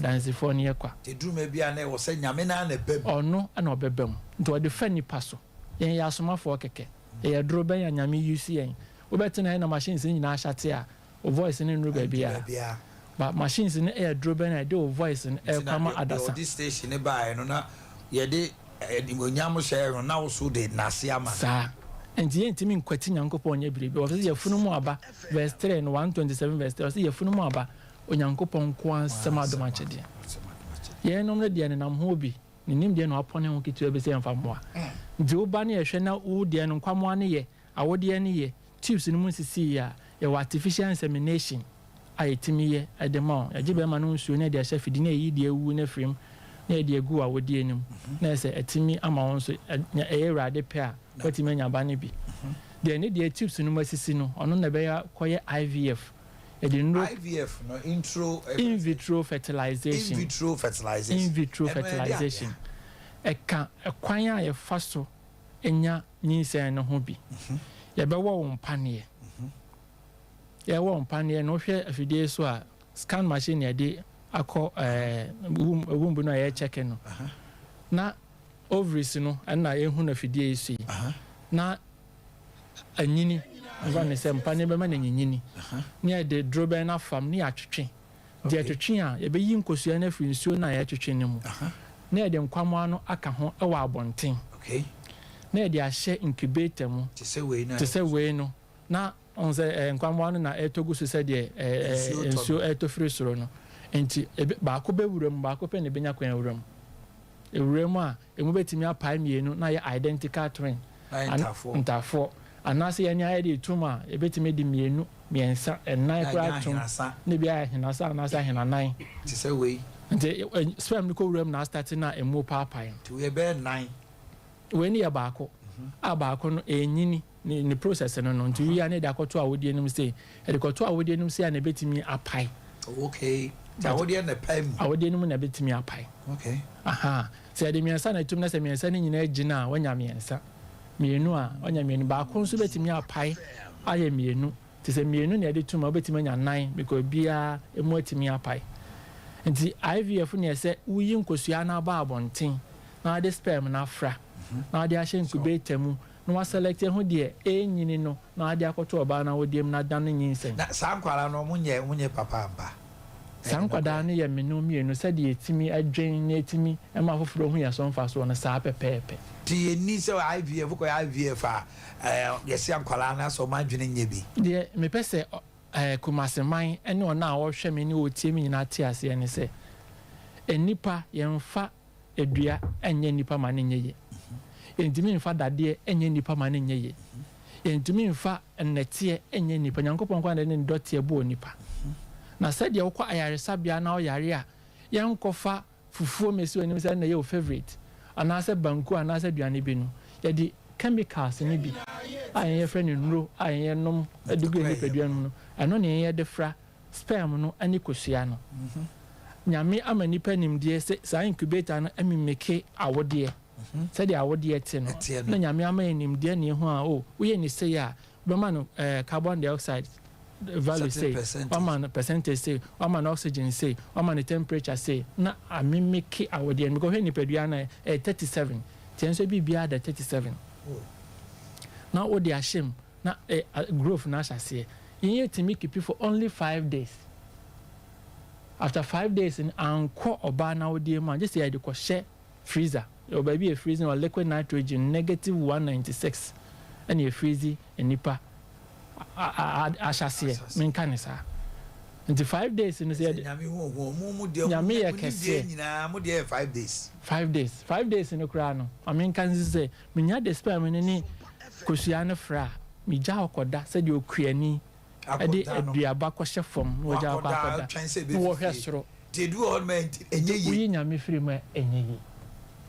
dansifoɔ no yɛ kwa. Nti ɛduru mmerɛ bi a na ɛwɔ sɛ Nyame no ara na ɛba mu. Ɔno na ɔbɛba mu. Nti ɔde fa nnipa so. Yɛn yɛ asomafoɔ kɛkɛ. Yɛyɛ dorobɛn a Nyame use yɛn. Wobɛtena ha na machines no nyinaa ahyate a, wo voice no nnuru baabiara. But machines no yɛ dorobɛn a ɛde wo voice no Nti ɛrekɔ na ama deɛ adasa. ɔde station no baeɛ no na yɛde animuonyam hyɛɛ no na wo so de nnase ama no. Saa. Nti yɛntumi nkwati Nyankopɔn nyɛ biribi. Ɔse yafunu mu aba, verse 3 no, 127 verse 3, ɔse yafunu mu aba, Onyankopɔn nkoaa nsam adom akyɛdeɛ. Yɛnom no deɛ nenam ho bi, ne nimdeɛ na wapɔne ho ketewa bi sɛ yɛmfa mmoa. Nti woba ne yɛhwɛ na wo deɛ no nkwammoa no yɛ, awodeɛ no yɛ, tubes no mu nsisii a, yɛwɔ artificial insemination a yɛtumi yɛ de ma wo. Yɛgye bɛrima no nsuo na yɛde ahyɛ afidie na yɛyi deɛ awuwu no afiri mu na yɛde agu w'awodeɛ no mu na ayɛ sɛ atumi ama wo nso nya ɛyɛ Awurade pɛ a woatumi anya ba no bi. Deɛ ne deɛ tubes no mu asisi no, ɔno na ɛbɛyɛ kɔyɛ IVF. Yɛde nnuro. IVF no, intro. In vitro fertilization. In vitro fertilization. In vitro Ɛno ɛyɛ deɛ fertilization. Ɛka ɛkwan a yɛfa so nya nyinsɛn no ho bi. Yɛbɛwɔ wo mpaneɛ. Yɛwɔ wo mpaneɛ no, wohwɛ afidie yi so a, scan machine na yɛde akɔ ɛɛ womb womb no a yɛrekyɛke no. Na ovaries no ɛna yɛhu no afidie yi so yi. Na anyini, mfa no sɛ mpaneɛ bɛma no anyinyini. Na yɛde dorobɛn no afam na yɛatwetwe. Nti yɛtwetwe a, yɛbɛyi nkosua no afiri nsuo no a yɛtwetwe no mu, na yɛde nkwammoa no aka ho wɔ abɔnten, na yɛde ahyɛ incubator mu, te sɛ wei no, na wohu sɛ nkwammoa no na ɛretɔ gu so sɛdeɛ nsuo retɔ firi soro no. Nti baako bɛwura mu, baako pɛ na ɛbɛnya kwan awura mu. Ɛwura mu a, Emu bɛtumi apae mmienu na ayɛ identical twin, ntaafoɔ, anaasɛ yɛn ani ayɛ de retum a, yɛbɛtumi de mmienu, mmiɛnsa, nnan koraa atum, na ebi ayɛ ahenasa anaasɛ ahenanan. Te sɛ wei. Nti sperm no kɔ wuram na astate no a emu paapae no. Nti wei ɛbɛyɛ nnan. Wei no yɛ baako, a baako no ɛrenyini. Ne ne process no no nti wia na yɛde akɔto awodeɛ no mu sei, yɛde kɔto awodeɛ no mu sei a na ɛbɛtumi apae. Okay, nti awodeɛ na ɛpae mu. Awodeɛ no mu na ɛbɛtumi apae. Okay. Aha, sɛ yɛde mmiɛnsa na ɛtum na sɛ mmiɛnsa no nyinaa gyina a wanya mmiɛnsa, mmienu a wanya mmienu, baako nso bɛtumi apae ayɛ mmienu, nti sɛ mmienu na yɛde tum a wobɛtumi anya nnan because biara ɛmu atumi apae. Nti IVF no yɛ sɛ woyi nkosua no aba abɔnten na wode sperm no afra na wode ahyɛ incubator mu na waselɛkte ho deɛ ɛrenyini no na ɔde akɔto ɔbaa no awodeɛ mu na adane nyinsɛn. Na saa nkwadaa no wɔn nyɛ wɔn nyɛ papa ampa? Saa Ɛyɛ nkwadaa nokorɛ? no yɛ me ne wo mmienu sɛdeɛ yɛtumi dwen na yɛtumi ma afoforɔ hu yɛn so mfasoɔ no saa pɛpɛɛpɛ. Nti yɛnni sɛ IVF wokɔyɛ IVF a ɛɛ yɛse nkwadaa no asɛ wɔn adwene nyɛ bi. Deɛ mepɛ sɛ ɛɛ Kumasi man ne wɔn a wɔhwɛ me ne wɔtie me nyinaa te aseɛ ne sɛ, nnipa yɛmfa dua nyɛ nnipa ma no nyɛ yie. Yɛntumi mfa dadeɛ nyɛ nnipa ma no nyɛ yie. Yɛntumi mfa nnɛteɛ nyɛ nnipa. Nyankopɔn nko ara na ɛde ne dɔteɛ bɔɔ nnipa. Na sɛdeɛ wokɔ ayaresabea na woyare a, yɛnkɔfa fufuo mmɛsi w'anim sɛ ɛno na ɛyɛ wo favourite, anaasɛ banku anaasɛ aduane bi no, yɛde chemicals no bi a yɛn yɛfrɛ no nnuro a yɛn yɛnom de gu yɛn nipadua no mu no, ɛno na yɛn yɛde fra sperm no ne kosua no. Nyame ama nnipa nimdeɛ sɛ saa incubator no mimike awodeɛ, sɛdeɛ awodeɛ te no, na Nyame ama yɛn nimdeɛ na yɛhu a, oh, woyɛ no sei a, wobɛma no eh, carbon dioxide. value sei, wama no percentage sei, wama no oxygen sei, wama no temperature sei, na amemeke awodeɛ no. Because hwɛ nipadua no ɛyɛ 37, nti ɛno nso biribiara da 37. Na wode ahyɛ mu na eh, growth no ahyɛ aseɛ. Yɛn yɛtumi keep for only 5 days. After 5 days no, ankɔ ɔbaa no awodeɛ mu a, gye sɛ yɛde kɔhyɛ freezer. Yɛwɔ baabi yɛ freezing wɔ liquid nitrogen -196, ɛna yɛ freeze nipa ahyɛ aseɛ. Menka ne saa nti 5 days no sɛ yɛde Nyame yɛ kɛseɛ. Nyinaa mo deɛ yɛ 5 days. 5 days, 5 days no koraa no, maame nka nso sɛ menya de sperm no ne kosua no fra a, megya ɔkɔda sɛdeɛ okuani ɛde aduaba kɔhyɛ fam na wɔgya akɔ akɔda na wɔhwɛ soro. Nti edu hɔ nom ɛnyɛ yie. Woyi Nyame firi mu a, ɛnyɛ yie.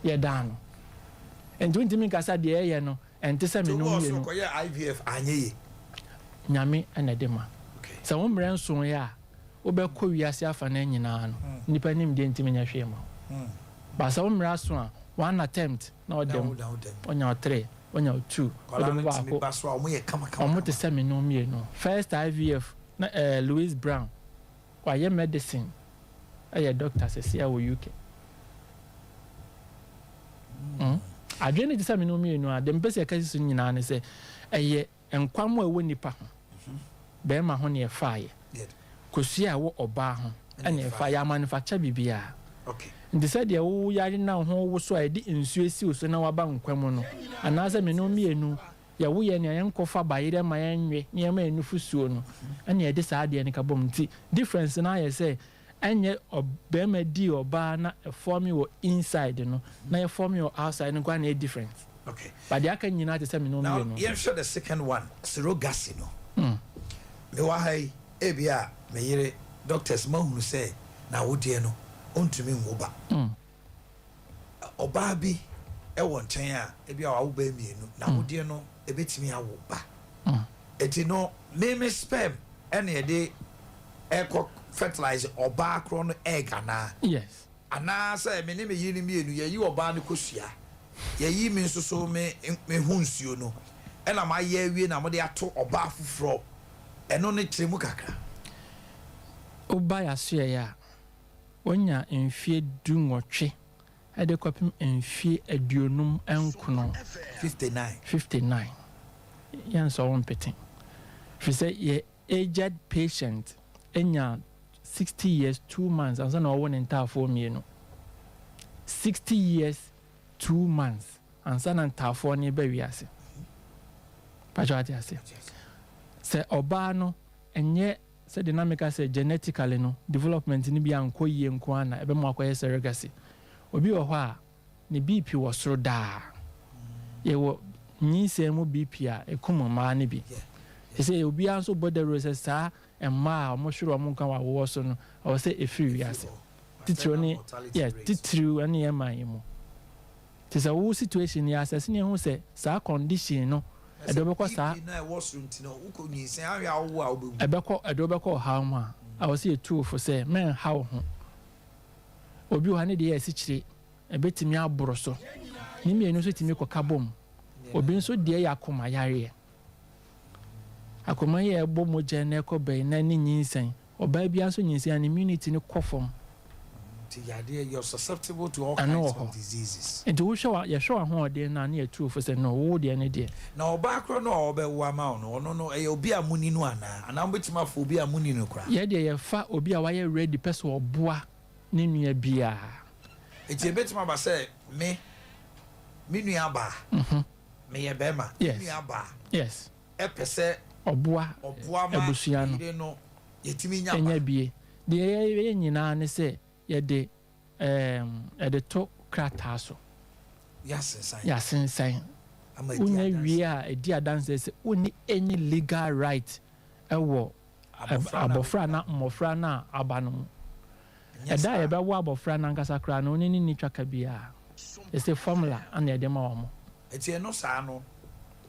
Yɛdaa no nti wontumi nkasa deɛ ɛyɛ no ɛnte sɛ me no mmienu. Kɔyɛ IVF anyɛ yie. Nyame ɛna ɛde ma sɛ wo mmerɛ nson yɛ a, wobɛkɔ wiase afa no nyinaa no, nipa nim deɛ ntumi nyɛ hwee ma wo ba. Sɛ wo mmerɛ aso a, one attempt na ɔdɛm ɔnya ɔtere, ɔnya ɔtu, ɔde mu baako. Ɔmo te sɛ me no mmienu. First IVF na Louise Brown, wayɛ medicine, ɛyɛ doctor sɛsi a wɔ UK. Adwene no te sɛ me no mmienu a, deɛ mpɛ sɛ yɛka si so nyinaa ne sɛ ɛyɛ nkwam a ɛwɔ nipa ho, bɛrima ho ne ɛfaayɛ, kosua a ɛwɔ ɔbaa ho ɛna ɛfa yɛ amanufacture biribiara. Nti sɛdeɛ wo yare na ho wo so a, yɛde nsuo si wo so na waba nkwa mu no, anaasɛ me no mmienu yɛwo yɛ nea yɛnkɔfa bayerɛ ma yɛnwe nneɛma yɛ nufusuo no, ɛna yɛde saa adeɛ no ka bom. Nti difference no ayɛ sɛ ɛnyɛ ɔbɛrima di ɔbaa na ɛform wɔ inside no na yɛform wɔ outside no nkoa na ɛyɛ different. But deɛ aka nyinaa te sɛ me no Now mmienu. yɛnhwɛ the second one, surrogacy no. Mewɔ ha yi, ebi a me yere, doctors mahunu sɛ na awodeɛ no ɔntumi nwo ba. Ɔbaa bi ɛwɔ nkyɛn a ebi a wawo bɛyɛ mmienu na awodeɛ no ebetumi awo ba. Eti no meme sperm ɛna yɛde ɛkɔ fertilize ɔbaa korɔ no egg anaa? Yes. Anaasɛ me ne me yere no mmienu yɛyi ɔbaa no kosua, yɛyi me nso so me ho nsuo no, ɛna mayɛ awie na mode ato ɔbaa foforɔ ɛno ne kyerɛ mu kakra. Woba yɛasoɛeɛ a, wonya mfie 18 ɛde kɔpem mfie 59. 59. 59, yɛnsɔ wo mpete, firi sɛ yɛ aged patient anya 60 years 2 months ansa na ɔwɔ ne ntaafoɔ mmienu. 60 years 2 months ansa na ntaafoɔ no ba wiase. Patro, ate ase sɛ ɔbaa no ɛnyɛ sɛdeɛ na meka sɛ genetically no, development no bi ankɔ yie nko ara na ɛbɛma akɔyɛ surrogacy. Obi wɔ hɔ a ne BP wɔ soro daa. Yɛwɔ nyinsɛn mu BP a ɛkum mmaa no bi. Sɛ obiara nso bɔ dawuro sɛ saa mmaa a wɔhwere wɔn nka wɔ awowɔ so no, ɛwɔ sɛ ɛfiri wiase, titiriw ne yɛ titiriw ne yɛ man yi mu. Te sɛ wo situation yɛ asɛse ne ehu sɛ saa condition no ɛde wobɛkɔ saa BP na ɛwɔ soro nti no, wokɔ nyinsɛn ahwɛ awowo a, wobɛwu. Ɛbɛkɔ, ɛde wobɛkɔ ɔhaw mu a, ɛwɔ sɛ yɛtu wo fo sɛ mɛnha wo ho. Obi wɔ ha ne deɛ yɛ asikyire, ɛbɛtumi aboro so, ne mmienu nso tumi kɔka bom. Obi nso deɛ yɛ akoma yareɛ, akoma yi a ɛbɔ mogya na ɛkɔ bɛyi na ne nyinsɛn. Ɔbaa biara nso nyinsɛn a, ne immunity no kɔ fam. Nti yadeɛ, you're susceptible to all ɛno kinds wɔ of hɔ diseases. Nti wohwɛ wa yɛhwɛ w'ahoɔden no a, ne yɛtu wo fo sɛ no, wo deɛ ne deɛ. Na ɔbaa korɔ no a ɔbɛwo ama wo no, ɔno no ɛyɛ obi a muni no anaa mobɛtumi afa obi a muni no koraa? Yɛ deɛ, yɛfa obi a wayɛ ready pɛ sɛ ɔboa ne nua biara. Nti ebɛtumi aba sɛ me nua baa, meyɛ bɛrima, me nua baa ɛpɛ sɛ ɔboa ɔboa ma abusua no yere no yɛtumi nya ɛnya ba. Bie deɛ yɛyɛ nyinaa ne sɛ yɛde to krataa so. Yɛasensan. Yɛasensan. Ama adi wonya adanse. Wie a, ɛdi adanse sɛ wonni any legal right ɛwɔ abɔfra no a abɔfra na mmɔfra no a aba no mu. Ɛnyɛ Ɛda saa. a yɛbɛwo abɔfra no ankasa koraa no, wone ne ni twaka biara. Ɛsɛ formula ana yɛde ma wɔ mo. Nti ɛno saa no,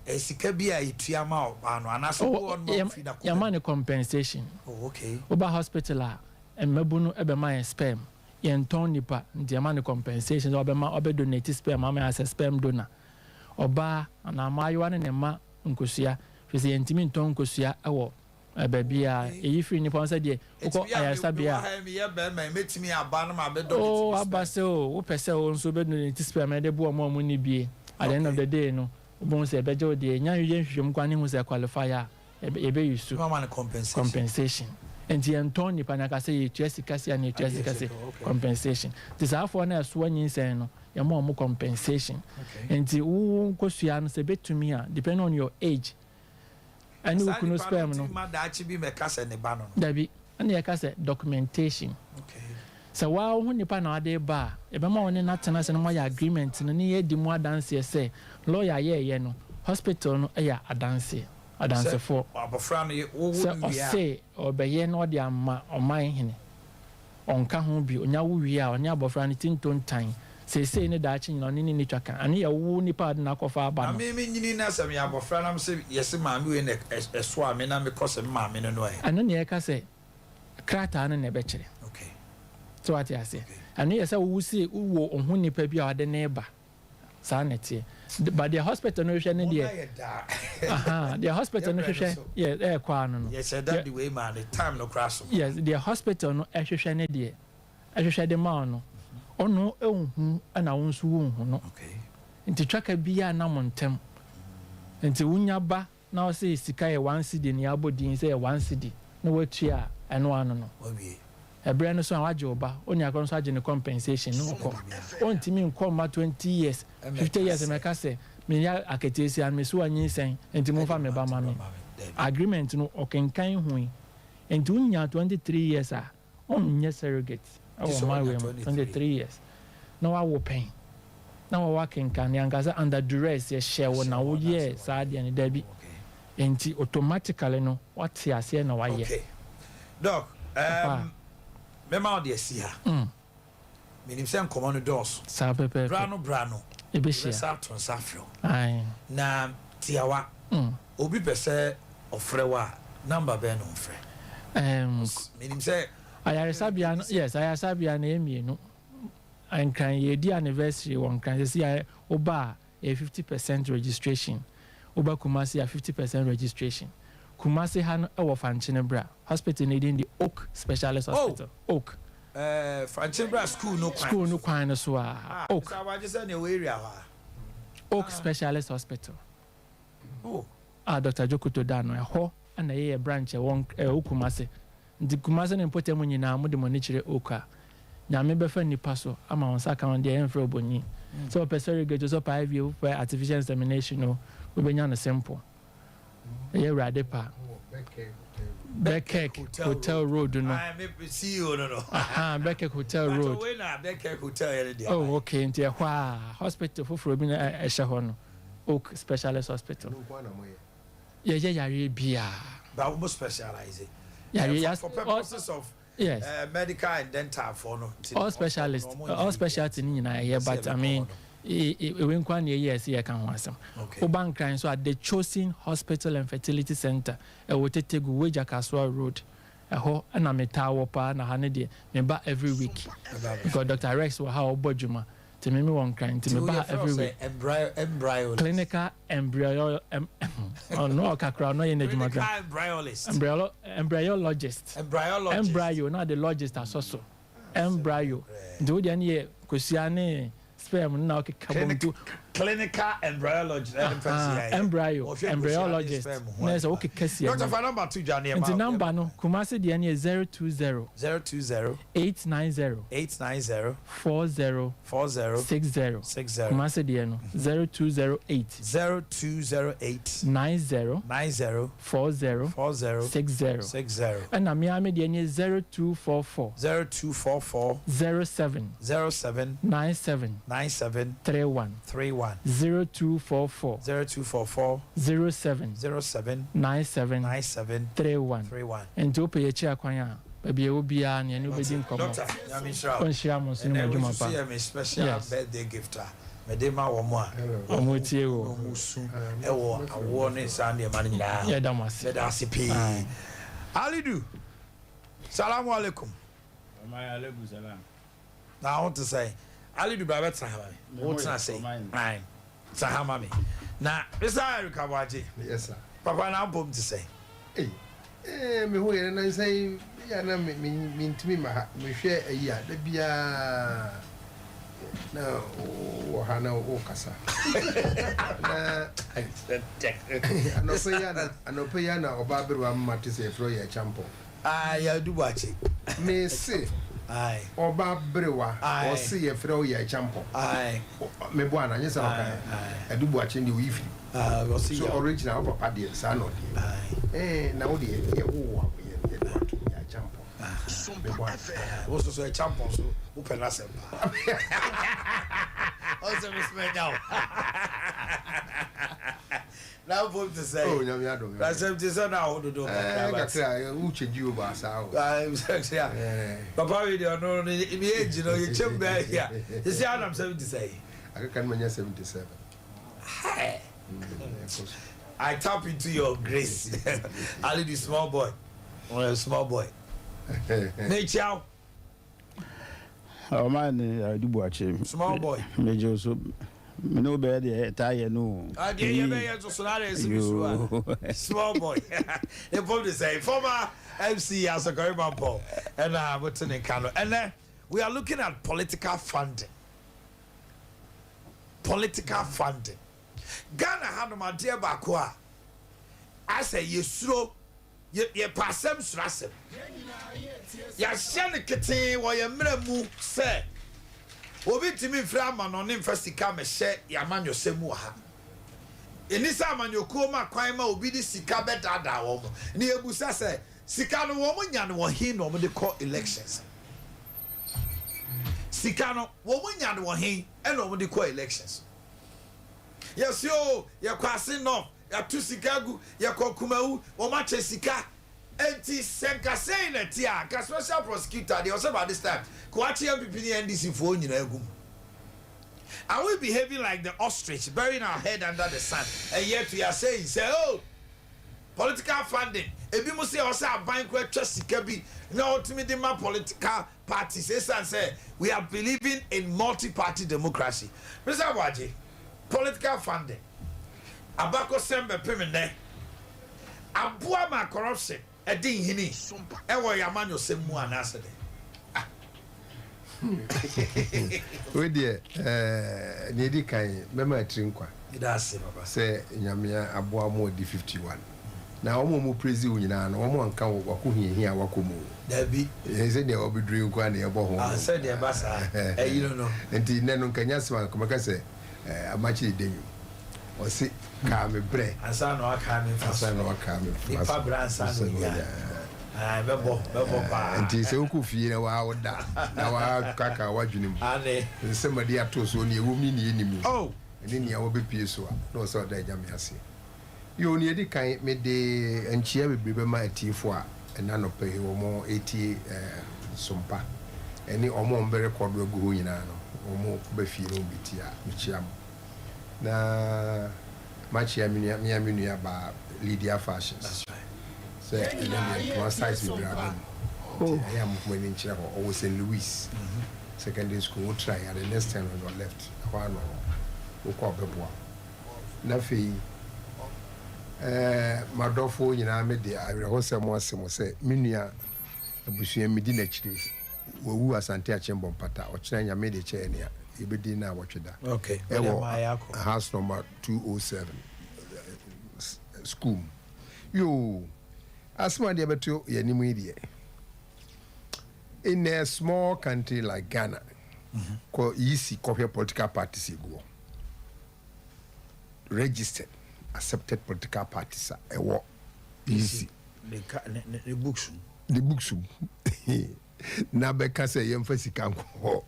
ɛyɛ sika bi a yɛtua ma ɔbaa no anaasɛ Oh, wowɔ no ma wofi n'akoma yɛma mu? no compensation. Oh, okay. Woba hospital a, mmabu no bɛma yɛn sperm. Yɛntɔn nipa, nti yɛma no compensation sɛ ɔbɛma, ɔbɛdonate sperm ama yɛn asɛ sperm donor. Ɔbaa anaa mmaayewa ne ne mma nkosua, firi sɛ yɛntumi ntɔn nkosua ɛwɔ Baabiara. Yɛyi firi nnipa ho sɛdeɛ wokɔ ayaresabea a. Oh, aba sɛ o, wopɛ sɛ wo nso wobɛdonate sperm de boa wɔn a wɔnni bie. At the end of the day no, wobɛhu sɛ yɛbɛgye wo deɛ. Yɛnya yɛ nhwehwɛmu koraa na yɛhu sɛ ɛqualify a, yɛbɛ use. Compensation. Nti yɛntɔn nnipa no aka sɛ yɛtua sika sei anaa yɛtua sika sei. Compensation. Nti saa afoɔ no a ɛsoa nyinsɛn no, yɛma wɔn compensation. Nti wo wo nkosua no sɛ ɛbɛtumi a, depending on your age, ɛne wo kunu sperm no. Dabi, ɛna yɛka sɛ documentation. Sɛ woa wo ho nipa na wode ba a, yɛbɛma wo ne no atena ase na moayɛ agreement no ne yɛadi mu adanseɛ sɛ lawyer yɛɛyɛ no, hospital no yɛ adanseɛ, adansefoɔ. Sɛ ɔse ɔrebɛyɛ na ɔde ama ɔman hene. Ɔnka ho bio. Ɔnya wo wie a, ɔne abɔfra no ti ntontan. Seesei ne daakye nyinaa, ɔne no nni twaka. Ɛno yɛ wo nipa a wode no akɔfa aba Na no. me menyini na sɛ meyɛ abɔfra na mese yɛse maame wei na ɛsoaa me na mekɔ sɛ me maame no no ɛ? Ɛno na yɛka sɛ krataa no na ɛbɛkyerɛ. Okay. So wate aseɛ? Okay. Ɛno yɛ sɛ wo se wowɔ wo ho nipa bi a ɔde no reba. Saa na ɛteɛ. But deɛ hospital no hwehwɛ ne deɛ. Mona yɛ daa. Aha, deɛ hospital no hwehwɛ yɛ ɛɛkɔ ano no. Yɛhyɛ da de wei maa ne time no koraa so. Yes, deɛ hospital no ɛhwehwɛ ne deɛ, ɛhwehwɛ de ma wo no, ɔno ɛnhu ɛna wo nso wonhu no. Okay. Nti twaka biara nna mo ntɛm. Nti wonya ba na ɔse sika yɛ one cedi na yɛabɔ din sɛ yɛ one cedi na watua a, ɛno ano no. Wawie. Ɛberɛ no so a wagye wo ba, onua korɔ nso agye ne compensation na ɔkɔ. Ɔntumi nkɔ mma 20 years, 50 years mmɛka sɛ meyɛ aketeesia no me so anyinsɛn nti momfa me ba ma me. Agreement no ɔkenkan hui. Nti wonya 23 years a, Ɔnyɛ surrogate wɔ ɔman wei mu 23 years na wawo pɛn na wawo akenkan yɛanka sɛ under duress yɛhyɛɛ wo na woyɛɛ saa adeɛ no dabi nti automatically no wate aseɛ na wayɛ. Okay doc um, mɛma wo de asi ha. Menim sɛ nkɔmmɔ no dɔɔso. Saa pɛpɛɛpɛ. Bra no bra no. Yɛbɛhyia. Yɛbɛsa ato nsa afrɛ wo. Ae. Na tiawa, obi pɛ sɛ ɔfrɛ wo a, number bɛn na ɔmfrɛ? Ɛɛm. Menim sɛ. Ayaresabea no, yes, ayaresabea no ɛyɛ mmienu. Nkran, yɛredi anniversary wɔ Nkran. Seesei a woba a, ɛyɛ 50 percent registration. Woba Kumasi a, 50 percent registration. Kumasi ha no ɛwɔ Fankyene Bra. Hospital no din de Oak Specialist Hospital. Oh! Oak. Ɛɛ, Fankyene Bra school no kwan no so. School no kwan no so a. Ah, Oak. Mister Aboagye sɛ nea ɛwɔ area hɔ a. Oak Specialist Hospital. Oh. A Doctor Djokoto da ano. Ɛhɔ na yɛyɛ branch ɛwɔ ɛwɔ Kumasi. Nti Kumasi ne mpɔtam nyinaa mode mo ani kyerɛ Oak a, Nyame bɛfa nnipa so ama wo nsa aka wo deɛ yɛmfrɛ obonyi. Sɛ wopɛ surrogate o, sɛ wopɛ IVF o, wopɛ artificial insemination o, wobɛnya no simple. Ɛyɛ Awurade pɛ a. Beckek Hotel Road no. CEO no no. Aha, Beckek Hotel Road. Wei na Beckek Hotel yɛ ne deɛ. Oh, okay, nti ɛhɔ a hospital foforɔ bi na ɛhyɛ hɔ no, Oak Specialist Hospital. Yɛyɛ yareɛ biara. But wɔn specialize. Yareɛ For purposes of Yes. Medical and dental foɔ no. All specialist, all specialty ne nyinaa ɛyɛ but I mean ewe nkoa na ɛyɛ ɛsɛ yɛka ho asɛm. Woba Nkran nso a The Chosen Hospital and Fertility Center ɛwɔ Tetegu, Wagya Kasoa Road ɛhɔ na metaa wɔ paa na ha no deɛ meba every week because Doctor Rex wɔ ha a ɔbɔ adwuma nti me mewɔ Nkran nti meba ha every week. Clinical embryo ɔno ɔka koraa ɔno yɛ n'adwuma koraa. Clinical embryologist. Embryo na ɔde logist asɔ so. Embryo nti wo deɛ no yɛ kosua ne sperm no na ɔkeka bom nti. Clinical embryologist ɛne fɛn si yɛ. Embryo embryologist na yɛ sɛ wokeka si Doctor fa number to dwa ne ɛma. Nti number no Kumasi deɛ no yɛ 020. 020. 890. 890. 40. 40. 60. 60. Kumasi deɛ no 0208. 0208. 90. 90. 40. 40. 60. 60. Ɛna me ara me deɛ no yɛ 0244. 0244. 07. 07. 97. 97. 31. 31. 0244. 0244. 07. 07. 97. 97. 31. 31. Nti wopɛ yɛn akyiri akwan a, baabi a ɛwɔ biara no yɛne wo bɛdi nkɔmmɔ. Doctor, Nyame nhyira wo. Ɔnhyira mo nso ne mo Ɛnɛ adwuma wei nso pa. so yɛ me special Yes. birthday gift a mede ma wɔn a Wɔn tie wo. wɔn su wɔ awoɔ ne saa nneɛma no nyinaa. Yɛda mo ase. Meda ase pii. Aye. Alidu, salamu alaikum. Ɔman alaikum salam. Na wo te sɛn? Alidu bra bɛtena ha ma me. Wo tena sɛn? Aye. Tena ha ma me. Na Mr. Eric Aboagye. Yes sir. Papa na mpom te sɛn? Ei. Eh, me ho yɛ nansa yi yɛ na me me mentumi ma ha mehwɛ ayi a da biara na wɔ ha na wokasa na anɔpɛ yi ana anɔpɛ yi ana ɔbaa berewa mma te sɛ yɛfrɛ yɛ kyampɔn. Ah, yɛ adu buakye. Me se ɔba berewa ɔse yɛfrɛ wo yɛ kyampɔn. Me bo ana nyɛ sɛ ɔka adu buakye deɛ oyi firi. So original wo papa deɛ saa na ɔdeɛ. Eh, na wo deɛ yɛ wo wo yɛ yɛ de wato yɛ kyampɔn. Me bo ana. Wo so so yɛ kyampɔn so wo pɛ n'asɛm paa. Ɔsɛ me sɛ nya wo. Na mpo te sɛ. Oh, nyame adom. Na sɛm te sɛ na aho dodo kakra. Eh, kakra, wo change wo ba saa o. Ah, sɛ Papa we de ɔno no me age no ye chem bɛ ya. Sisi anam 77. Akaka no manya 77. Hey. I tap into your grace. Ali the small boy. Oh, small boy. Me ciao. Ɔman ne Adu Boakye. Small boy. Megye wo so. Me ne wo bɛyɛ deɛ ɛtaa yɛ no o. Ah, deɛ yɛbɛyɛ nso so na adɛ ɛsi mi so a. Small boy. Epom de sɛ former MC Asokore Mampong ɛna mote ne nka no. Ɛnɛ we are looking at political funding. Political funding. Ghana hanom adeɛ baako a asɛ yɛsuro Yɛ, yɛpɛ asɛm suro asɛm. Yɛahyɛ no ketee wɔ yɛn mmara mu sɛ obi ntumi mfiri amanɔne mfa sika mmɛhyɛ yɛn amanyɔsɛm mu wɔ ha. Ɛnni sɛ amanyɔkuo ma kwan ma obi de sika bɛdaadaa wɔn. Na yɛbusa sɛ, sika no wɔn nya no wɔ he na wɔde kɔ elections? Sika no wɔn nya no wɔ he na wɔde kɔ elections? Yɛse oo, yɛkɔ Ase North, Yɛato sika agu, yɛkɔ Kumawu, wɔakyɛ sika. Enti sɛ nka sei na ɛte a, nka special prosecutor deɛ ɔsɛ by this time, nka wakye NPP ne NDC foɔ nyinaa agu mu. Are we behaving like the ostrich burying our head under the sand and yet we are saying sɛ oh, political funding, ebinom se ɛwɔ sɛ aban koraa twa sika bi na ɔtumi de ma political parties esiane sɛ we are believing in multi party democracy. Mister Aboagye, political funding. Abakɔsɛm bɛpem nnɛ aboa ma corruption adi nhini wɔ yɛn amanyɔsɛm mu anaasɛ dɛn? Ah. Wei deɛ eh, nea ɛdi kan mɛma atiri nkwa. Meda ase papa. Sɛ Nyame aboa mo adi 51. Na wɔn a wɔn praise wo nyinaa no, wɔn anka wo wako hiahia a wakɔ mu o. Dabi. Ɛyɛ sɛ nea wabɛduru yi nko ara na yɛbɔ ho. Ah, sɛ deɛ ɛba saa, ɛyi no no. Nti nnɛ no nka nyɛ asɛm a nka mɛka sɛ Eh, amakye deda nwom. Ɔse kaa me brɛ. Ansa na wakaa me mfa so. Ansa na wakaa me mfa so. Nipa brɛ ansa na onya. Ae, mɛbɔ, mɛbɔ paa. Nti sɛ wokɔ fie na waa woda na waa kaka w'adwene mu. Ane. Nsɛm a de ato so nea ɛwom ne nea ɛnni mu. Oh. Ɛne nea wɔbɛpie so a na ɔsɛ ɔda Nyame ase. Yoo, nea ɛdi kan mede nkyia bebree bɛma atiefo a ɛnnɛ anɔpa yi wɔretie Sompa ɛne wɔn a wɔbɛrekɔdo agu hɔ nyinaa no, wɔba fie na wɔbɛtie a, mekyia mo. Na makyia me nua, me ara me nua baa Lydia Fashions sɛ ɛnɛ deɛ ntoma size bebree aba mu nti ɛyɛ a momfa mo ani nkyerɛ hɔ. Ɔwɔ St. Louis Secondary School, wo try a the next turn on your left, ɛhɔ ara na ɔwɔ, wokɔ a ɔbɛboa wo. Na afei, eh, m'adɔfoɔ nyinaa mede awerɛhosɛm ase mo sɛ me nua abusua medi n'akyire, wawu Asante Akyem Mpata, ɔkyena Nyame de kyɛɛ nea yɛbɛdi no awɔtwe da, Okay, wode ɛwɔ maa yɛakɔ. house number 207 school mu. Yoo, asɛm a deɛ bɛto yɛn anim yi deɛ, in a small country like Ghana, kɔ EC kɔhwɛ political parties egu hɔ. registered accepted political parties a ɛwɔ EC. Ne books mu. Ne books mu. Na bɛka sɛ yɛmfa sika nkɔ hɔ.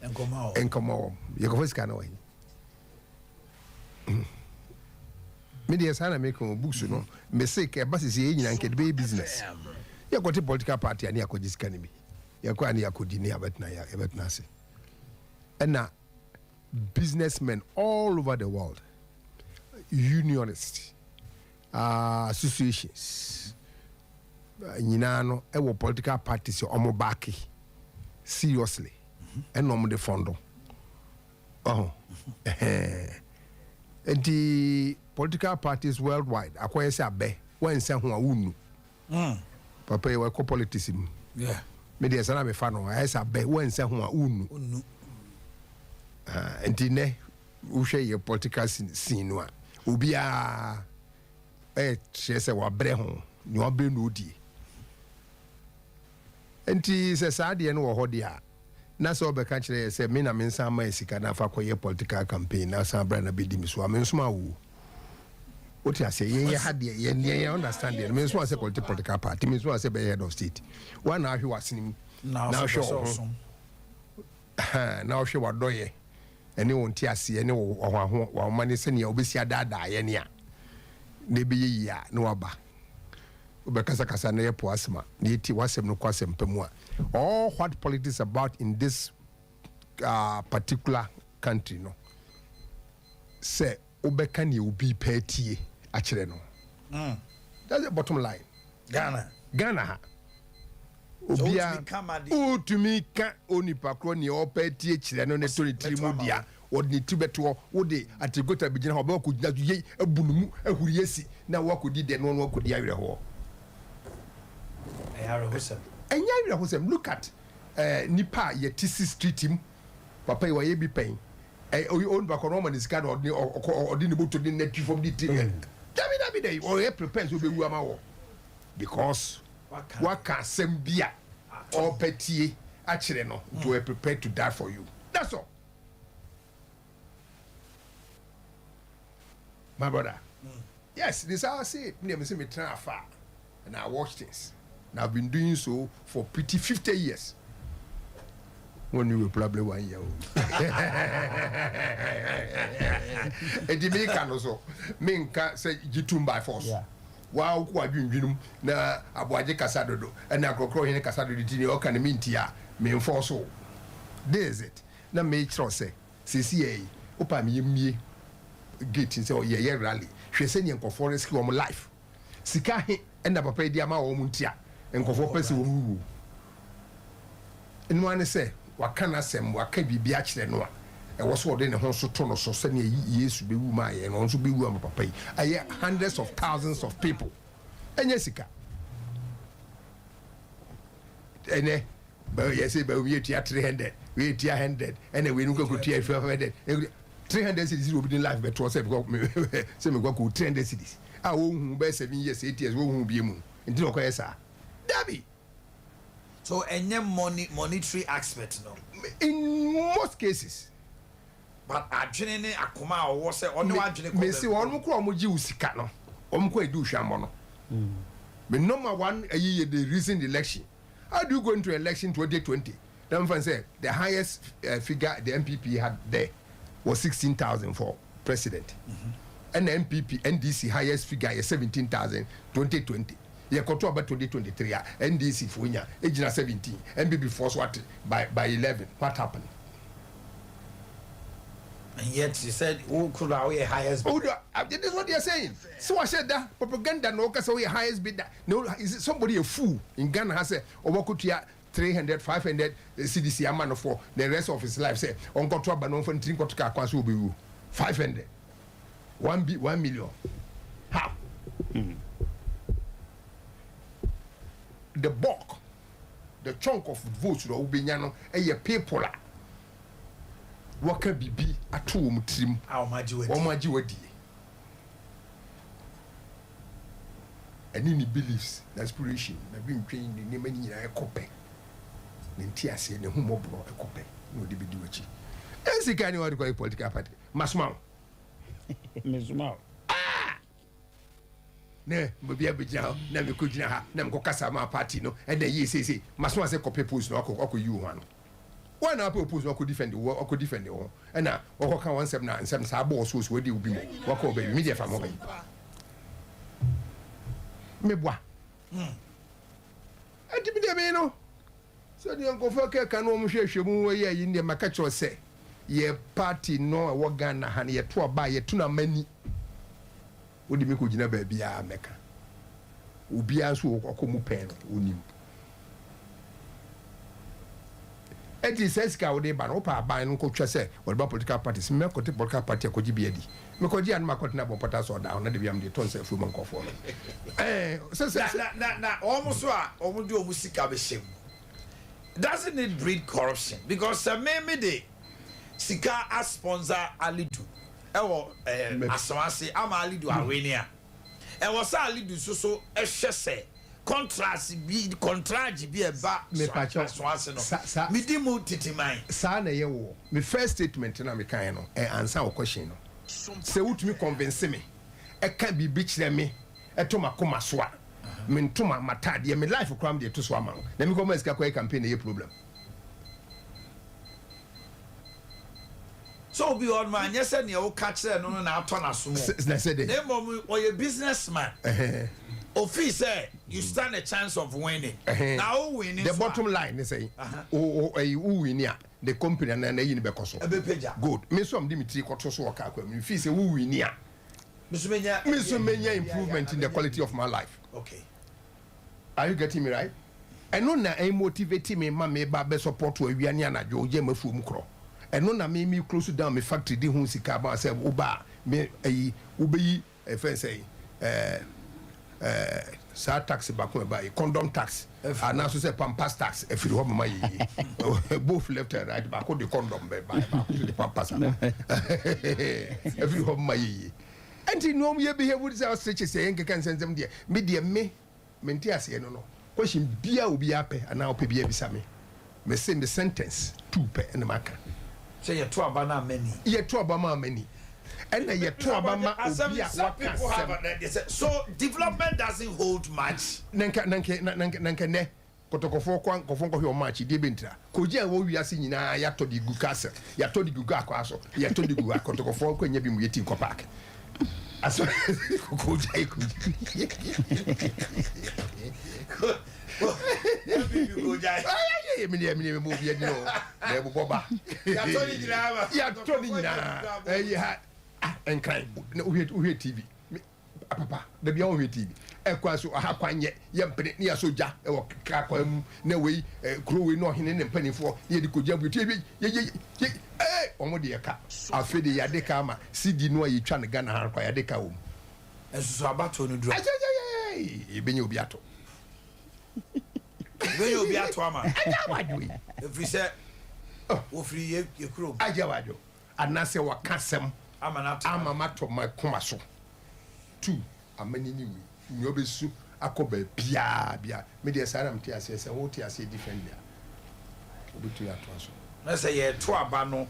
Nkɔma wɔn. Nkɔma wɔn. Yɛkɔfa sika no wɔ he? Me deɛ saa na meka o books no. Mese ka ɛba sisi yɛ nyinaa nkɛde bɛyɛ business. Yɛkɔte political party a ne yɛakɔgye sika no bi. Yɛkɔ a ne yɛakɔdi ne yɛabɛtena yɛbɛtena ase. Ɛna businessmen all over the world, unionists, associations nyinaa no ɛwɔ political parties a wɔn baake seriously ɛna wɔn de fɔndo ɔho ɛhɛn nti political parties worldwide akɔyɛ sɛ abɛ wɔnsa ho a wonnu. Papa yi wakɔ politics mu. Yeah. Me deɛ saa na mefa no, ayɛ sɛ abɛ woansa ho a wonnu. Wonnu. Ah, nti nɛ wohwɛ yɛ political scene no a, obiara ɛkyerɛ sɛ wabrɛ ho, nea wabrɛ na odie. Nti sɛ saa adeɛ no wɔ hɔ deɛ a, na sɛ ɔbɛka kyerɛ yɛ sɛ me na mensan ma yɛ sika na afa kɔyɛ political campaign na san bra na bɛdi me so a, mensoma wo. Wote aseɛ? Yɛn yɛ ha deɛ, yɛn deɛ yɛn understand deɛ no, mensoma sɛ kɔlete political party, mensoma sɛ bɛyɛ head of state. Woa na ahwɛ w'asene mu, na na ahwɛ wo ho, na ahwɛ w'adɔyɛ, ɛne wo nteaseɛ, ne wo ɔhoaho, w'ahoma ne sɛnea wobɛsi adaadaa yɛn a, na ɛbɛyɛ yie a, na waba. Wobɛkasakasa na yɛpo asɛm a, na yɛtie w'asɛm no kɔ asɛmpa mu a. All what politics about in this particular country no, sɛ wobɛka nea obi pɛ atie akyerɛ no. That's the bottom line. Ghana. Ghana ha. Obia wotumi ka onipa korɔ nea ɔpɛ atie kyerɛ no ne to ne tiri mu dea, wɔde ne ti bɛtoɔ, wode atirikota bɛgyina hɔ, ɔbɛkɔ gyina so yei abu no mu ahuri asi na wakɔdi dɛ no no akɔdi awerɛhoɔ. Ɛyɛ awerɛhosɛm. Ɛnyɛ awerɛhosɛm. Look at nipa a yɛte si street mu. Papa yi wayɛ bi pɛn. Onipa korɔ no ɔma ne sika na ɔde ɔkɔ ɔde ne moto de ne twi fam de ti. Dabi dabi dabi, ɔyɛ prepare sɛ ɔbɛwu ama wɔ because waka asɛm bi a ɔpɛ tie akyerɛ no, nti ɔyɛ prepared to die for you. That's all. My brother. Yes, this I say. Me me say me try afar and I watch things. And I've been doing so for pretty 50 years. When you will probably 1 year old. Enti me ka no so. Me nka say jitum by force. Yeah. Wa wo adwendwenum na aboagye kasa dodo. Na akrokro hene kasa dodo ti ne ɔka ne mentia me mforce wo. This is it. Na me kyerɛ sɛ sesi yɛ opa me yemie gate sɛ ɔyɛ yɛ rally. Hwɛ sɛ ne nkɔfoɔ risk wɔn life. Sika he ɛna papa yi di ama wɔn ntia nkɔfoɔ pɛ sɛ wɔn wuwu. Ɛno ara ne sɛ waka n'asɛm, waka biribi akyerɛ no a ɛwɔ so ɔde ne ho nso to no so sɛnea Yesu bɛwu maa yɛn no, ɔno nso bɛwu ama papa yi. Ɛyɛ hundreds of thousands of people. Ɛnyɛ sika. Ɛnɛ yɛsɛ bɛwu yɛ tua 300, wei tua 100, ɛna wei no kɔkɔ tua 500. 300 cedis obi de life bɛtoɔ sɛ sɛ mekɔ kɔ 300 cedis a wɔhu bɛyɛ 7 years 8 years wɔhu bie mu nti na ɔkɔyɛ saa. Dabi. So ɛnyɛ money monetary aspect no. In most cases. But adwene ne akoma a ɔwɔ sɛ ɔne w'adwene kɔ. Mesi wɔn kɔ wɔn gye wo sika no, wɔn kɔ edi ohwamɔ no. Me number one ɛyi yɛ the recent election. How do you go into election 2020? Na nfa sɛ the highest figure the NPP had there was 16,000 for president. Ɛna NPP NDC highest figure yɛ 17,000 2020. Yɛkɔto aba 2023 a NDC fo nya egyina 17, NPP fo so ate by 11. What happened? And yet you said who could our highest bidder? Oh, this is what they are saying. So I said that propaganda no because we highest bidder. No, is it somebody a fool in Ghana has said owakutia 300, 500 CDC amano for the rest of his life. Say on control but no for drink what car be 500. 1 B 1 million. How? The bulk, the chunk of votes that will be nyano, a people waka bibi ato wɔn tirim wɔn agye wadie ɛne ne beliefs na aspiration na bi ntwɛn ne nneɛma ne nyinaa ɛkɔ pɛ ne nti aseɛ ne ho mmɔborɔ ɛkɔ pɛ na ɔde bɛdi w'akyi. Ɛnsika ne wɔde kɔyɛ political party masoma wo. Mesoma wo. Na obi abɛgyina hɔ na mekɔ gyina ha na mekɔ kasa ma party no ɛna yie seesei masoma sɛ kɔpɛ post no akɔ yi wo ho ano. Wɔn na apɛ post no akɔ defend wo, akɔ defend wo ho ɛna wɔkɔka wɔn nsɛm na nsɛm saa bɔɔ so so wɔde obi mu wɔkɔ ɔbɛyi mi deɛ fa mo bɛyi meboa ɛnti mi deɛ mi no sɛdeɛ nkɔfoɔ kɛka no wɔn hwehwɛ mu wɔyɛ ayi deɛ maka kyerɛ sɛ yɛ party no ɛwɔ Ghana ha no yɛto aba yɛto no amani wode mi kɔgyina baabiara mɛka obiara nso ɔkɔ mu pɛn no onim. Ɛnti saa sika a wode ba no wopɛ aban no nkɔtwa sɛ wɔde ba political parties me mɛkɔte political party akɔgye bi adi mekɔgye a na makɔtena abɔmpɔta so ɔda hɔ na dabi a mede tɔ nsa afuo ma nkɔfoɔ no ɛɛ sɛ sɛ Na na na na wɔn so a wɔn de wɔn sika bɛhyɛ mu doesn't it breed corruption because sɛ me me de sika a sponsor Alidu ɛwɔ ɛɛ Asawase ama Alidu awene a ɛwɔ sɛ Alidu nso so ɛhwɛ sɛ Contrast bi, kɔntragye bi a ɛba Mepakyɛw, aso ase no, sa, sa, medi mu tete man. Saa na ɛyɛ wɔ me first statement no a mekaeɛ no, ɛ ansa wo question no. Sɛ wotumi convince me, ɛka biribi kyerɛ me, ɛtɔ m'akoma so a, me ntoma, m'ataadeɛ, me life koraa mede to so ama wo. Na mekɔma sika kɔyɛ campaign na ɛyɛ problem. Sɛ obi wɔ hɔnom a, nyɛ sɛ nea woka kyerɛɛ no no na atɔ n'asom o, Na sɛ dɛn? na mmom ɔyɛ business man. Ɛhɛn. Ofii sɛ you stand a chance of winning, Ɛhɛn. na wo winni The nso a, bottom line ne sɛn? Aha. Wo, wo, ɛyi, wo winni a, the company anaa n'ayi no bɛkɔ so. Ɛbɛpagya. Good. Me nso a mede me tiri kɔto so wɔ kaa kwan mu no, mefii sɛ wo winni a, Me nso menya. me nso menya improvement in the quality of my life. Okay. Are you getting me right? Ɛno na ɛmotivate me ma me ba bɛ support awia ne anadwo yɛ m'afuom korɔ. Ɛno na me me close down me factory de ho sika ma sɛ wo ba a me ayi wo bɛyi ɛfɛn sɛ ɛɛ ɛɛ saa tax baako ɛba yi condom tax anaa so sɛ pampas tax ɛfiri hɔ mama yɛ yie both left and right baako de condom bɛ ba baako de pampas aba ɛfiri hɔ mama yɛ yie. Ɛnti nea ɔmo yɛ behave sɛ ɔsrekye sɛ yɛnkeka nsɛnsɛm deɛ me deɛ me mente aseɛ no no question biaa obiaa pɛ anaa ɔpɛ biaa bisa me mese me sentence tuu pɛ ɛna maka. Sɛ yɛto aba no a mani. Yɛto aba ma mani ɛna yɛto aba ma obi a waka asɛm. So development doesn't hold much. Nanka nanka nanka nanka nɛ Kɔtɔkɔfoɔ kɔ ankɔfoɔ nkɔhwɛ wɔn match deɛ bɛntira. Kogye a ɛwɔ wiase nyinaa yɛatɔ de gu castle, yɛatɔ de gu akwaa so, yɛatɔ de gu ha. Kɔtɔkɔfoɔ nkɔ nya bi mu yɛti nkɔ park. Aso kogya kogya. Kogya. Ayɛ mi deɛ mi deɛ mi bɔ obi ani o. Na ɛbobɔ ba. Yɛatɔ ne nyinaa. Yɛatɔ ne nyinaa. Ɛyɛ ha nkran na wohwɛ wohwɛ TV. Papa, da bia wɔhwɛ TV. Ɛkwan so ɔha kwan nyɛ, yɛmpene ne yɛasɔ gya wɔ kaa kwan mu na wei kuro wei na ɔhene ne mpanimfoɔ ne yɛde kɔgya bu tie yɛ yɛ yɛ ee wɔn de yɛka. Afei de yɛade ka ama CD no a yɛtwa no Ghana ha kwa yɛade ka wɔ mu. Nso so abatoɔ no duru a. Ɛkyɛkyɛkyɛ yɛbɛnya obi ato. Yɛbɛnya obi ato ama. Agya wadwo yi. Ɛfiri sɛ wɔfiri yɛ kurom. Agya wadwo. Anaasɛ waka asɛm ama matɔ m'akoma so. Tu amani ne wei nea ɔbɛsu akɔ baabiaa bia. Me deɛ saa na mete aseɛ, sɛ wo te aseɛ differently a wobɛtumi atoa so. Na sɛ yɛreto aba no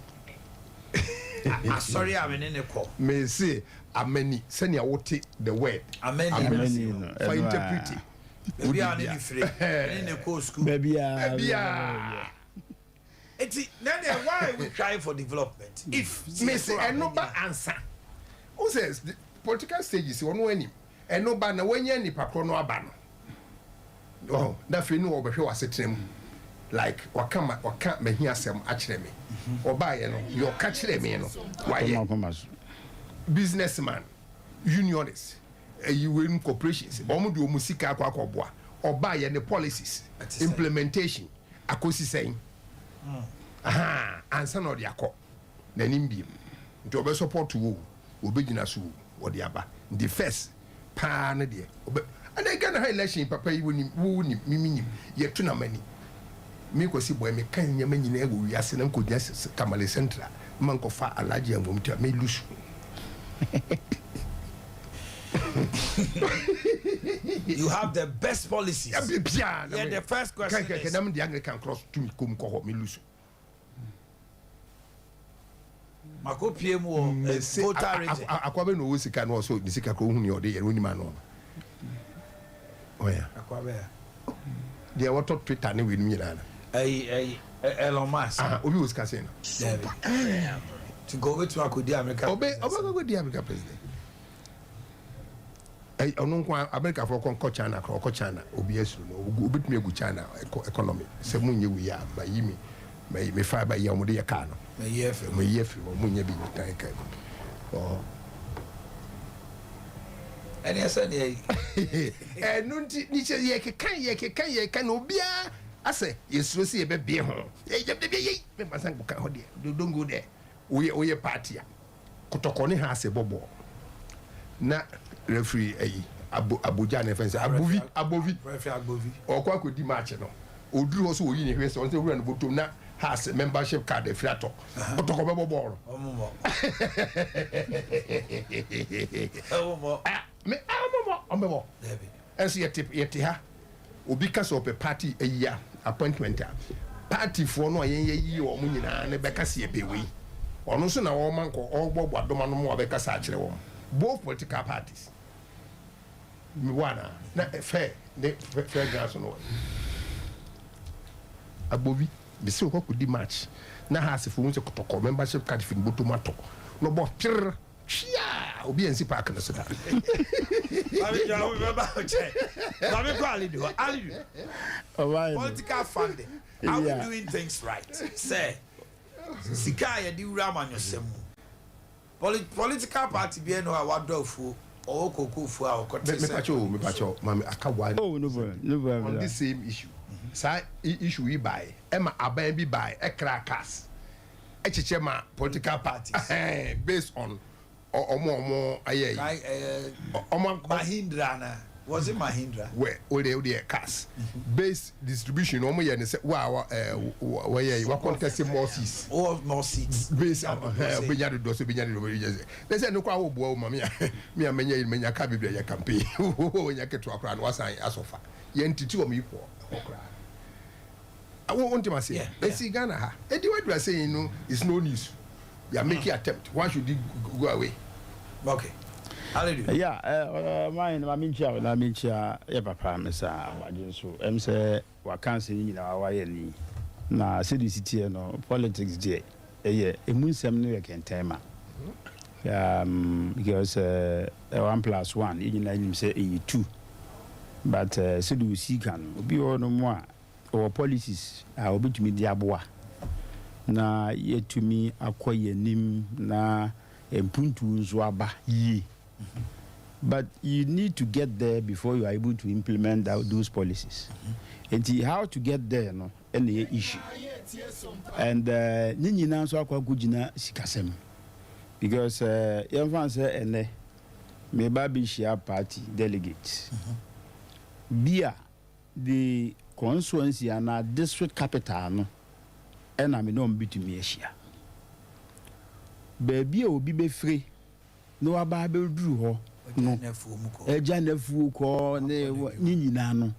asɔre a me ne no kɔ. Mese amani sɛnea wote the word amani no fa interprete. Baabi a ne ne fire, me ne no kɔɔ sukuu. Baabiaa. Eti na ɛneɛ why are we crying for development if sɛ Mese yɛto aba ɛno ba nyina. ansa. Wohu sɛ political stages ɔno anim ɛno ba na wanya nipa korɔ no aba no ɔho na afei ne ɔbɛhwɛ w'asetena mu like waka ma waka m'ahiasɛm akyerɛ me ɔbaayɛ no deɛ ɔka kyerɛ me no wayɛ business man unionist ɛyi wei corporations wɔn de wɔn sika akɔ akɔboa ɔbaayɛ ne policies implementation Akosi sɛn? Ahaa, ansa na ɔde akɔ n'anim biom. Nti ɔbɛ support wo o, ɔbɛgyina so o, ɔde aba. Nti first paa no deɛ, ɔbɛ, ɛnɛ Ghana ha election papa yi wonim, wo wonim, me menim, yɛto na m'ani. Me Kwasi Boy, meka nneɛma nyinaa wɔ wiase na nkɔgyina Tamale Central ma nkɔfa Alhaji Angom ti a, me lose. You have the best policies. Bia Yeah, the first question is. Na de Anglican cross tumi kom kɔ hɔ me lusu. Mako pie mu wɔ eh, Volta region. Akwa bɛ na ɔwɔ sika na ɔsɔ ne sika kɔ ohun nea ɔde yɛ no onim ano. Ɔya. Akwa bɛ ya. Deɛ wɔtɔ Twitter ne wei nom nyinaa no. Ɛyi ɛyi Elon Musk. Ah, obi wɔ sika sɛn no. Dabi. Nti nka obetumi akɔdi America president. Obe ɔbɛkɔ akɔdi America president. Ɛyi ɔno nko America fo kɔ nkɔ China kora ɔkɔ China obi asuro no obetumi agu China economy sɛ mo nyɛ wei a ma yi mi ma yi me fa ba yi a wɔde yɛ kaa no. Ma yi afiri hɔ. Ma yi afiri hɔ mo nyɛ bi tan ka ɔ. Ɛne ɛsɛ deɛ. Ɛno nti ne sɛ yɛkeka yɛkeka yɛkeka na obiara. Asɛ yɛsuro sɛ yɛbɛbee ho. Yei, memfa nsa nkɔka hɔ deɛ, don't go there. Woyɛ woyɛ party a, kɔtɔkɔ ne Hearts bɔ bɔɔl na referee ayi abo abogya na ɛfɛn sɛ abovi abovi ɔkɔ akɔdi match no ɔduru hɔ so ɔyi ne hwɛ sɛ ɔnsɛ wura no bɔtɔm na Hearts membership card afiri atɔ kɔtɔkɔ bɛbɔ bɔɔl no. Ah, me ah ɔmɔbɔ ɔmbɛbɔ. Ɛnso yɛte yɛte ha obi ka sɛ ɔpɛ party ayi a appointment a party foɔ no a yɛn yɛyi wɔn nyinaa no bɛka sɛ yɛpɛ wei ɔno nso na ɔma nkɔ ɔrebɔbɔ adɔm ano ma wabɛkasa akyerɛ wɔn both political parties mewɔ anaa na fair ne fair ground so no wɔ agbovi bɛsi ɔkɔ kɔdi match na ha asefo hu sɛ kɔtɔkɔ membership card fi ne bɔtɔ mu atɔ na ɔbɔ kyerr Hwiaa! Obi ansi park no so da. Maame gyina hɔ mebɛba wo nkyɛn. Maame kɔ Alidu hɔ. Alidu, political funding, are we doing things right? Sɛ sika a yɛde wura amanyɔsɛm mu, political party biara nni hɔ a wadɔ afuo, ɔwɔ kookoo fuo a ɔkɔte sɛ. Mepakyɛ o, mepakyɛ maame aka one oh, no problem, no problem. On this same issue. Saa issue yi bae, ɛma aban bi bae, ɛkraa cars. kyekyɛ ma political parties based on ɔmo ɔmo ayɛ yi ɔmo Mahindra na was it Mahindra wɛ o de o de cars based distribution ɔmo yɛ ne sɛ wa wa ɛɛ wɔyɛ yi wa contest more seats oh more seats based on ɛɛ obenya dodoɔ so obenya dodoɔ obenya sɛ ne sɛ ne kɔ awo boa o ma mi a mi a menya yi menya car bebree yɛ campaign o nya ketewa koraa na wasan asɔfa yɛn titi wɔn yi kɔ ɛhɔ koraa. Wo wo ntem aseɛ. Esi Ghana ha. Edi wadura sɛ no is no news. We are making attempt. Why should it go away? Okay. Hallelujah. Yeah, eh, my na me nkyia na me nkyia yɛ papa me sa wadwe nso. Em sɛ waka nsɛm yi nyinaa wayɛ ni. Na sɛde si teɛ no politics deɛ ɛyɛ emu nsɛm no yɛ kɛntɛn ma. Because uh, 1 plus 1 yɛ nyinaa nim sɛ ɛyɛ 2. But uh, sɛde osi ka no obi wɔ no mu a Ɔwɔ policies a ɔbɛtumi de aboa na yɛatumi akɔ yɛn anim na mpuntuo nso aba yie. But you need to get there before you are able to implement that, those policies. Nti how to get there no ɛna ɛyɛ issue. And uh, ne nyinaa nso akɔ akɔgyina sikasɛm. Because uh, yɛmfa no sɛ ɛnɛ meba bɛhyia party delegates bi a The constituency anaa district capital no na me ne wɔn bɛtumi ahyia. Baabi a obi bɛfire na waba abɛduru hɔ no, agya n'afuo kɔ ne ne nyinaa no,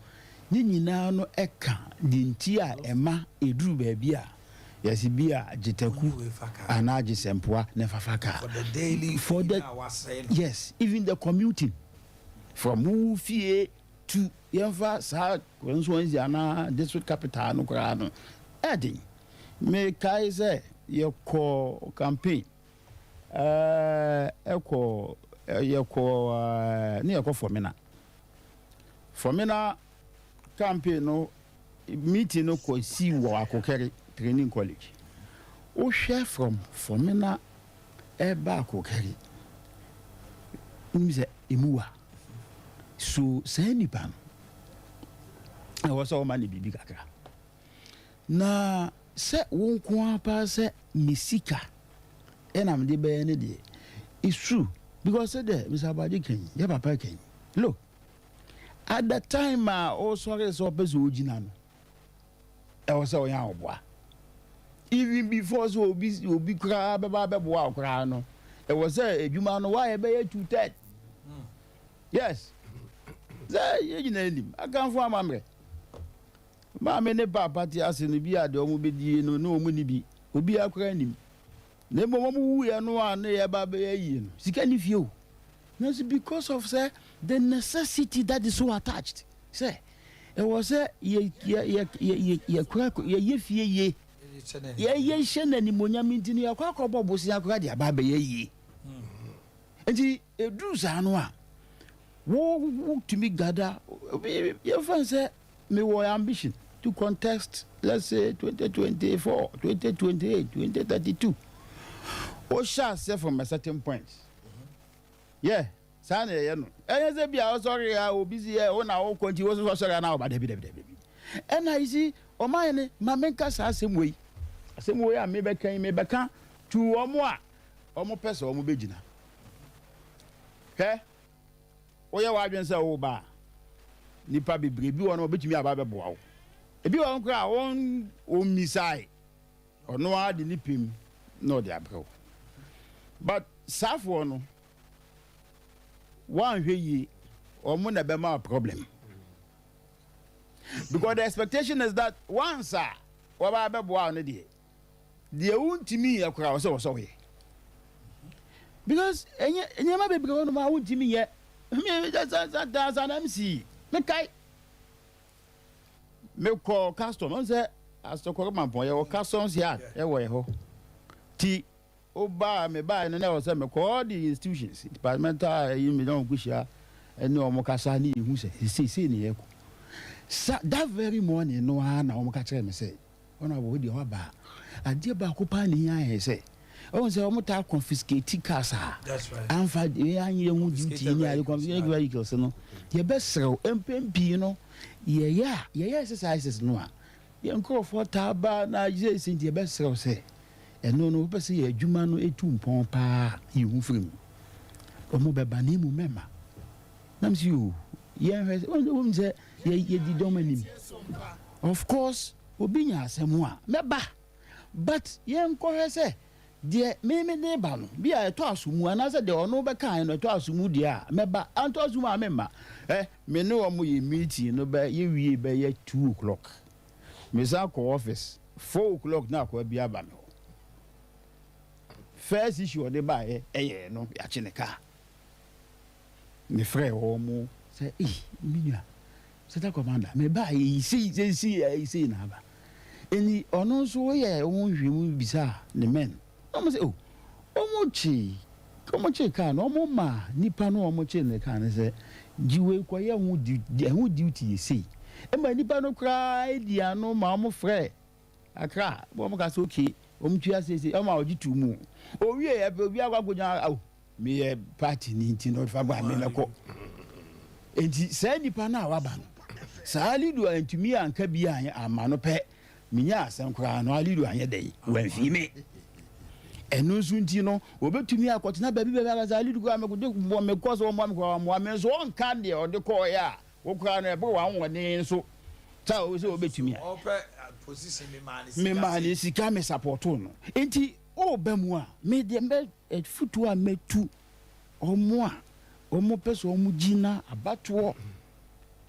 ne nyinaa no ɛka deɛ nti a ɛma ɛduru baabi a yɛse bi a gyetaku anaa gyesɛmpoa na ɛfafa kaa. For the yes, even the commuting from wo fie Tu yɛmfa saa constituency anaa district capital no koraa no, ɛyɛ den. Mekae sɛ yɛkɔ campaign ɛkɔ yɛkɔ ne yɛkɔ Fomena. Fomena campaign no meeting no kɔ si wɔ Akokɛre Training College. Wohwɛ from Fomena ɛba Akokɛre, wonim sɛ emu wa. So saa nipa no, ɛwɔ sɛ wɔma no biribi kakra? Na sɛ wo nko ara paa sɛ me sika ɛna mede bɛyɛ ne deɛ, it's true because sɛ dɛ Mr. Aboagye kan yi, yɛ papa kan yi, look at the time a ɔsɔre sɛ ɔpɛ sɛ ɔgyina no, ɛwɔ sɛ ɔyɛ ahoboa even before sɛ obi obi koraa bɛba abɛboa wo koraa no ɛwɔ sɛ adwuma no woayɛ bɛyɛ 2/3. Yes, sɛ yɛn nyinaa nim akanfo amammerɛ, maame ne paapa te ase no bi a deɛ wɔn bɛdie no ne wɔn ni bi obiara koraa nim na mmom wɔn wuiɛ no a ne yɛba bɛyɛ yie no sika ni fie o. Nanso because of sɛ the necessity that is so attached sɛ ɛwɔ sɛ yɛ yɛ yɛ yɛ yɛkora yɛyɛ fie yie yɛyɛ hyɛ no animonyam nti no yɛkɔ akɔbɔ bosea koraa de aba abɛyɛ yie. Nti ɛduru saa no a wo wotumi gada yɛmfa no sɛ mewɔ ambition to contest let's say 2024 2028 2032 wohyɛ aseɛ from a certain point. Yeah, saa na ɛyɛ no. Ɛnyɛ sɛ bi a ɔsɔre a obi si yɛ wo na wokɔ nti wo nso sɔre a na woba. Dabi, dabi, dabi. Ɛna you see, ɔman no, ma menka saa asɛm wei, asɛm wei a mebɛka yi, mebɛka to wɔn a wɔpɛ sɛ wɔbɛgyina. Hwɛ, woyɛ w'adwene sɛ woreba a, nnipa bebree bi wɔ no wɔbɛtumi aba abɛboa wo. Ebi wɔ hɔ koraa a wɔn wɔmmisae, ɔno ara de ne pɛ mu na ɔde abrɛ wo. But saafoɔ no, woanhwɛ yie, wɔn na ɛbɛma wo problem. Because the expectation is that once a wɔba abɛboa wo no deɛ, deɛ wontumi nyɛ koraa wɔ sɛ wɔ sɛ woyɛ. Because ɛnyɛ nneɛma bebree wɔ nom a wontumi nyɛ. Me sɛ sɛ na MC mekae mekɔ custom ɔn sɛ asɔkɔrɔ mampɔn yɛwɔ customs yard ɛwɔ yɛ hɔ ti Wobaa me baeɛ no na ɛwɔ sɛ mekɔ all the institutions, departmental ayi me ne wɔn kɔhyia ne wɔn kasa ne yɛhu sɛ seesei sei ne yɛkɔ. Sa that very morning no ara na wɔn ka kyerɛɛ me sɛ Honourable wo deɛ woaba a adeɛ baako paa na ɛhia yɛn sɛ ɔhu sɛ wɔn taa confiscate cars a amfa anyɛ ho duty ne ade confiscated vehicles no yɛbɛsrɛ wo mpɛn pii no yɛyɛ a yɛyɛ exercises no a Yɛn nkurɔfoɔ taa ba na seesei nti yɛbɛsrɛ wo sɛ ɛno no wopɛ sɛ yɛn adwuma no tu mpɔn paa a, yi wo ho firi mu. Wɔbɛba na mmom mɛmma. Na mese yoo, yɛnhwɛ sɛ, wonim sɛ yɛdi dɔm anim. Of course, obi nya asɛm a, mɛba. But yɛnkɔhwɛ sɛ deɛ me mede reba no, bi a ɛtɔ aso mu anaasɛ deɛ ɔno bɛkaeɛ no ɛtɔ aso mu deɛ a, mɛba. Antɔ aso mu a, memma. Eh, me ne wɔn yɛ meeting no bɛ, yɛwie bɛyɛ 2 o'clock. Mesan kɔ office, 4 o'clock na akoa bi aba me hɔ. First issue ɔde baeɛ ɛyɛ no, yɛakye ne car. Mefrɛɛ wɔn sɛ, ei, me nua, Sector Commander, mebaeɛ yi sei sei sei ayi sei na aba. Enti ɔno nso ɔyɛɛ ho nhwehwɛmu bisaa ne men. Na wɔn sɛ, oh, wɔn kyee, wɔn kyee kaa no, wɔn maa nipa no a wɔn kyee ne kaa no sɛ, gye wei kɔyɛ ho duty, ɛho duty yɛ sei. Ɛma nipa no koraa di ano ma wɔn frɛ Accra, wɔn ka sɛ okay, wɔn tua sei sei, wɔn a ɔgye tuu mu. Owie yɛ pɛ, obi akɔ akɔgyina, oh, meyɛ party ni nti no fa gba me mɛkɔ. Nti saa nipa no a waba no, saa Alidu antumi anka bi anyɛ amma no pɛ, menya asɛm koraa no Alidu anyɛ dɛn, wamfii me. Ɛno nso nti no, wɔbɛtumi akɔtena baabi baabi aka sɛ Alidu koraa mekɔde bɔ mekɔ sɛ ɔmmoa me koraa wammoa me nso ɔnka deɛ ɔde kɔɔeɛ a wo koraa no ɛboro w'ahoɔden nso sɛ sɛ wɔbɛtumi a memaa ne sika me sapɔtoo no. Nti woba mu a, me deɛ mɛ afutuo a mɛtu wɔn a wɔpɛ sɛ wɔgyina abatoɔ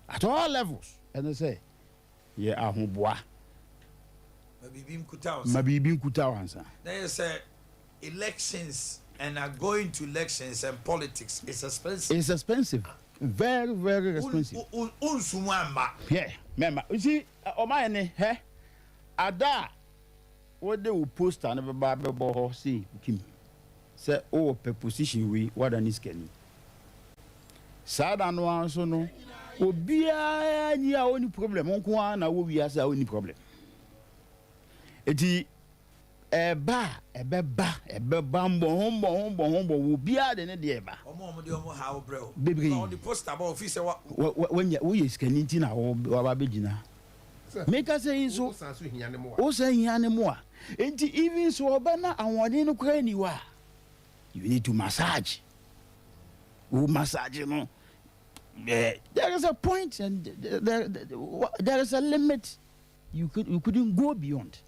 at all levels ɛne sɛ yɛ ahoboa. Ma biribi nkuta wo Ma biribi nkuta wo ansa. Na yɛ sɛ elections and are going to elections and politics is expensive. It's expensive, very very expensive. Wo nsu mu amma. Hwɛ mɛma you see ɔman ne hɛ ada a. Wode wo poster no bɛba abɛbɔ hɔ sei Kim, sɛ wowɔ pɛ position wei, woadane sikani. Saa da no ara nso no, obiara nni a ɔnni problem, wo nko ara na wowɔ wiase a wonni problem. Eti ɛba a, ɛbɛba, ɛbɛba mbɔho mbɔho mbɔho mbɔho, obiara de ne deɛ ba. Wɔn a wɔde wɔn haw brɛ wo. Bebree. Na wɔde poster ba ofi sɛ wa. Wa wa wanya, woyɛ sikani nti na waba abɛgyina. Meka sɛ yi nso, wosan hia ne mmoa. Enti even sɛ ɔba na ahoɔden no koraa nni hɔ a, you need to massage. Wo massage no, eh, there is a point and there, there is a limit you, could, you couldn't go beyond.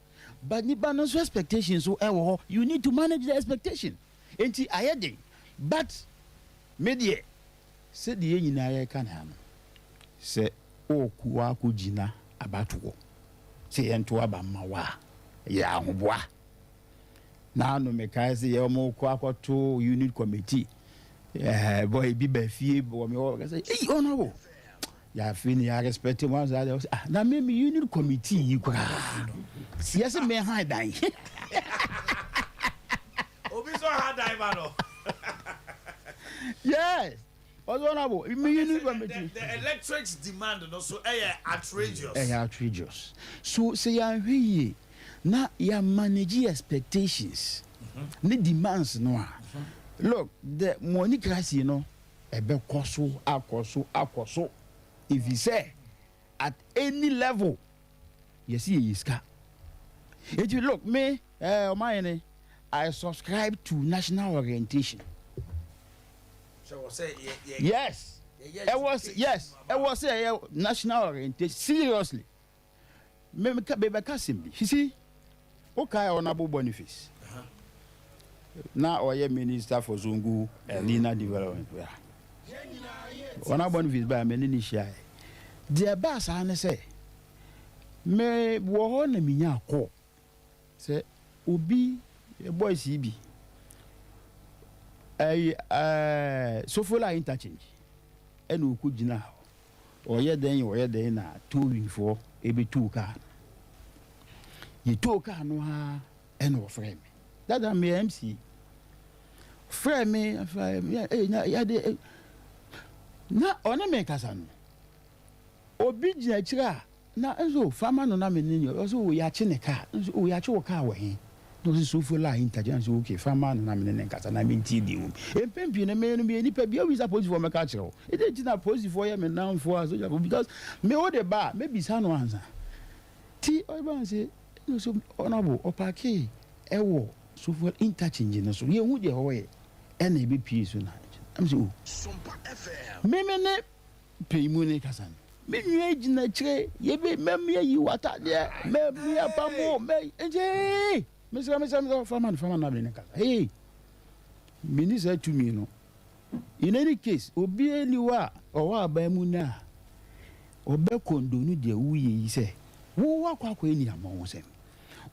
But nipa no nso expectation so ɛwɔ hɔ. You need to manage the expectation. Enti ayɛ den. But me deɛ, sɛdeɛ yɛn nyinaa yɛreka no ha no, sɛ worekɔ akɔgyina abatoɔ sɛ yɛnto aba mma wo a, yɛ ahoboa. Naano mekae sɛ yɛ wɔkɔ akɔto unit committee, eh, boy bi ba fie wɔ me hɔ, sɛ, ei, honorable, yɛafe ne yɛarespect mu asa deɛ, ah, na me me unit committee yi koraa, yɛse me han dan. Obi sɛ ɔha dan ma no. Yes. Ɔsɛ honorable, me unit committee. The electric's demand no so ɛyɛ outrageous. Ɛyɛ outrageous. So sɛ yɛanhwɛ yie na yɛ manage expectations ne demands no a, look, the moneycracy no ɛbɛkɔ so akɔ so akɔ so efisɛ at any level. Yɛsi yɛyɛ sika. Eti look me eh, ɔman I subscribe to national orientation. Yes, ɛwɔ yes, ɛwɔ sɛ ɛyɛ national orientation seriously. Me me bɛka asɛm bi. Sisi, wokae Honourable Boniface? Na ɔyɛ minister for Zongo and Lina development. Yeah. Honourable Boniface baa me ne ne hyiaeɛ. Deɛ ɛbaa saa ne sɛ, me wɔ hɔ na menya call sɛ obi boys yi bi ɛyi ɛɛ Sofola interchange ɛna ɔkɔ gyina hɔ. Ɔyɛ dɛn ɔyɛ dɛn na towing foɔ ɛbɛtoo kaa no. Yɛtoo kaa no ara ɛna ɔfrɛɛ me. That time meyɛ MC. Ɔfrɛɛ me afei na yɛde na ɔne me kasa no. Obi gyina akyire a Na nso fa ma no na me ne no ɔse oh yakye ne car nso oh yakye wo car wɔ he na ɔse sofo line interchange na nso okay fa ma no na me ne no nkasa na me ntie deɛ ɛwɔ mu mpɛn pii no me no meyɛ nipa bi awisa polisifoɔ mɛka akyerɛ wo ɛdɛn nti na polisifoɔ yɛ me nnamfoɔ a sogyafoɔ because me wo de ba a mɛbisa no ansa ti ɔba nse ɛna ɔse honorable ɔpakee ɛwɔ sofo interchange no so yɛhu deɛ ɔyɛ ɛna ɛbɛpie so na ɛm sɛ oh me me ne Pɛi mu ne kasa no. Me nua gyina akyire yɛbɛ mɛmia yi w'atadeɛ mɛmia pamo mɛ nti ee mesrɛ mesrɛ mesrɛ fama no fama no abene ne kasa ee meni saa tumi no in any case obiara ni hɔ a ɔwɔ aban mu no a ɔbɛ kɔndonu deɛ woyɛ yi sɛ wo wakɔ akɔyɛ ni ama wo sɛm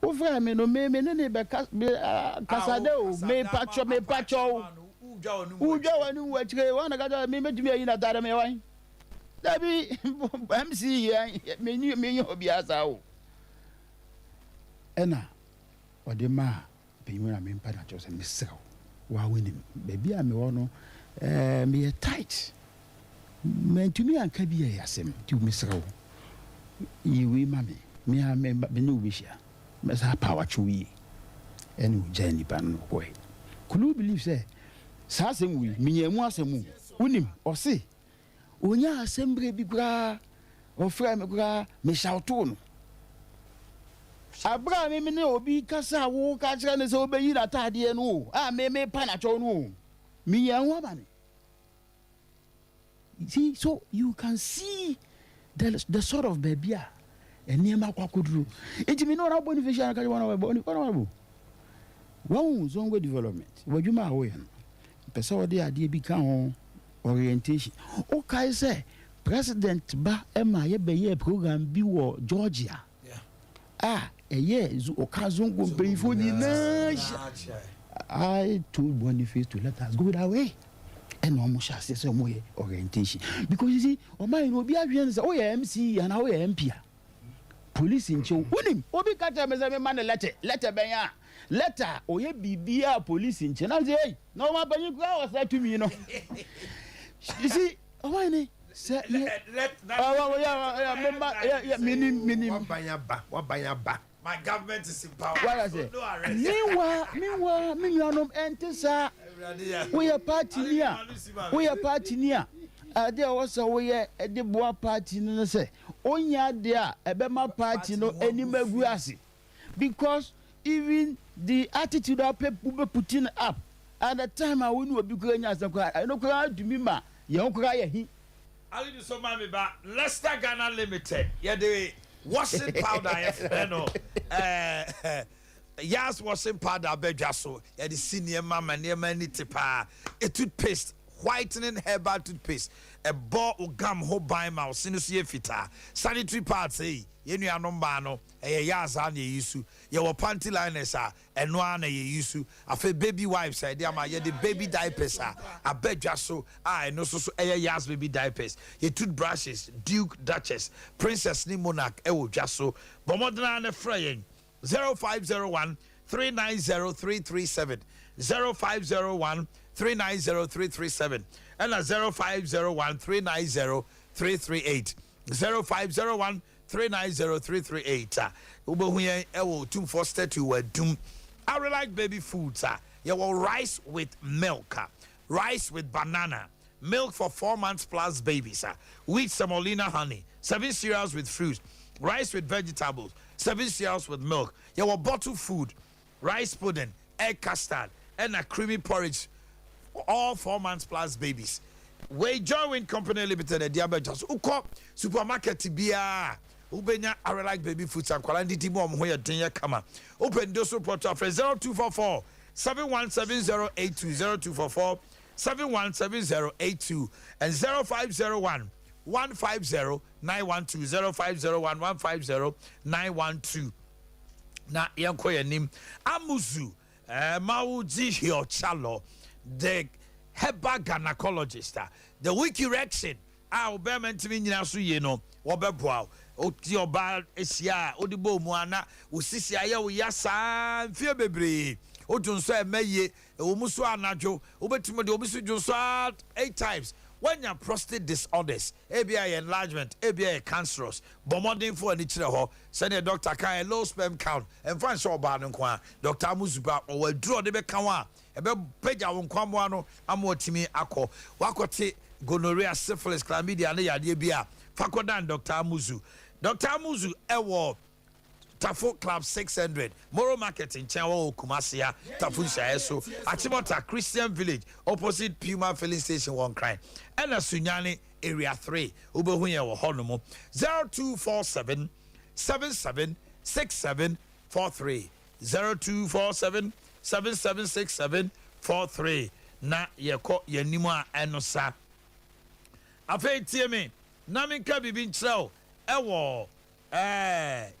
wofrɛ me no me me ne ne bɛka kasa dɛ o mepakyɛ mepakyɛ o Wodwa w'anim wɔ akyire wɔn na ka kyerɛ me mɛtumi ayi n'ataade meyɛ wan dabi mc yɛ menyi menyɛ obiara saa o ɛna ɔde maa panyin na mempa na kyerɛ sɛ mesrɛ wo waa wonim baabi a mewɔ no ɛɛ meyɛ tight mantumi anka bi yɛ asɛm nti mesrɛ wo yi wei ma me me a me ne wo bɛhyia Mɛsan apa w'akyɛw yie. Ɛna ɔgyae nipa no na ɔkɔe. Could you believe sɛ saa asɛm wei menyaa mu asɛm o. Wonim, ɔse ɔnyaa asɛm berɛ bi koraa, ɔfrɛɛ me koraa, me shoutoo no. Aberɛ a me me ne obi kasa a woka kyerɛ no sɛ ɔbɛyi n'ataadeɛ no o, a me mepa n'akyɛw no o, menyaa ho amane. See, so you can see the the sort of baabi a nneɛma akɔ akɔduru. Nti me ne wɔn abɔ ne fahyia no ka kyerɛ wɔn abɔ ne wɔn abɔ. Wɔn Zongo development, w'adwuma a woyɛ no, pɛ sɛ wɔde adeɛ bi ka ho orientation. Wokae sɛ president ba ma yɛbɛyɛɛ program bi wɔ Georgia. A ɛyɛ ɔka Zongo mpanyinfoɔ nyinaa hyia. I told Boniface to let us go that way. Ɛna wɔn hyɛ aseɛ sɛ wɔn yɛ orientation because you see ɔman yi no obi adwene sɛ woyɛ MC anaa woyɛ MP a police nkyew wonim obi ka kyerɛ me sɛ mema no lɛtɛ lɛtɛ bɛn a lɛtɛ a ɔyɛ biribiara police nkye na sɛ ei na ɔma panyin koraa wɔ saa tumi no you see ɔman ni sɛ yɛ ɔwɔ yɛ yɛ mema yɛ yɛ menim menim waban aba waban aba my government is in power wala sɛ meanwhile meanwhile me nuanom ɛnte saa woyɛ party ni a woyɛ party ni a ade a ɛwɔ sɛ woyɛ de boa party no no sɛ onya ade a ɛbɛma party no anim agu ase because even the attitude a wopɛ wobɛ putting up at the time a wo ne obi koraa nya asɛm koraa ɛno koraa tumi ma yɛn ho koraa yɛ he. Alidu so ma me ba Leicester Ghana Limited yɛde washing powder a yɛfrɛ no eh, Yas washing powder aba dwa so yɛde si nneɛma ma nneɛma ani te paa toothpaste whitening herbal toothpaste ɛbɔ wo gum ho ban ma wo se no so yɛ fitaa sanitary pads ei yɛn nuanom mmaa no ɛyɛ Yas a na yɛyi su yɛwɔ panty liners a Ɛno ara na yɛ use. Afei baby wipes a yɛde ama, yɛde baby diapers a aba dwa so a ɛno nso so ɛyɛ Yas baby diapers. Yɛ toothbrushes, Duke, Duchess, Princess ne Monarch ɛwɔ dwa so. Bɔ mmɔden ara na frɛ yɛn 0501 390 337, 0501 390 337 ɛna 0501 390 338, 0501 390338 a wobɛhu yɛn wɔ Otumfoɔ Statue wɔ Adum. Arelite Baby Foods a yɛwɔ rice with milk, rice with banana, milk for 4 months plus babies, wheat semolina honey, 7 cereals with fruits. rice with vegetables, 7 cereals with milk. Yɛwɔ bottle food, rice pudding, egg custard, ɛna creamy porridge all 4 months plus babies. Wei Joy Win Company Limited ɛde abɛgya so. Wokɔ supermarket biara, wobɛnya Arelac baby foods. Akwara ndidi mu a ɔmo ho yɛ den yɛ kama. Wopɛ ndoso pɔtɔ afrɛ 0244 717082, 0244 717082 and 0501 150 912, 0501 150 912. Na yɛnkɔ yɛn anim. Amuzu Mawuji Hiochalo, the herbal gynecologist a the weak erection a ɔbɛrima ntumi nyina so yie no, wɔbɛboa wo. Oti ɔbaa ahyia a wode bɔ mu a na wo sisi ayɛ wo ya saa mfie bebree, wodwo nso a ɛmɛ yie, ɛwɔ mu so anadwo wobɛtumi de obi so dwo nso a eight times. Woanya prostate disorders, ebi ayɛ enlargement, ebi ayɛ cancerous, bɔ mmɔden fo ani kyerɛ hɔ. Sɛdeɛ doctor kan yɛ, low sperm count ɛmfa nhyɛ ɔbaa no nko a, Doctor Amuzuba ɔwɔ aduro a ɔde bɛka ho a ɛbɛpagya wo nkwamoa no ama watumi akɔ. Wakɔte gonorrhea, syphilis, chlamydia ne yadeɛ bi a, fakɔdan Dr Amuzu. Dr Amuzu ɛwɔ Tafo Club 600, Moro Market nkyɛn wɔ Kumasi a Tafo nhyɛɛ so, Achimota Christian Village opposite Puma filling station wɔ Nkran, ɛna Sunyani Area 3 wobɛhu yɛn wɔ hɔ nom. 0247 77 67 43, 0247 7767 43. Na yɛkɔ yɛn a ɛno sa. Afei tie me na menka biribi nkyerɛ wo. Ɛwɔ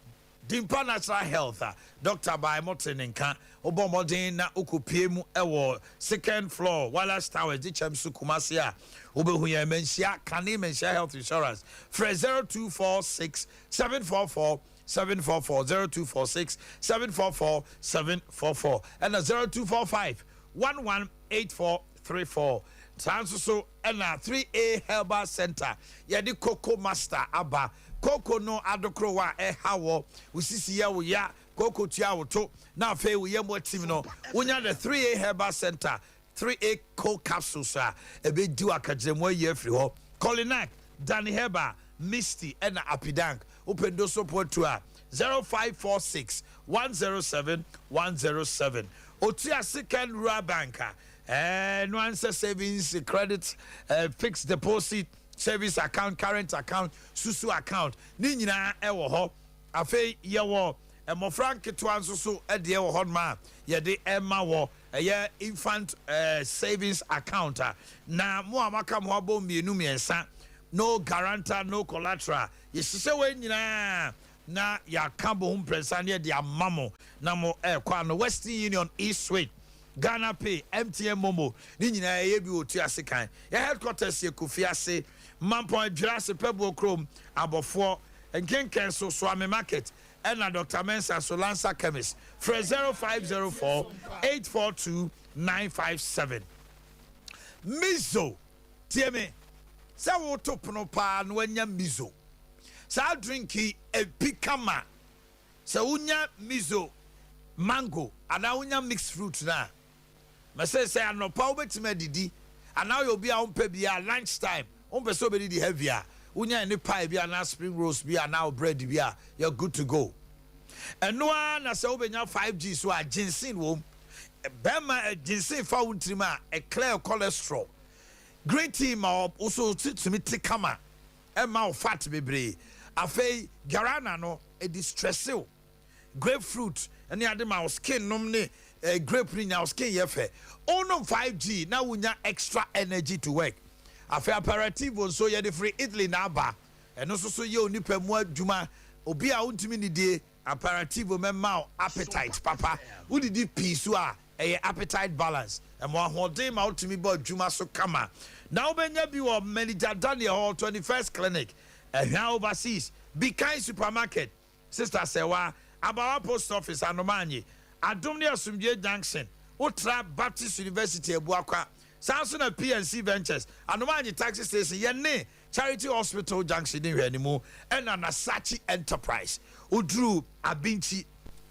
Dimpa Natural Health a Dr Baimote ne nka, wobɔ mmɔden na wokɔpie mu ɛwɔ second floor, Wallace Towers, de kyɛm so, Kumase a wobɛhu yɛn. Manhyia Kane Manhyia Health Insurance, frɛ 0246 744 744, 0246 744 744, ɛna 0245 118434. Saa nso so ɛna 3A Herbal Center, yɛde Coco Master aba. Koko no adokoro a ɛha wɔ wosisi yɛ wo ya, koko tua wo to na afei wo yɛ mu atim no, wonya the 3A Herbal Center 3A co capsules a ɛbɛdi wo akagyerɛmu ayi afiri hɔ. Colinac, Danny Herbal, Misty ɛna Apidank. Wopɛ ndoso poatu a, 0546 107 107. Otua Second Rural Bank a no answer savings, credit, fixed deposit, service account, current account, susu account ne nyinaa ɛwɔ hɔ. Afei yɛwɔ mmɔfra nketewa nso so ɛdeɛ wɔ hɔnom a yɛde ɛma wɔ ɛyɛ infant savings account a na mo a maka mo abɔ mmienu mmiɛnsa, no guarantor, no collateral. Yɛhyehyɛ wɔn nyinaa na yɛaka bo ho mprɛnsa ne yɛde ama mo na mo ɛɛkɔ ano. Western Union, E-Swift, Ghana Pay, MTN MoMo ne nyinaa ɛyɛ bi wɔ tu ase kan. Yɛ headquarters yɛ Kofi ase, Mampɔn, Adwira ase, Pɛbuo kurom, Abɔfoɔ Nkenken so, Suame Market, ɛna Dr Mensa so, Lansa Chemist. Frɛ 0504 842 957. Mizo, tie me, sɛ woto pono paa na wanya mizo saa drink yi epi kama. Sɛ wonya mizo mango anaa wonya mixed fruit na mɛsɛ sɛ anɔpa wobɛtumi adidi, anaa woyɛ obi a wompɛ bi a lunch time wompɛ sɛ wobɛdidi heavy a, wonya ne pie bi anaa spring rolls bi anaa bread bi a, you're good to go. Ɛno ara na sɛ wobɛnya 5G so a, ginseng wɔ mu. Bɛrima, ginseng fa wo ntirim a ɛclear cholesterol. Green tea ma wo so tumi te kama, ɛma wo fat bebree. Afei guarana no ɛdi stress wo. Grapefruit ɛne ade ma wo skin nom ne grape ne nya wo skin yɛ fɛ. Wonom 5G na wonya extra energy to work. Afei aperitivo nso yɛde firi Italy na aba. Ɛno nso so yɛ onipa mu adwuma. Obi a wontumi nidie, aperitivo mɛma wo appetite papa. Wodidi pii so a, ɛyɛ appetite balance, ɛma ahoɔden ma wotumi bɔ adwuma so kama. Na wobɛnya bi wɔ Manager Daniel Hall, 21st Clinic, Ɛhwɛ Overseas, Bikan Supermarket, Sister Sɛwa, Abawa Post Office, Anomanye, Adom ne Asomdwe Junction, wotra Baptist University Abuakwa. Saa nso na PNC Ventures, Anomanye Taxi Station, yɛne Charity Hospital Junction ne hwɛ mu, ɛna Nasachi Enterprise. Woduru Abinkyi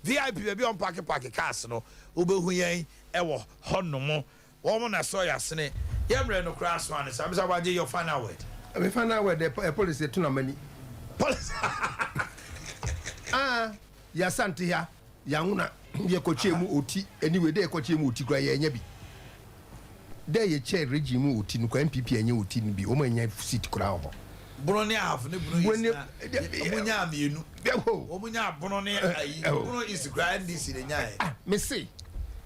VIP baabi a ɔmpark park cars no, wobɛhu yɛn ɛwɔ hɔnom. Wɔn na sɔ yɛ asene yɛmmerɛ no koraa so ane sa bisa wagye. Your final word. My final word, the policy to na money. Policy. Yɛ Asante ha, Yanwona, yɛ kɔkyɛɛ mu Oti, anyway dɛ yɛ kɔkyɛɛ mu Oti koraa yɛannya bi. Dɛ yɛ kyɛɛ region mu Oti no koraa NPP annya Oti no bi, wɔn annya seat koraa wɔ hɔ. Bono ne Ahafo ne Bono East na wɔn nyaa mienu. Wɔn nyaa Bono ne ayi, Bono East koraa NDC na nyaeɛ. Ah, me se,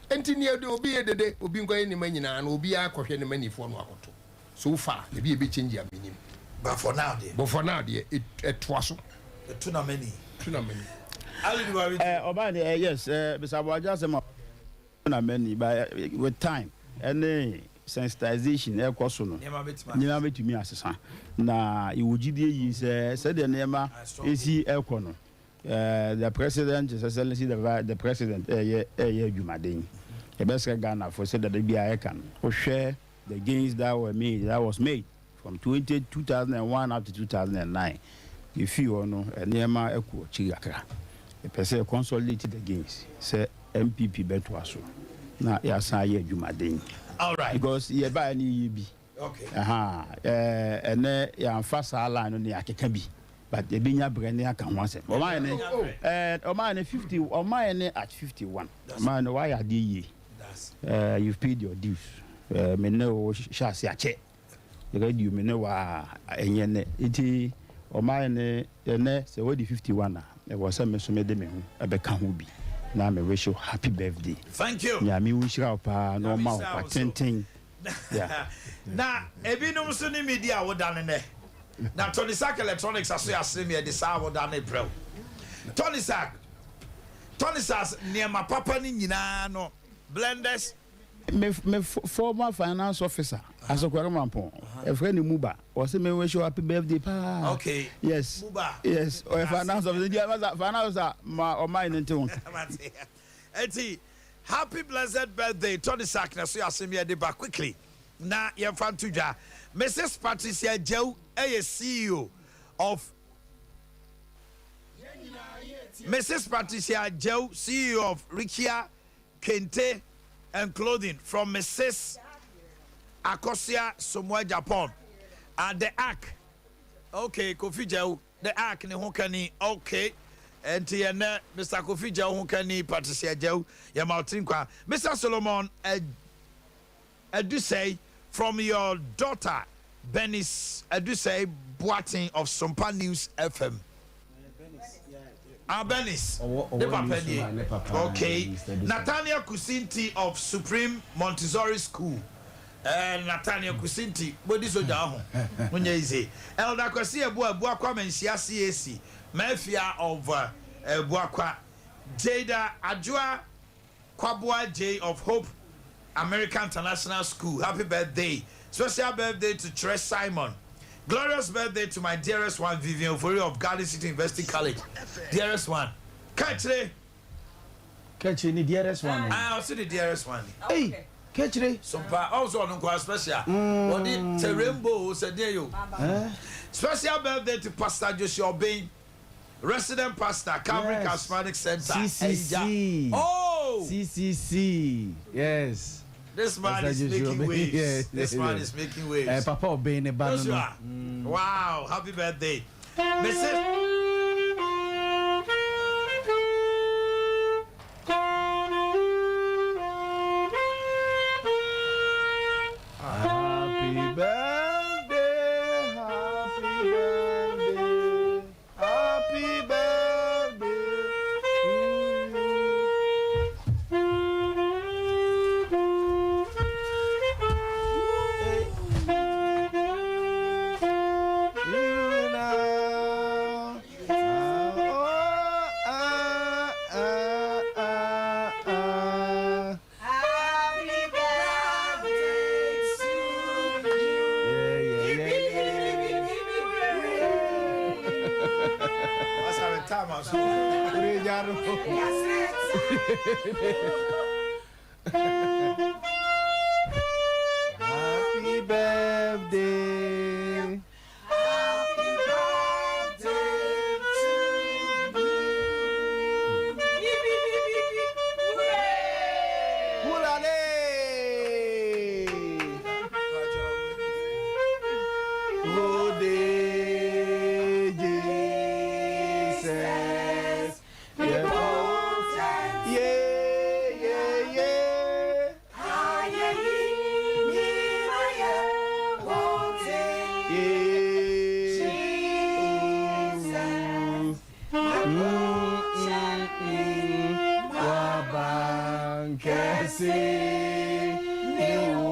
nti nea obi yɛ dede, obi nkɔyɛ nneɛma nyinaa no, obiara kɔhwɛ ne manifoɔ no akɔto. So far ebi a ebe change a menim. But for now deɛ. But for now deɛ ɛtoa so. Ɛto na mani. To na mani. Eh, ɔbaa deɛ eh, yes eh, Mr. Aboagye asɛm a to na mani but eh, with time ɛne sensitization ɛkɔ so no nneɛma bɛtumi asesa na yɛwɔ gyidie yie sɛ sɛdeɛ nneɛma ɛsi ɛkɔ no eh, the president his excellency the, the president ɛyɛ ɛyɛ adwumaden yɛbɛsrɛ Ghanafoɔ sɛ dada biara ɛka no wohwɛ The gains that were made, that was made from 20, 2001 up to 2009, yɛfii hɔ no, nneɛma kɔ akyiri kakra. Yɛpɛ sɛ yɛ consolidate the gains sɛ NPP bɛtoa so na yɛasan ayɛ adwumaden. Because yɛbaeɛ no yɛyɛ bi. Ɛha, ɛnɛ yɛamfa saa line no na yɛakeka bi. But yɛbɛnya berɛ ne aka ho asɛm. Ɔmayɛ ne, ɔmayɛ ne 50, ɔmayɛ ne at 51. Ɔmayɛ ne wayɛ adeɛ yie. Eh, you've paid your dues. Eh, me ne wo hyɛ ase akyɛ. Radio me ne wa ɛnyɛ nɛ. Nti ɔman ne ɛnɛ sɛ wadi 51 a, ɛwɔ sɛ me nso mede me ho ɛbɛka ho bi. Na me wish you happy birthday. Thank you. Nyame wo nhyira wo paa na ɔma wo kwa tenten. Yeah. Na ebinom nso ne me di awoda no nɛ. Na Tony Sark Electronics aso yɛ asene me ɛde saa awoda no rebrɛ wo. Tony Sark. Tony Sark's nneɛma papa no nyinaa no, blenders. Me me former finance officer Asokwari Mampong yɛfrɛ no Muba ɔse me wish you happy birthday paa. Okay. Yes. Muba. Yes ɔyɛ finance officer nti ɛma finance officer ma ɔman no nte ho. Eti happy blessed birthday Tony Sark na so yɛ asɛm yɛde ba quickly na yɛmfa nto dwa. Mrs Patricia Gyau ɛyɛ CEO of Mrs. Patricia Joe, CEO of Rikia Kente and Clothing from Mrs. Akosia Somoa Japan. At the Ark. Okay, Kofi Joe, the Ark ne ho kani. Okay. Nti ɛnɛ Mr. Kofi Joe ho kani Patricia Joe yɛ ma nkwa. Mr. Solomon Edusei from your daughter Bernice Edusei Boateng of Sompa News FM. Ah, Bernice. Ne papa nie. Okay. Nathaniel Kusinti of Supreme Montessori School. Eh, Nathaniel Kusinti, bodi soja ho. Munye easy. Elder Kwesi Ebua Ebuakwa Mensia CAC. Mafia of Ebuakwa. Jada Ajua Kwaboa J of Hope American International School. Happy birthday. Special birthday to Tres Simon. Glorious birthday to my dearest one, Vivian Ofori of Garden City University College. Dearest one. Catch it. Catch ni dearest one. I also the dearest one. Hey, catch it. Sompa also on kwa special. What the rainbow said there you. Special birthday to Pastor Joshua Bain. Resident Pastor, Calvary yes. Charismatic Center. CCC. Oh! CCC. Yes. This man is making waves. Yes, this man is making waves. Eh, Papa Obey ne ba Joshua. Wow, happy birthday. Mrs. Happy birthday, happy birthday, happy birthday to you. Now. Oh, ah, ah, ah, ah. Happy birthday to you. Yeah, yeah, yeah, That's our time. Happy birthday. Happy birthday to you. Hip, hip, hip, hip, hip, hooray! Hulale! Ode Jesus. Yeah. W'abankɛse ne wo.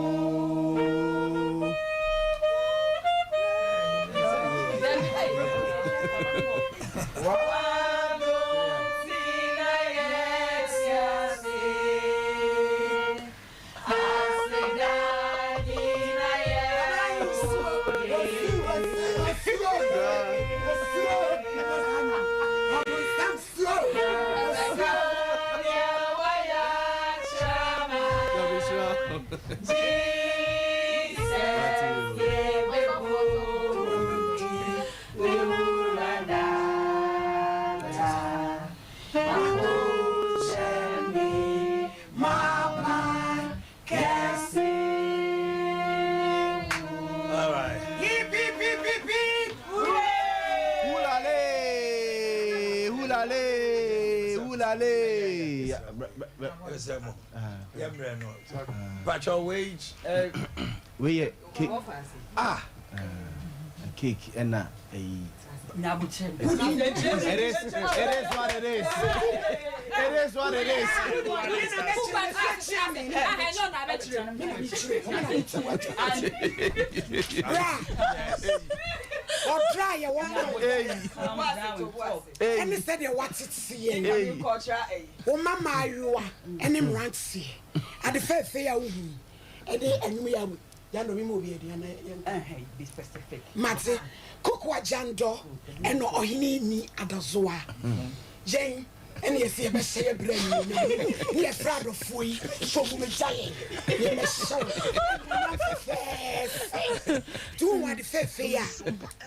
Wei yɛ cake. Ah! Cake ɛna ɛyi. It is it is what it is. It is what it is. Ɔdra yɛ wɔn ma wo ɛne sɛdeɛ watete yɛn wo ma mmaayewa ɛne mmeranteɛ ade fɛɛfɛ yi a wohu yi ɛde ɛnwom yi a yɛandɔ mi ma obi aduane yɛn mate koko agyandɔ ɛna ɔhene ni adazoa yɛn ɛna yɛsɛ yɛbɛhyɛ yɛ berɛ animuonyam ne yɛfrɛ adɔfoɔ yi sɛ ɔmu mɛgya yɛn yɛmɛhyɛ wo animuonyam fɛfɛɛfɛ nti wohu ade fɛɛfɛ yi a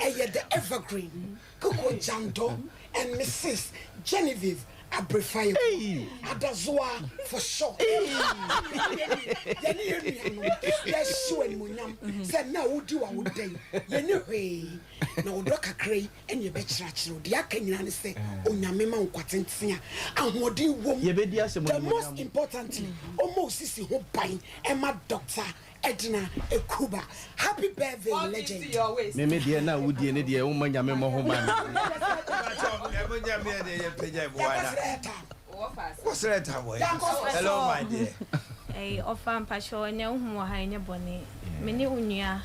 ɛyɛ the evergreen Koko Gyandɔ and Mrs Genevieve Abrefayeko Adazoa for short. Yɛne yɛn nuanom yɛhyɛ wo animuonyam sɛ nna a wodi w'awoda yi yɛnni hwee na ɔdɔ kakra yi ɛne yɛbɛkyerɛ akyerɛ wo. Deɛ aka nyinaa ne sɛ Onyame ma wo nkwa tenten a ahoɔden wom. Yɛbɛdi ahyɛ mo The most animuonyam. importantly ɔmmɔ wo sisi ho ban ɛma Doctor Edna Ekuba happy birthday legend. Me me deɛ na wodie ne deɛ womma nyame mmɔ ho ban. Hello my dear. Ɛyi ɔfa mpakyɛw ɛnɛ wohu wɔ ha ɛnyɛ bɔne me ne wo nua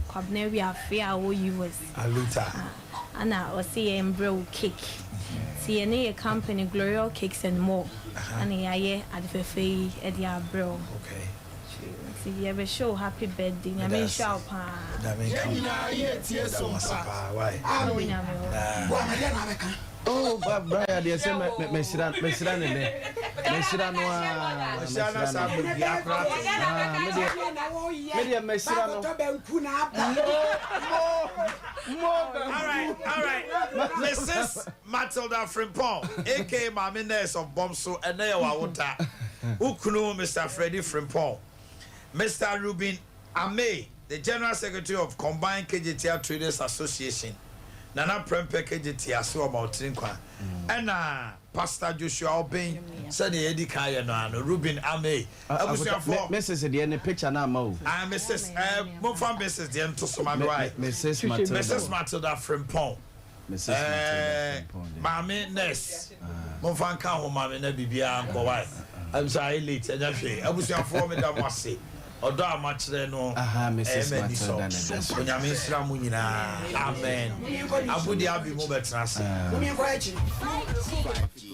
Kwabena Wiafe a ɔwɔ US. Aluta. Ana ɔse yɛn mbrɛ wo cake nti yɛne yɛ company Gloriel cakes and more ana yɛayɛ ade fɛfɛ yi ɛde abrɛ wo. Okay. Nti yɛbɛhyɛ wo happy birthday Nyame nhyira wo paa. Nyame nka wo. Yɛda mo ase paa wai. Ɛwɔ Nyame hɔ. Boa ma deɛ na abɛka. Oh ba Brian deɛ sɛ mɛ mɛ mɛhyira mɛhyira ne nɛ mɛhyira no aa Ɔhyira no saa bɛdua koraa to. Ah me deɛ me deɛ mɛhyira no. Mo mo mo All right, all right. Mrs. Matilda Frimpong, aka Maame Nurse of Bomso, ɛnnɛ yɛ w'awoda. Wo kunu Mister Freddie Frimpong, Mister Reuben Amey, the General Secretary of Combined Kejetia Traders Association, Nana Prempeh Kejetia so ɔma wo tiri nkwa, ɛna Pastor Joshua Obeng, sɛdeɛ yɛadi kan ayɛ no ara no, Reuben Amey, abusuafoɔ. Mrs deɛ ne picture no amma o. Ah, Mrs. Eh, momfa Mrs. deɛ nto so ma me wae. Mrs. Matilda. Mrs. Matilda Frimpong. Ɛɛ maame nurse momfa nka ho ma me na biribiara nkɔ wae. I'm sorry late ɛnyɛ hwee. Abusuafoɔ meda mo ase. Ɔdɔ a moakyerɛ no ɛyɛ m'ani sɔ. Onyame nhyira mo nyinaa. Amen. Abudi Abi mo bɛtena ase.